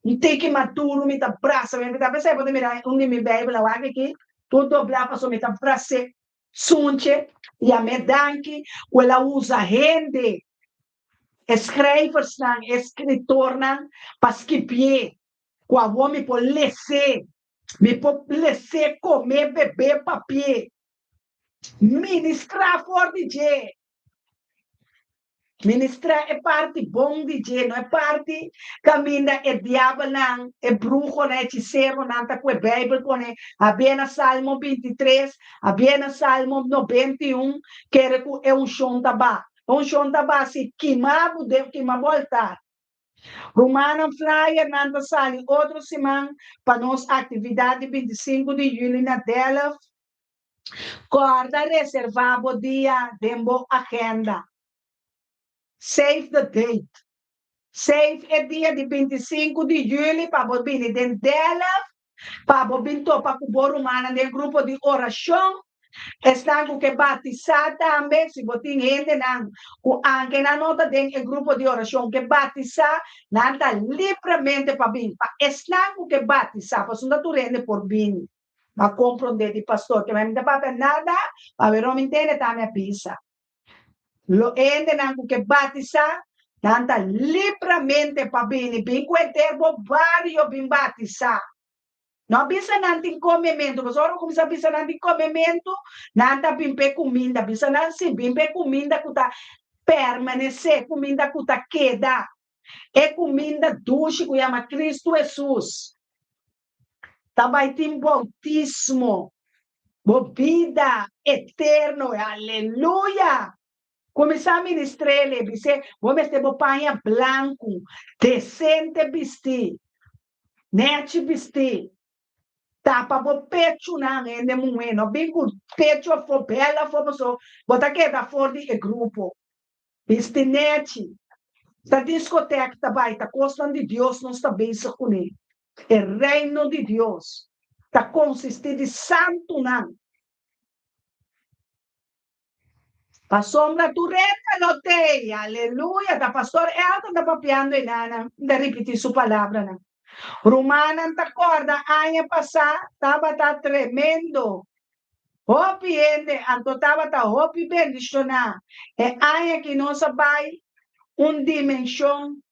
Un tiki mas duru mi ta brasa. Mi ta pensa bo ta mira un di mi Beibel awor aki, tur doblá pasobra mi ta bras'é sunche. Yam'é danki ku el a usa hende, e skrijversnan, e skritornan pa skibié, ku awor mi por les'é, mi por les'é, kom'é, beb'é, papi'é. Ministrá for di dje. Ministrá e parti bon di dje, no e parti kaminda e diabelnan, e bruhonan, e hechiseronan ta ku e Beibel pone. Habia na Salmo bintitres, habia na Salmo 91, kere ku e unshon ta ba. E unshon ta ba si kima bo den, kima bo altar. Rumannan flyernan ta sali otro siman pa nos aktividat di 25 di yüli na Delft. Kòrda reservá bo dia den bo agenda. Save the date. Save e dia di 25 di yüli pa bo bini den Delft pa bo bin topa ku bo rumannan den grupo di orashon. Esnan ku ke batisá tambe, si bo tin hendenan ku anke nan no ta den e grupo di orashon ke batisá, nan ta libremente pa bin. Pa esnan ku ke batisá, pasobra no ta tur hende por bini. M'a komprondé di pastor ke mi ta papia nada, ma wero mi ntende ta mi a bisa. Lo hendenan ku ke batisá, nan ta libramente pa bini, bin ku henter bo bario bin batisá. No bisa nan tin komementu, pasobra ora bo kuminsá bisa nan tin komementu, nan ta bin p'e kuminda. Bisa nan si, bin p'e kuminda ku ta permanesé, kuminda ku ta keda, e kuminda dushi ku yama Kristu Hesus. Ta bai tin boutismo, bo bida eterno, aleluya! Kuminsá ministr'el, bis'é, bo mester bo paña blanku, desente bistí, nèchi bistí, tapa bo pechunan, hende muhé, no bin ku pechu afó, bèl afó, pasobra bo ta keda for di e grupo. Bisti nechi. Ta diskotek ta bai, ta kosnan di Dios nos ta bezig kuné. E Reino di Dios ta konsistí di santunan. Pasobra tur hende lo tei. Aleluya! Ta Pastor Elton ta papiando enanan, mi ta ripití su palabranan. Rumannan ta kòrda aña pasá tabata tremendo. Hopi hende anto tabata hopi bendishoná. E aña aki nos a bai un dimenshon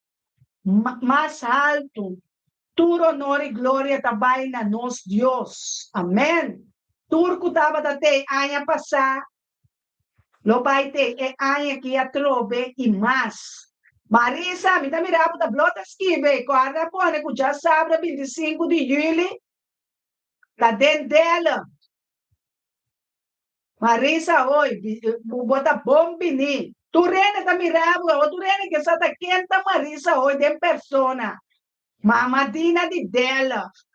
mas haltu. Tur honor i gloria ta bai na nos Dios. Amèn! Tur ku tabata te e aña pasá lo bai te e aña aki atrobe i mas. Marisa, mi ta mira bo ta blot a skibi. Kòrda pone ku djasabra 25 di yüli Ta den dele. Marisa, Oi, bo ta bon bini. Tur hende ta mira bo, awor tur hende ke sa ta ken ta Marisa Hoi den persona. Mama Dina di Delft.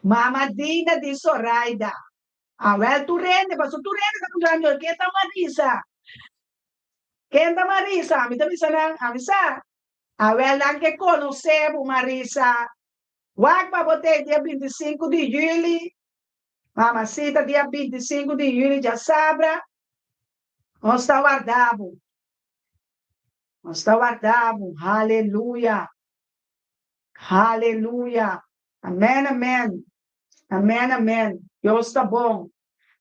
Mama Dina di Soraida. Awel tur hende, pasobra tur hende ta puntrando ken ta Marisa. Ken ta Marisa? Ami ta bisa nan, ami sa. Awel nan ke konosé bo Marisa. Wak pa bo te dia 25 di yüli. Mamacita dia 25 di yüli djasabra. Nos ta warda bo. Nos ta warda bo. Haleluya. Haleluya. Amen, amen. Amen, amen. Dios ta bon.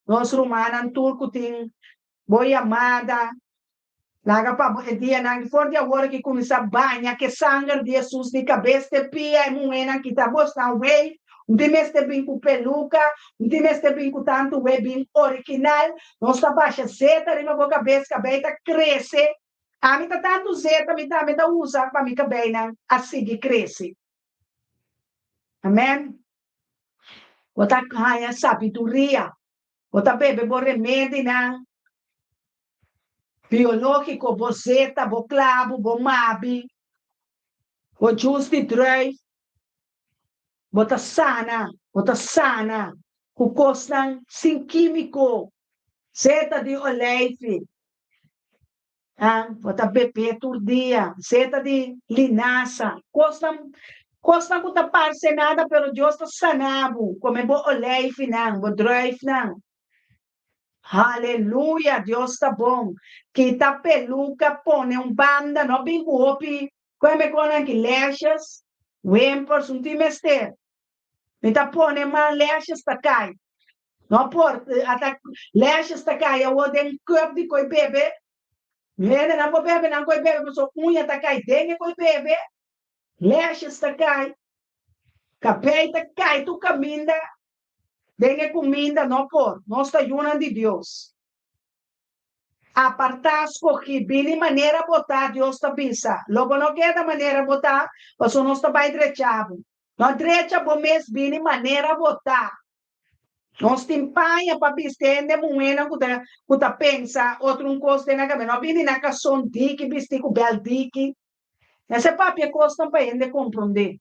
Nos rumannan tur ku tin bo yamada. Laga pa bo e dianan ki for di awor ki kuminsá baña ku e sanger di Hesus di kabes te pia e muhénan kita bosnan wei, un tin mester bin ku peluka, un tin mester bin ku tantu wei bin original, nos ta basha zeta riba bo kabes, kabei ta krese, ami ta tantu zeta mi tambe ta usa pa mi kabeinan a sigui krese. Amen. Bo ta haña sabiduria, bo ta bebe bo remedinan biológiko, bo zeta, bo klabu, bo mabi, bo jus di druif, bo ta sana, bo ta sana ku kosnan sin kímiko, zeta di oleifi, ah, bo ta bebé tur dia, zeta di linasa, kosnan, kosnan ku ta parse nada pero Dios ta sana bo, kome bo oleifinan, bo druifnan. Haleluya Dios ta bon. Kita peluca pone un banda no bin cu hopi cueme con nan ki lashes wimpers un tin mester mi ta pone man lashes ta cay no por ata lashes ta cay awor den cup di coy bebe hende nan por bebe nan coy bebe pasobra uña ta cay den e coy bebe lashes ta cay cabey ta cay tur caminda Den e kuminda no por, nos ta yunan di Dios. Apartá, skohí, bini manera bo ta, Dios ta bisa. Lo bo no keda manera bo ta, pasobra nos ta bai drecha bo. No drecha bo mes, bini manera bo ta. Nos tin paña pa bisti hende muhénan ku ta ku ta pensa otro un kos den nan kabes. No bini na kason diki bistí ku bèlt diki. Mester papia kosnan pa hende komprondé.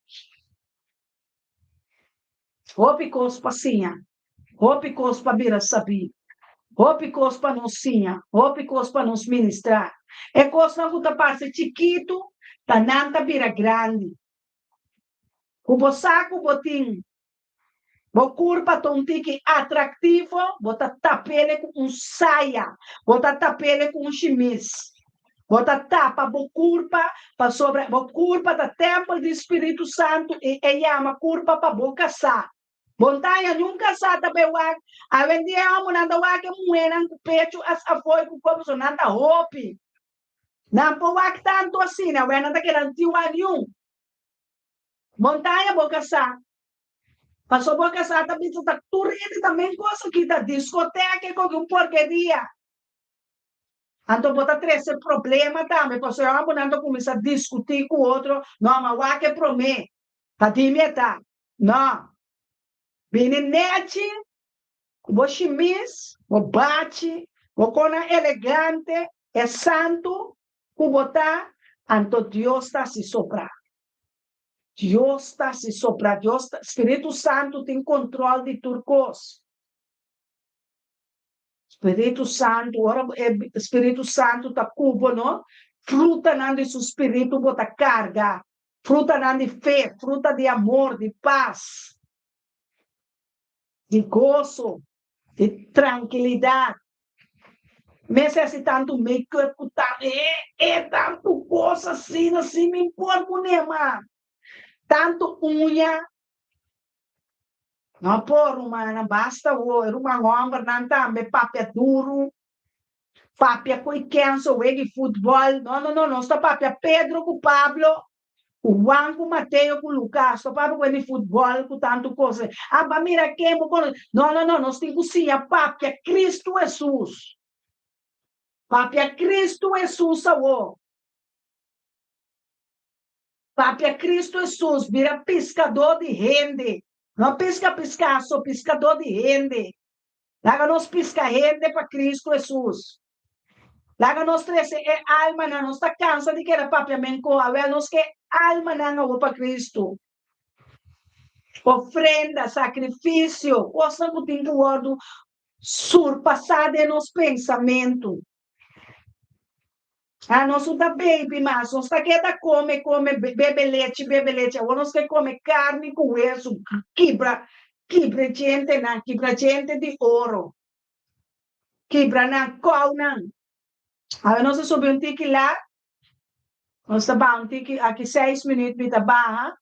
Hopi kos pa siña, hopi kos pa bira sabí, hopi kos pa nos siña, hopi kos pa nos ministrá. E kosnan ku ta parse chikitu, ta nan ta bira grandi. Ku bo sa ku bo tin Bo kurpa ta un tiki atraktivo, bo ta tap'ele ku un saya, bo ta tap'ele ku un shimis. Bo ta tapa bo kurpa pasobra bo kurpa ta tèmpel di Spiritu Santu i e yama kurpa pa bo kasá. Bo no ta haña niun kasá ta bai wak. Awendia e hòmbernan ta wak e muhénan ku pechu as afó i ku kurpa pasobra nan ta hopi. Nan por wak tantu asina, wè nan ta keda no tin wak niun. Montaña bo kasá. Paso bo kasá ta bisa ta tur hende ta men kos aki ta diskoteka i koke un porkeria. Anto bo ta trese problema tambe paso e hòmbernan ta kuminsá diskutí ku otro, no ma wak e promé, ta di mi e ta. No. Bini nèchi ku bo shimis, bo bachi, bo konan elegante, e santu ku bo ta, anto Dios ta hasi sobrá. Dios ta hasi sobrá. Dios ta, Spiritu Santu tin control di tur cos. Spiritu Santu, ora e Spiritu Santu ta cu bo, no? Frutanan di su Spiritu bo ta carga. Frutanan di fe, fruta di amor, di pas, di goso, di trankilidat. Mester hasi tantu make-up ku ta e e tantu kos asina si mi por pone ma tantu uña. No por rumannan basta awor e ruman hòmbernan tambe papia duru papia ku e kenso wega di futbòl no no no nos ta papia Pedro ku Pablo. Ku Juan ku Mateo ku Lukas ta papia ku e di futbòl ku tantu kos. Ah ba mira ken bo konosé. No no no nos tin ku siña papia Kristu Hesus. Papia Kristu Hesus awor. Papia Kristu Hesus bira piskadó di hende. No piska piská so piskadó di hende. Laga nos piska hende pa Kristu Hesus. Laga nos trese e almanan. Nos ta kansa di keda papia menko. Awel nos ke almanan awor pa Kristu. Ofrenda, sakrifisio, kosnan ku tin ku wòrdu surpasá den nos pensamentu. Ah, nos no ta baby mas, nos ta keda kome, kome, bebe lechi, bebe lechi. Awor nos ke kome karni ku wesu, kibra, kibra djentenan, kibra djente di oro, kibra nan kounan. Awe nos a subi un tiki lat, nos ta baha un tiki, aki seis minüt mi ta baha.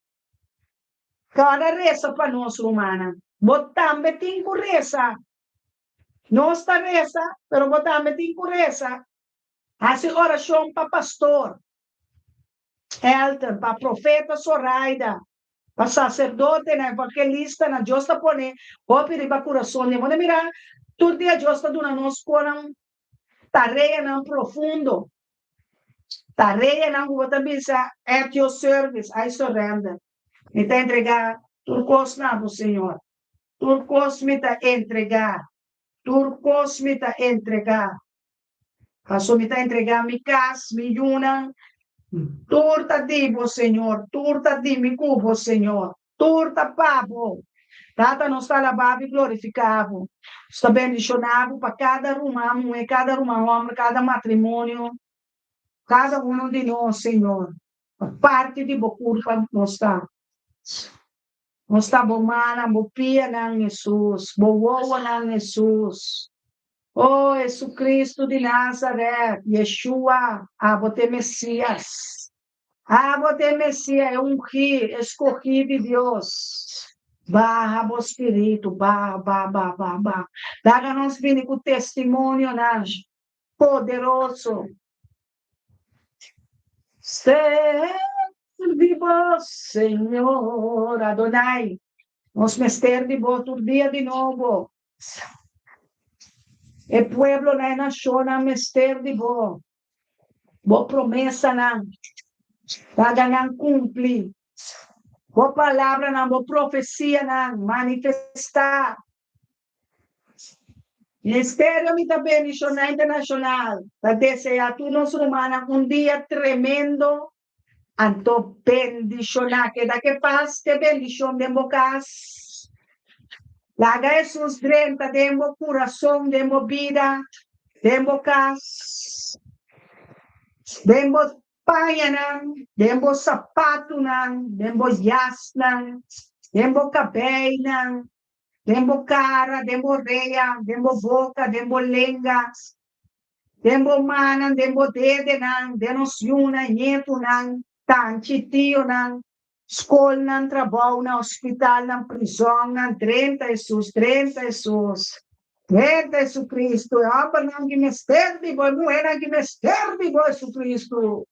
Kòrda resa pa nos, rumannan. Bo tambe tin ku resa. Nos ta resa, pero bo tambe tin ku resa. Hasi orashon pa pastor Elton, pa profeta Soraida, pa saserdotenan, evangelistanan. Dios ta pone hopi riba kurason di bo. Bo ta mira, tur dia Dios ta duna nos konan tareanan profundo. Tareanan ku bo ta bisa, At your service, I surrender. Mi ta entregá tur kos na bo, Señor. Tur kos mi ta entregá. Tur kos mi ta entregá. Paso mi ta entregá mi kas, mi yunan. Tur ta di bo, Señor. Tur ta di mi ku bo, Señor. Tur ta pa bo. Tata, nos ta alabá bo i glorifiká bo. Nos ta bendishoná bo pa kada ruman muhé, kada ruman hòmber, kada matrimonio, kada unu di nos, Señor. Pa parti di bo kurpa nos ta. Nos ta bo mannan, bo pianan, Hesus, bo wowonan, Hesus. O Hesucristo di Nazaret, Yeshua, abo ta e Mesias. Abo ta e Mesias, e ungí, e skohí di Dios. Baha bo spiritu, baha, baha, baha, baha, baha. Laga nos bini ku testimonionan poderoso. Servi bo, Señor Adonai. Nos mester di bo tur dia di nobo. E pueblonan, e nashonnan mester di bo. Bo promesanan, laga nan kumpli. Bo palabranan, bo profesianan manifestá. Ministerio Mi Ta Bendishoná Internashonal ta deseá tur nos rumannan un dia tremendo anto bendishoná. Keda ke pas ke bendishon den bo kas. Laga Hesus drenta den bo kurason, den bo bida, den bo kas, den bo pañanan, den bo sapatunan, den bo yasnan, den bo kabeinan, Den bo kara, den bo rea, den bo boka, den bo lenga, den bo mannan, den bo dedenan, den nos yunan, ñetunan, tanchi, tionan, skolnan, trabounan, hospitalnan, prizònnan, drenta Hesus, drenta Hesus, drenta Jesucristo, e hòmbernan ki mester di bo, e muhénan ki mester di bo, Jesucristo,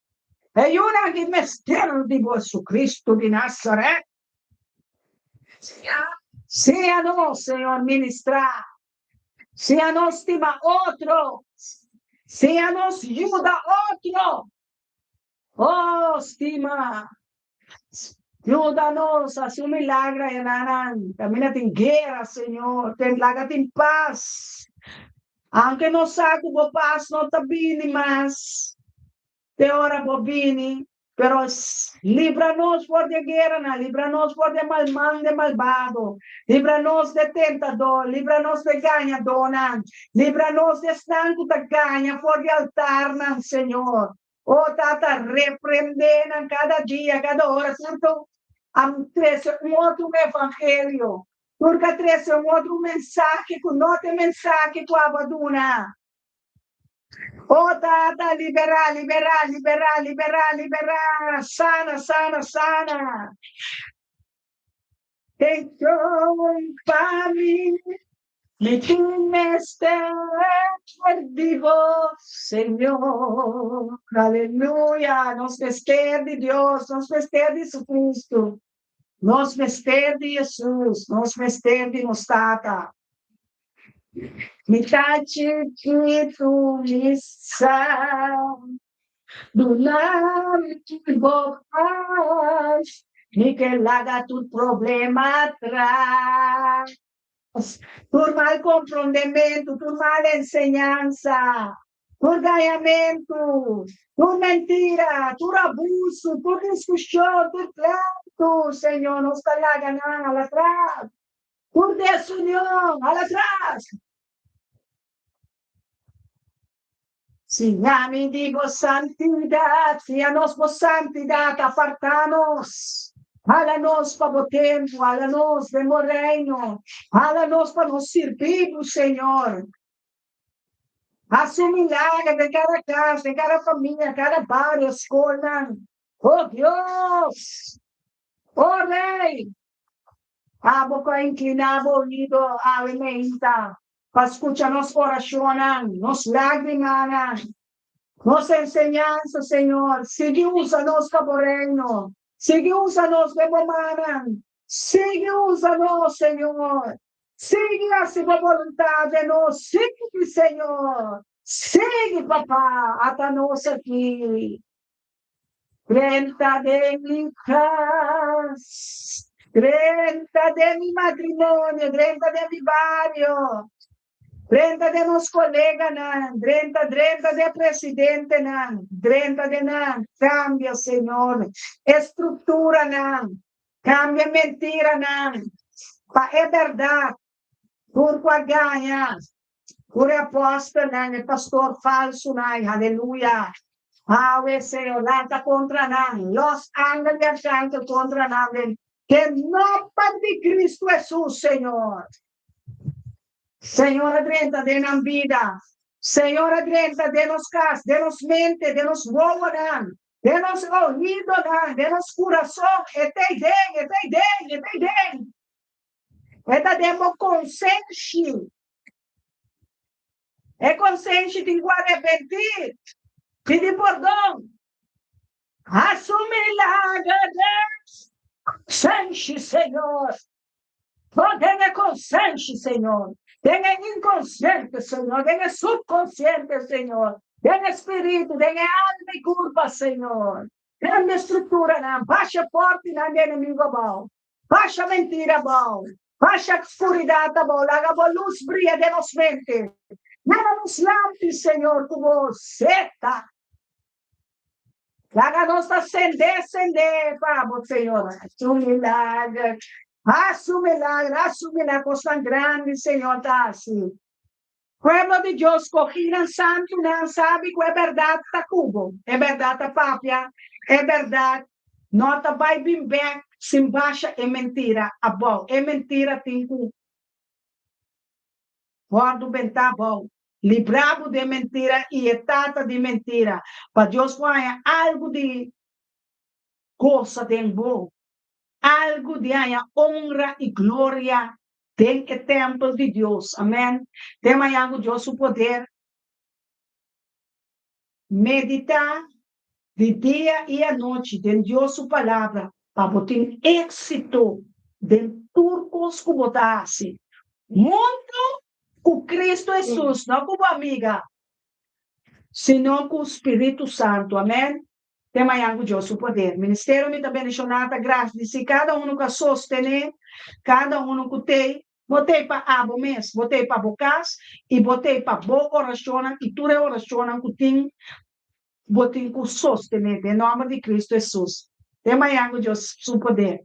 e yunan ki mester di bo, Jesucristo di Nazaret. Sea nos, Señor, ministrá. Sea nos stima otro. Sea nos yuda otro. Oh, stima. Yuda nos, hasi un milagro ayanan. Kaminda tin guera, Señor. Ten laga tin pas. Aunke nos sa ku bo pas no ta bini mas. Te ora bo bini, pero libra nos for di e gueranan, libra nos for di e malman, di e malbado, libra nos di e tentador, libra nos di e gañadónan, libra nos di esnan ku ta gaña for di altarnan, Señor. O Tata, reprendé nan kada dia, kada ora, tur ku a trese un otro evangelio, tur ku a trese un otro mensahe ku no ta e mensahe ku abo a duna. O Tata, liberá, liberá, liberá, liberá, liberá, sana, sana, sana. Tenshon pa mi, mi tin mester di bo, Señor. Aleluya, nos mester di Dios, nos mester di Jesucristo, nos mester di Jesus, nos mester di nos Tata. Mi ta chikitu mi sa Duna mi bo pas Mi ke laga tur problema atras Tur mal komprondementu tur mal enseñansa Tur gañamentu tur mentira tur abusu tur diskushon tur plentu Señor nos ta laga nan alatras. Tur desunion, hala atras! Siña mi di bo santidat, siña nos bo santidat, apartá nos, hala nos pa bo tempu, hala nos den bo reino, hala nos pa nos sirbi bo, Señor. Hasi un milager den kada kas, den kada famia, kada bario, skolnan. O Dios! O Rei! Abo ku a inkliná bo oido awe meinta pa skucha nos orashonnan, nos lágrimanan. Nos enseñansa, Señor. Sigui usa nos pa bo reino. Sigui usa nos den bo mannan. Sigui usa nos, Señor. Sigui hasi bo boluntat den nos. Sigui, Señor. Sigui, Papa. Ata nos aki. Drenta den mi kas. Drenta den mi matrimonio. Drenta den mi bario. Drenta den nos koleganan. Drenta, drenta den presidentenan. Drenta den nan. Kambia, Señor, e strukturanan. Kambia mentiranan pa e bèrdat. Tur ku a gaña, tur e apòstelnan, e pastor falsunan, aleluya. Awe, Señor, lanta kontra nan, lòs angel di arkangel kontra nan den e nòmber di Kristu Hesus, Señor. Señor a drenta den nan bida. Señor a drenta den nos kas, den nos mente, den nos wowonan, den nos oídonan, den nos kurason. E ta ei den, e ta ei den, e ta ei den. E ta den bo konsenshi. E konsenshi tin ku arepentí, pidi pordon. Hasi un milager den konsenshi, Señor. No den e konsenshi, Señor. Den e inkonsiente, Señor. Den e supkonsiente, Señor. Den e spiritu, den e alma i kurpa, Señor. Kambia strukturanan, basha pòrtinan di enemigu abou. Basha mentira abou, basha skuridat abou, laga bo lus bria den nos mente. Laga nos lampi, Señor, ku bo seta. Laga nos ta sendé, sendé pa bo, Señor. Hasi un milager, hasi un milager, hasi un milager. Kosnan grandi, Señor, ta hasi. Pueblo di Dios, skohínan, santunan, sabi ku e bèrdat ta ku bo. E bèrdat ta papia, e bèrdat no ta bai bin bèk sin basha e mentira abou. E mentira tin ku wòrdu bentá abou. Librá bo di e mentira i e tata di mentira, pa Dios por haña algu di gosa den bo, algu di haña onra i gloria den e tèmpel di Dios. Amèn. Den mañan ku Dios su poder, meditá di dia i anochi den Dios su Palabra pa bo tin éksito den tur kos ku bo ta hasi. Huntu ku Kristu Hesus, no ku bo amiga, sino ku Spiritu Santu. Amèn. Den mañan ku Dios su poder. Ministerio mi ta bendishoná ta gradisí kada unu ku a sostené, kada unu ku t'ei. Bo t'ei pa abo mes, bo t'ei pa bo kas i bo t'ei pa bo orashonnan i tur e orashonnan ku tin bo tin ku sostené den nòmber di Kristu Hesus. Den mañan ku Dios su poder.